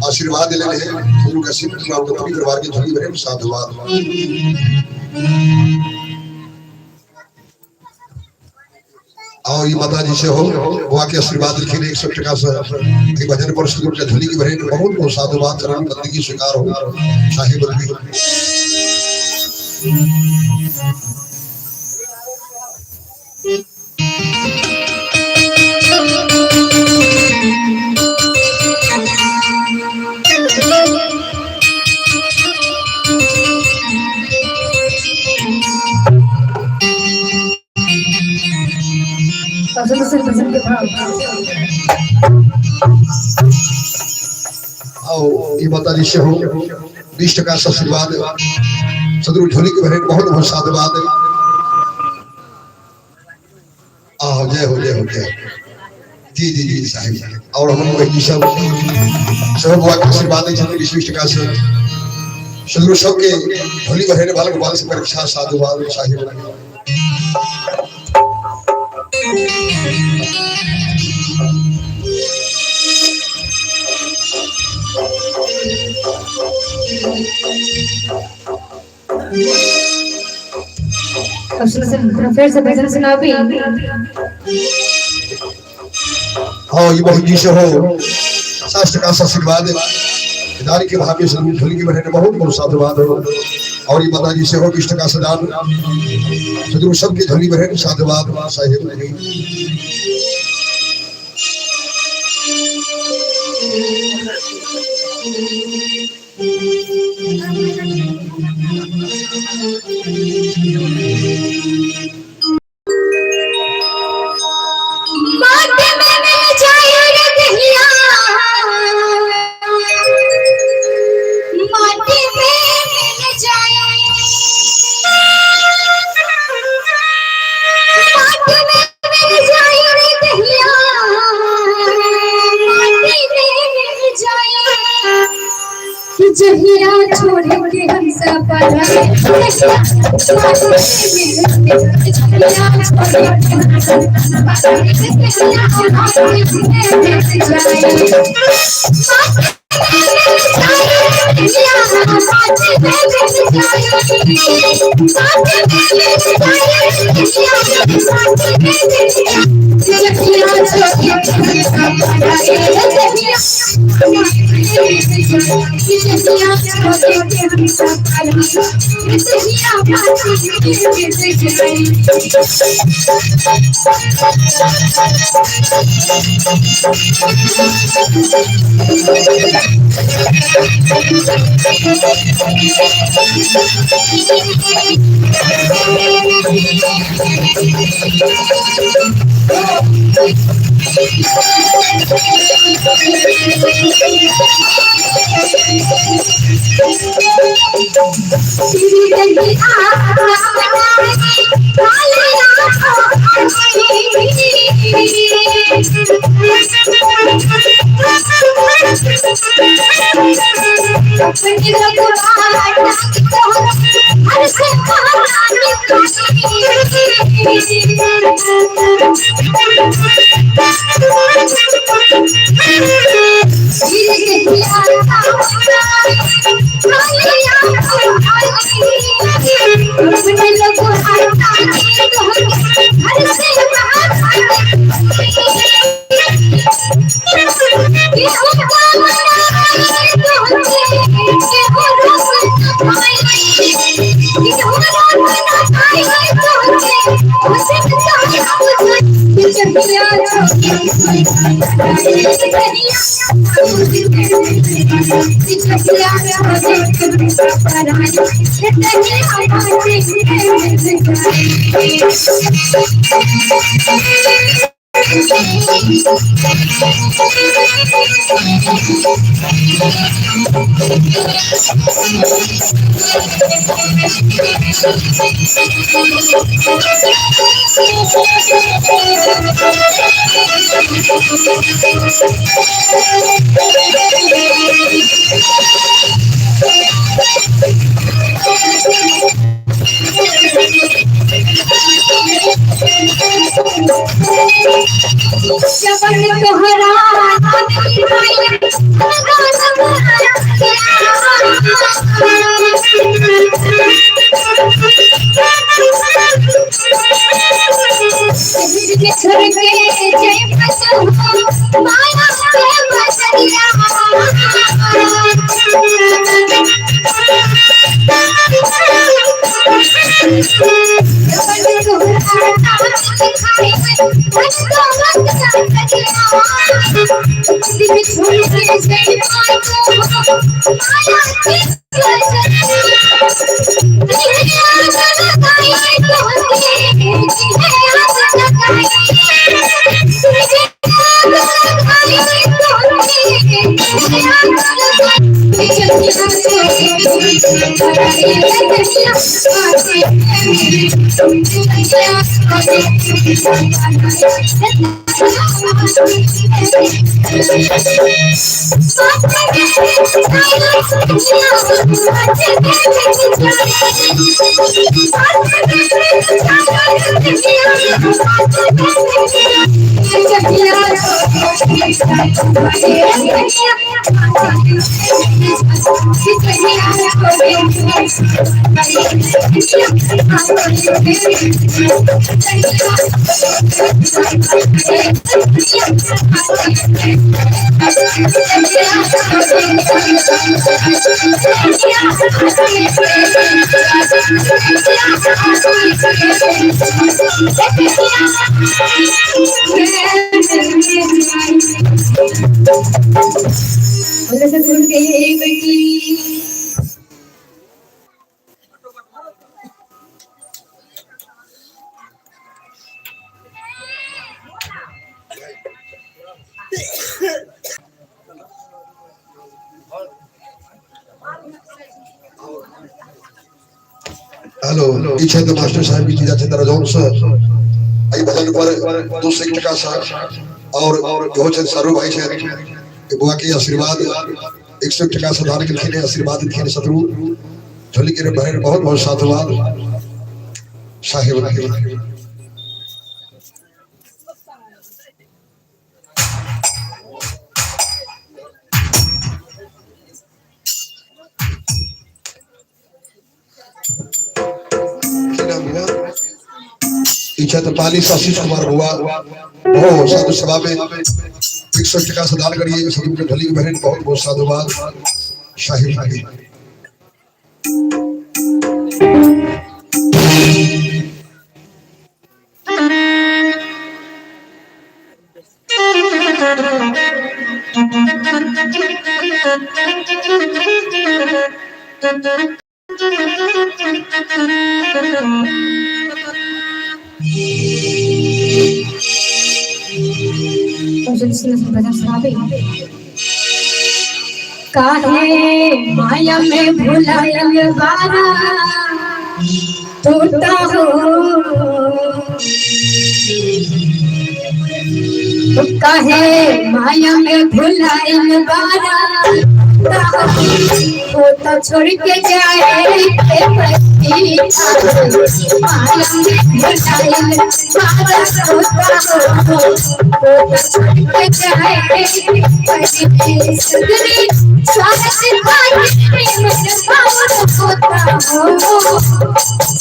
आशीर्वाद दिले रहे गुरु के असीम कृपा उनका पूरी परिवार के झोली भरे साधुवाद। और ये माता जी से हो बुआ के आशीर्वाद लिखे 100 टका से भजन पर सदगुरु के झोली की भरे बहुत बहुत साधुवाद। चरण बंदगी स्वीकार हो साहिब बंदगी। आओ ये माता जी से हो 20 टका से आशीर्वाद सदगुरु झोली के भरे बहुत बहुत साधुवाद। आओ जय हो जय हो जय जी जी जी साहिब। और हम लोग जी सब सब बुआ के आशीर्वाद दै छथिन 20 टका से सदगुरु सबके झोली भरे बाल गोपाल से परीक्षा साधुवाद साहिब। अब सुनो फिर से भजन सुनाबी। हाँ ये बहुत जी से हो 50 टका से आशीर्वाद दारी के भाभी सदगुरु झोली के बहने बहुत बहुत साधुवाद हो। और ये माता जी से हो 20 टका से दान सदगुरु सबके झोली बहने साधुवाद साहिब। माटी में मिल जाए रे दहिया, माटी में मिल जाए, माटी में मिल जाए रे दहिया, माटी में मिल जाए। जहिया छोड़ के हम सब हेलो ई छथि मास्टर साहब की चीज छथि रजौन सर एहि भजन पर 200 टका सर और इहो छथि सरू भाई छथि बुआ के आशीर्वाद 100 टका से दान केलखिन आशीर्वाद देलखिन शत्रु झोली के भरे बहुत बहुत साधुवाद साहिब। इच्छा तो पाली आशीष कुमार बुआ बहुत साधु सभा में 100 टका से दान करिए सभी के ढली बहन बहुत बहुत साधुवाद शाही भाई। सुंदर सुंदर भजन सुनाबे। काहे माया में भुलायल बारा तोता हो, काहे माया में भुलायल बारा तोता छोड़ के जाए के पति, माया में भुलायल बारा तोता हो, तोता छोड़ के जाए के पति। सुंदरी स्वागत भाई मन बावर होता हो,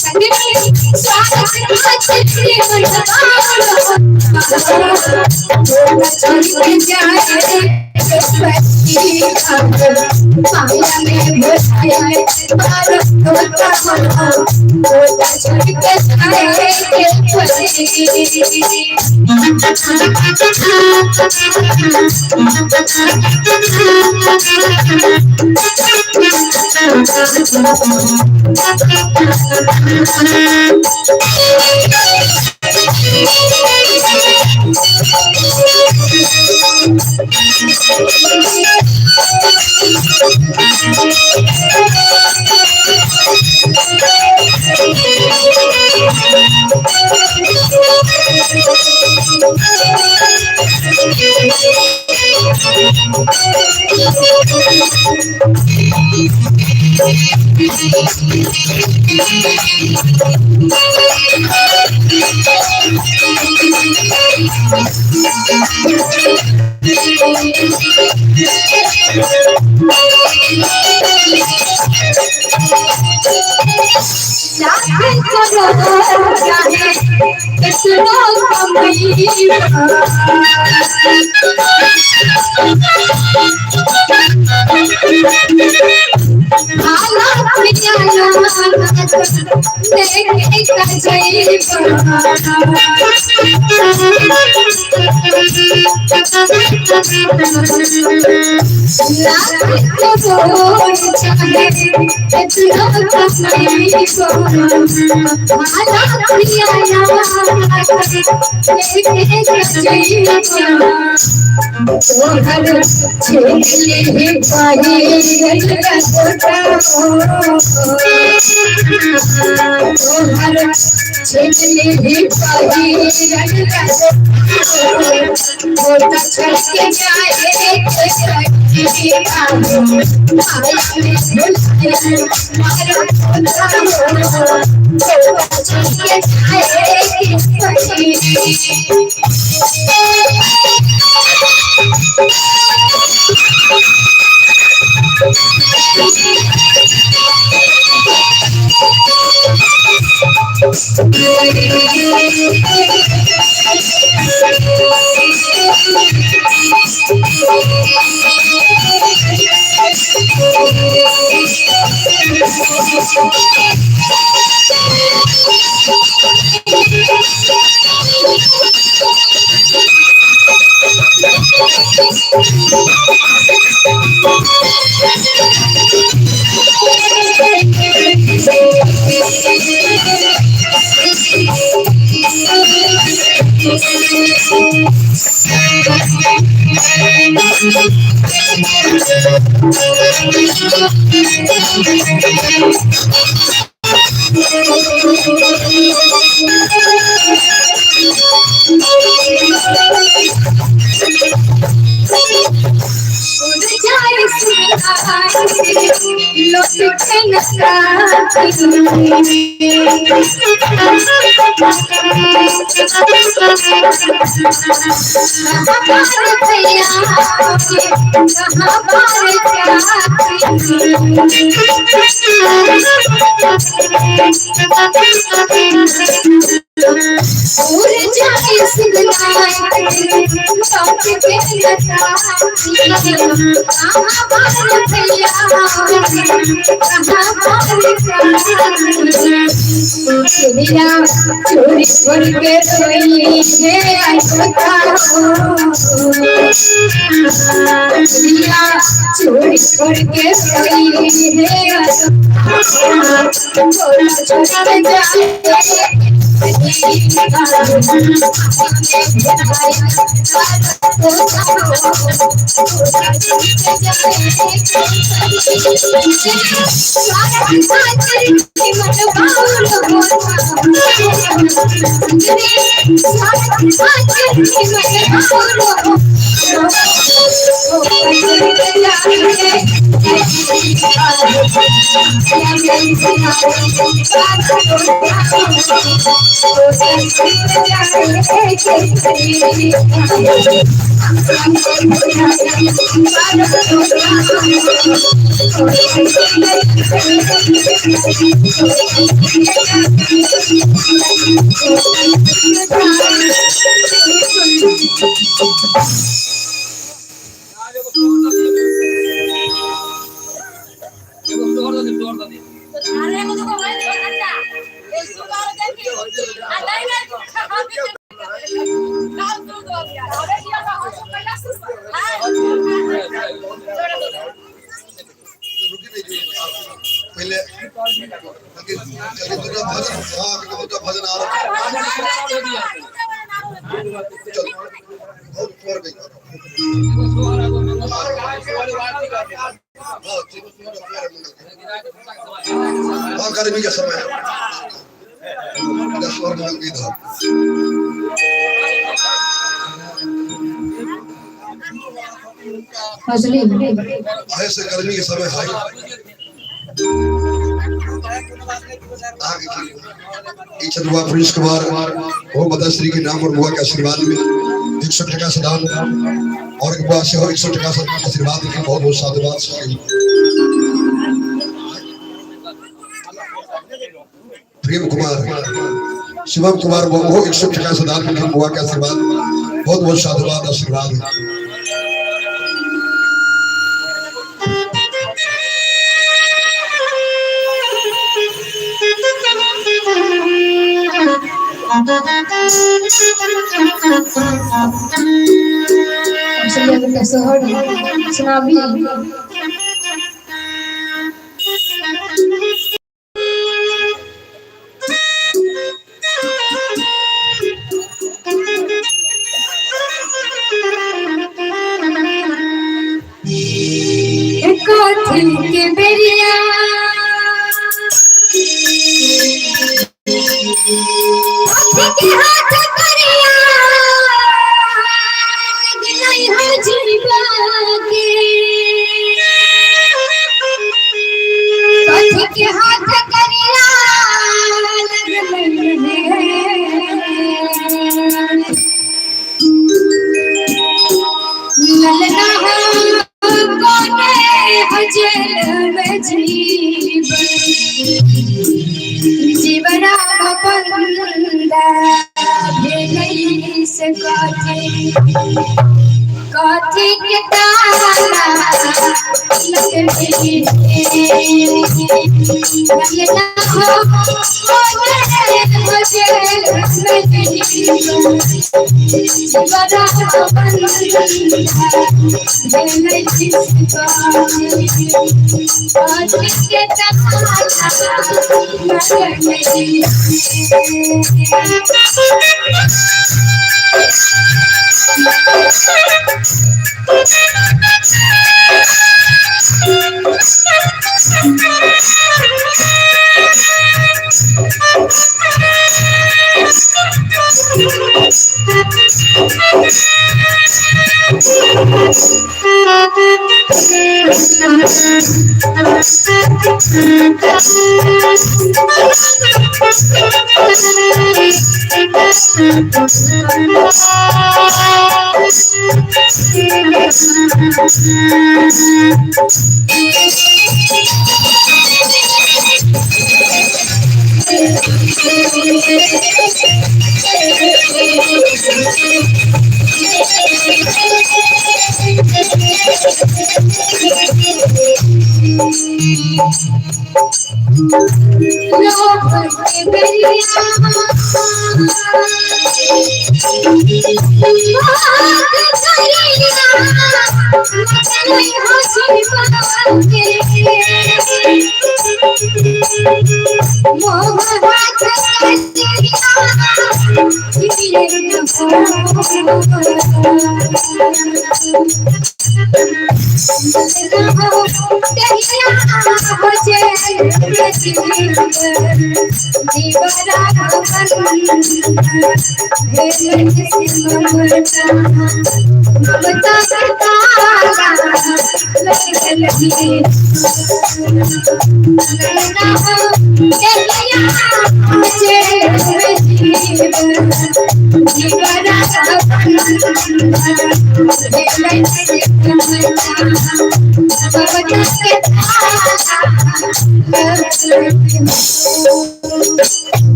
संगनी स्वागत भाई मन बावर होता हो, तोता छोड़ के जाए के पति, माया में भुलायल बारा तोता हो, तोता छोड़ के जाए के पति। लाख करोड़ चाहे कितनो कमैबा, खाना पिया लेके का जइबा, लाख करोड़ चाहे कितनो कमैबा, खाना पिया लेके का जइबा, तोहर छेले पाही तोहर छेले पाही तोता छोड़ के जाए के माया में भुलायल मारो तोता हो, तोता छोड़ के जाए के पति। उड़ जाए लौट के न उड़ जाए लौट के न कहाँ बार भैया कहाँ बार चिड़िया चोरी करके रोई है तोता हो, चिड़िया चोरी करके रोई है तोता छोड़ के जाए। पहले भजन आ रहा हाँ, गर्मी का समय ऐसे गर्मी के समय है। चंद्रमा प्रिंस कुमार वो माता श्री के नाम और बुआ के आशीर्वाद में 100 टका से दान और एक बुआ से और 100 टका से आशीर्वाद के बहुत बहुत साधुवाद। प्रेम कुमार शिवम कुमार वो 100 टका से दान के बुआ के आशीर्वाद बहुत बहुत साधुवाद आशीर्वाद। सुनाबी के बेरिया के हाथ करिया नहीं हजीबा के कथी के हाथ करिया ललना कोने हजेल में जीव जीवना बंदा भेलई से कथी कथी के तारा लगली ललना कोने हजेल में जीव जीवना बंदा भेलई से कथी के तारा लगली।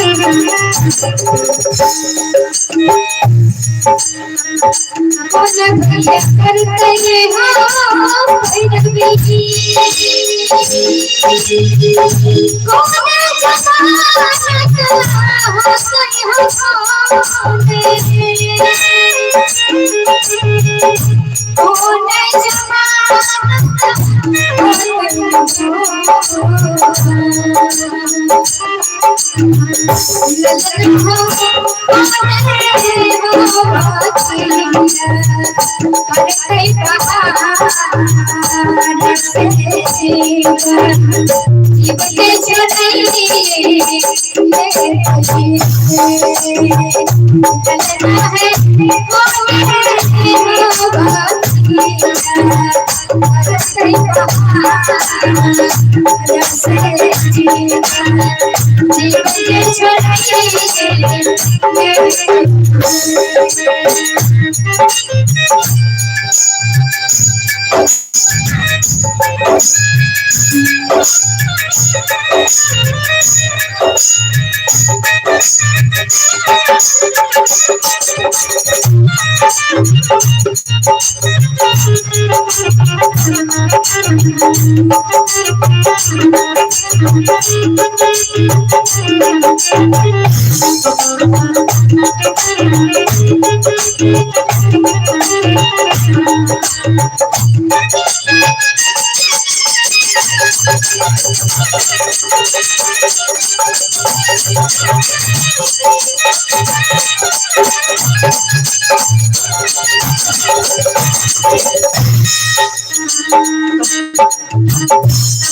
Thank you. कौन भैया करते हो पैरवी, कौन जमानत होतै हो कौन जमानत ललन हो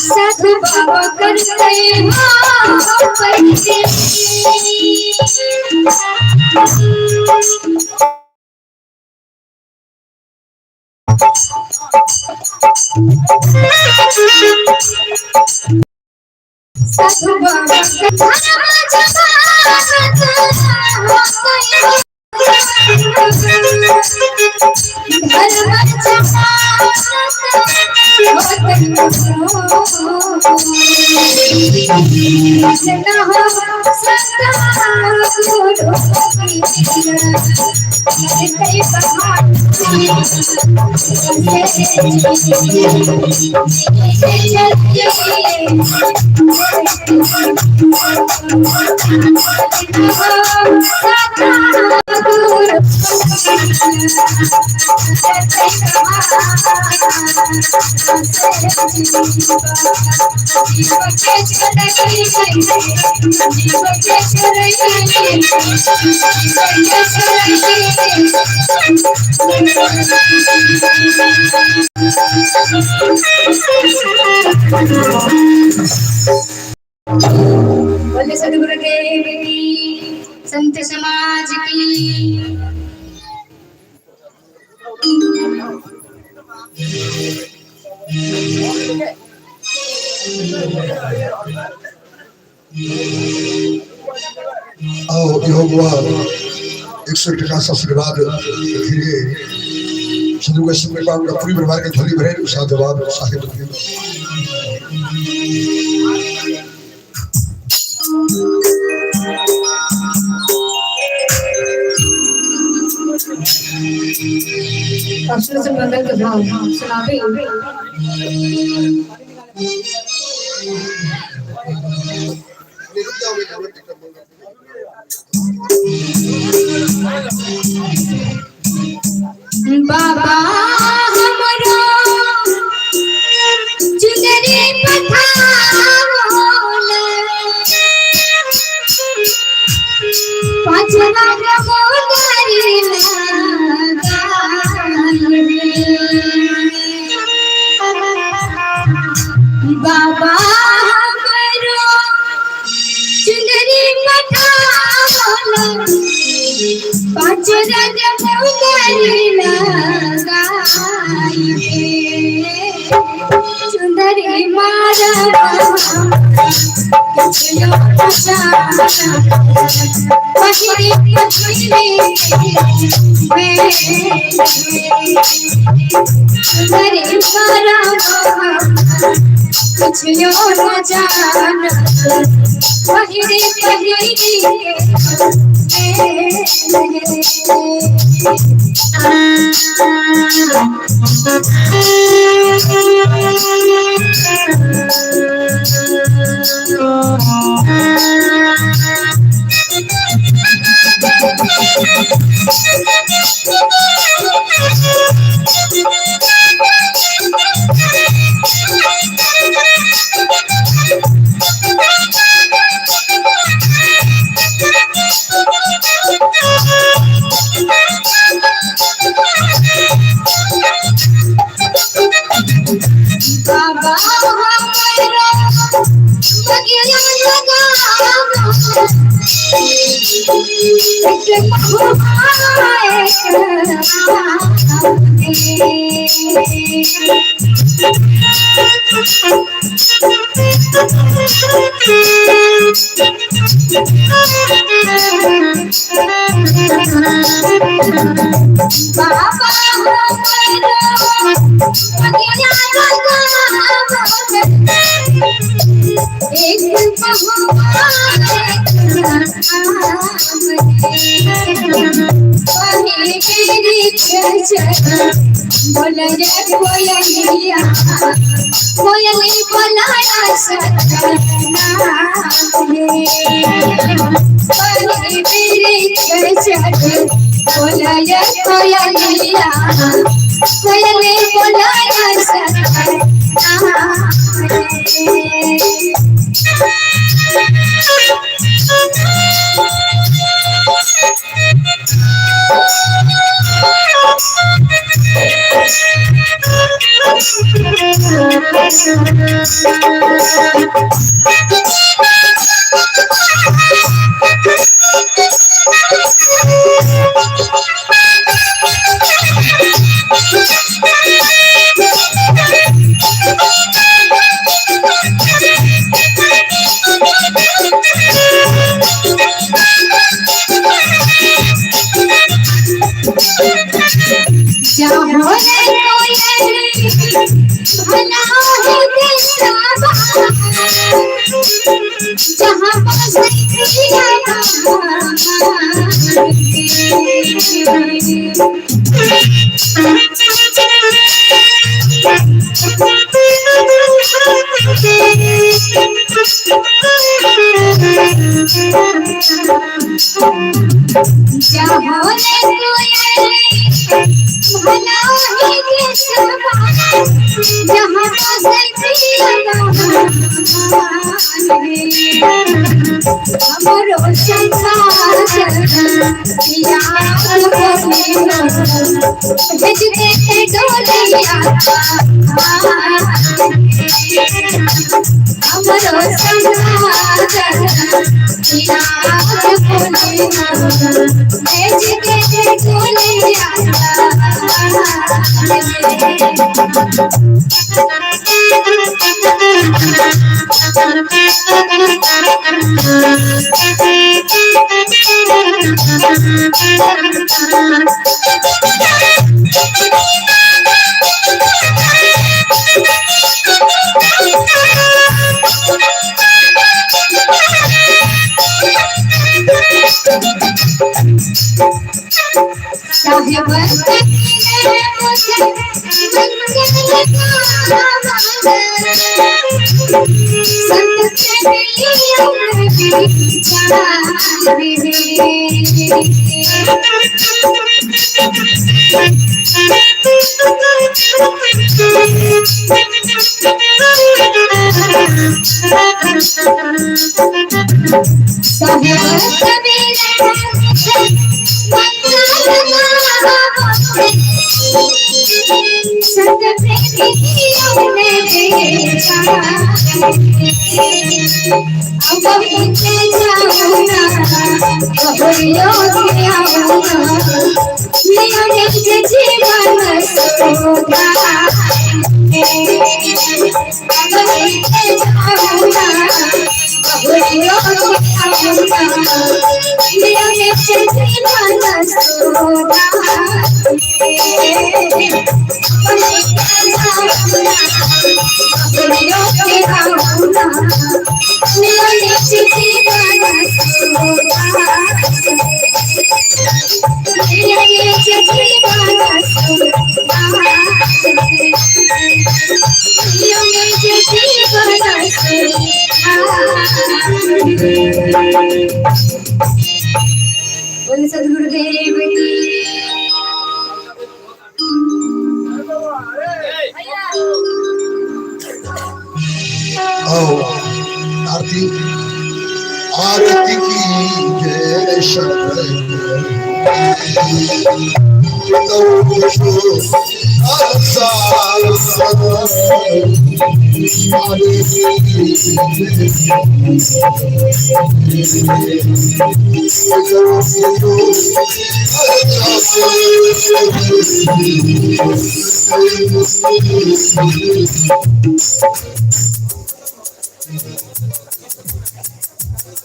साधु बाबा करते हो पैसे। साधु बाबा बोले सदगुरुदेव की, संत समाज की। आओ इहो बुआ 100 टका से आशीर्वाद फिरे सदगुरु के कृपा उनका पूरी परिवार के झोली भरे साधुवाद साहिब। अब शुरू से मंगल के भाव सुनावे। बाबा हमरो चुनरी पठावल, पाँच रंग मोदरी लगाई। बाबा हमरो चुनरी पठावल, पाँच रंग मोदरी लगाई। चुनरी मारा किछियो न जाना पहिरी पहिरी चुनरी पर किछियो न जाना पहिरी पहिरी बाबा हमरा बगिया लगावा एक महुआ एक बाबा हमरा बगिया लगावा एक महुआ बोल रे कोयलिया कोयली बोलाया बोल रे कोयलिया कोयली बोलाया जाहो रे कोयली भला है देशवा जहाँ बसै प्रिया जाहो रे कोयली भला है देशवा जहाँ बसै प्रिया हमरो भेज दे डोलिया हमरो भेज दे डोलिया। साहेब संत संत जीवन बोले सदगुरुदेव की। आओ आरती आरती की जय शरण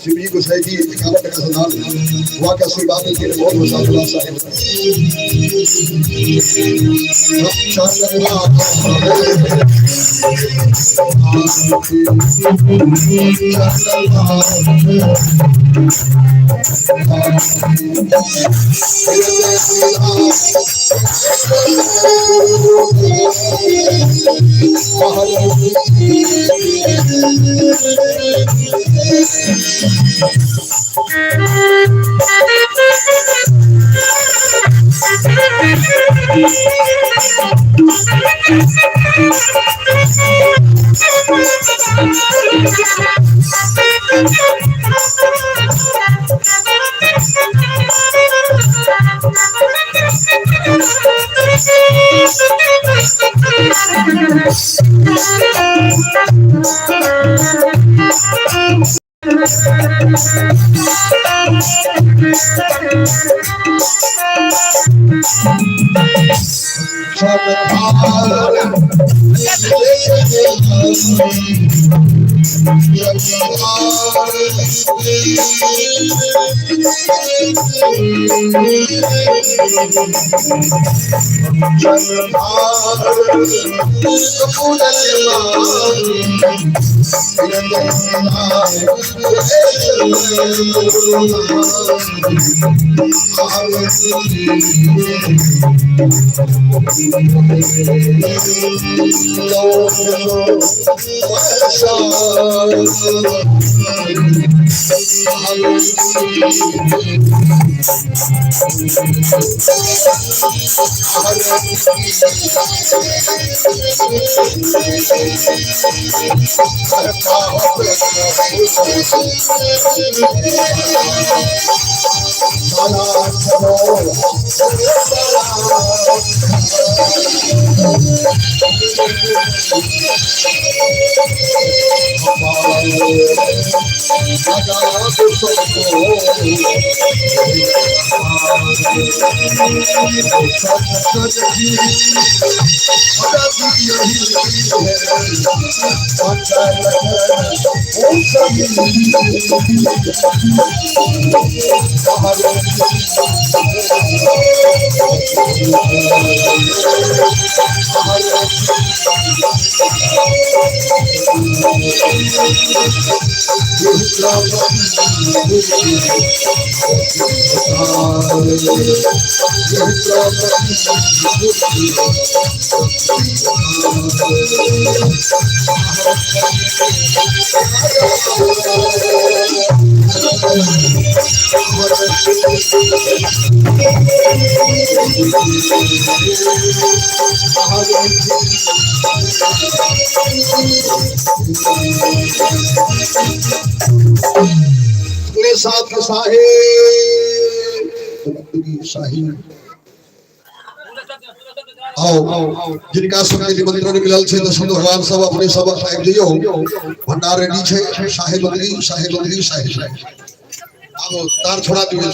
शिवजी को सही जी 51 टका सदान हुआ का आशीर्वाद के बहुत बहुत साहिब। साथ साहिब साहिब आओ जिनका सबके निमंत्रण मिलल छै तऽ संत भगवान सब अपने सब आबि जइयो। भंडार रेडी छै। साहेब बंदगी साहेब बंदगी साहेब आबो तार छोड़ा दियौ।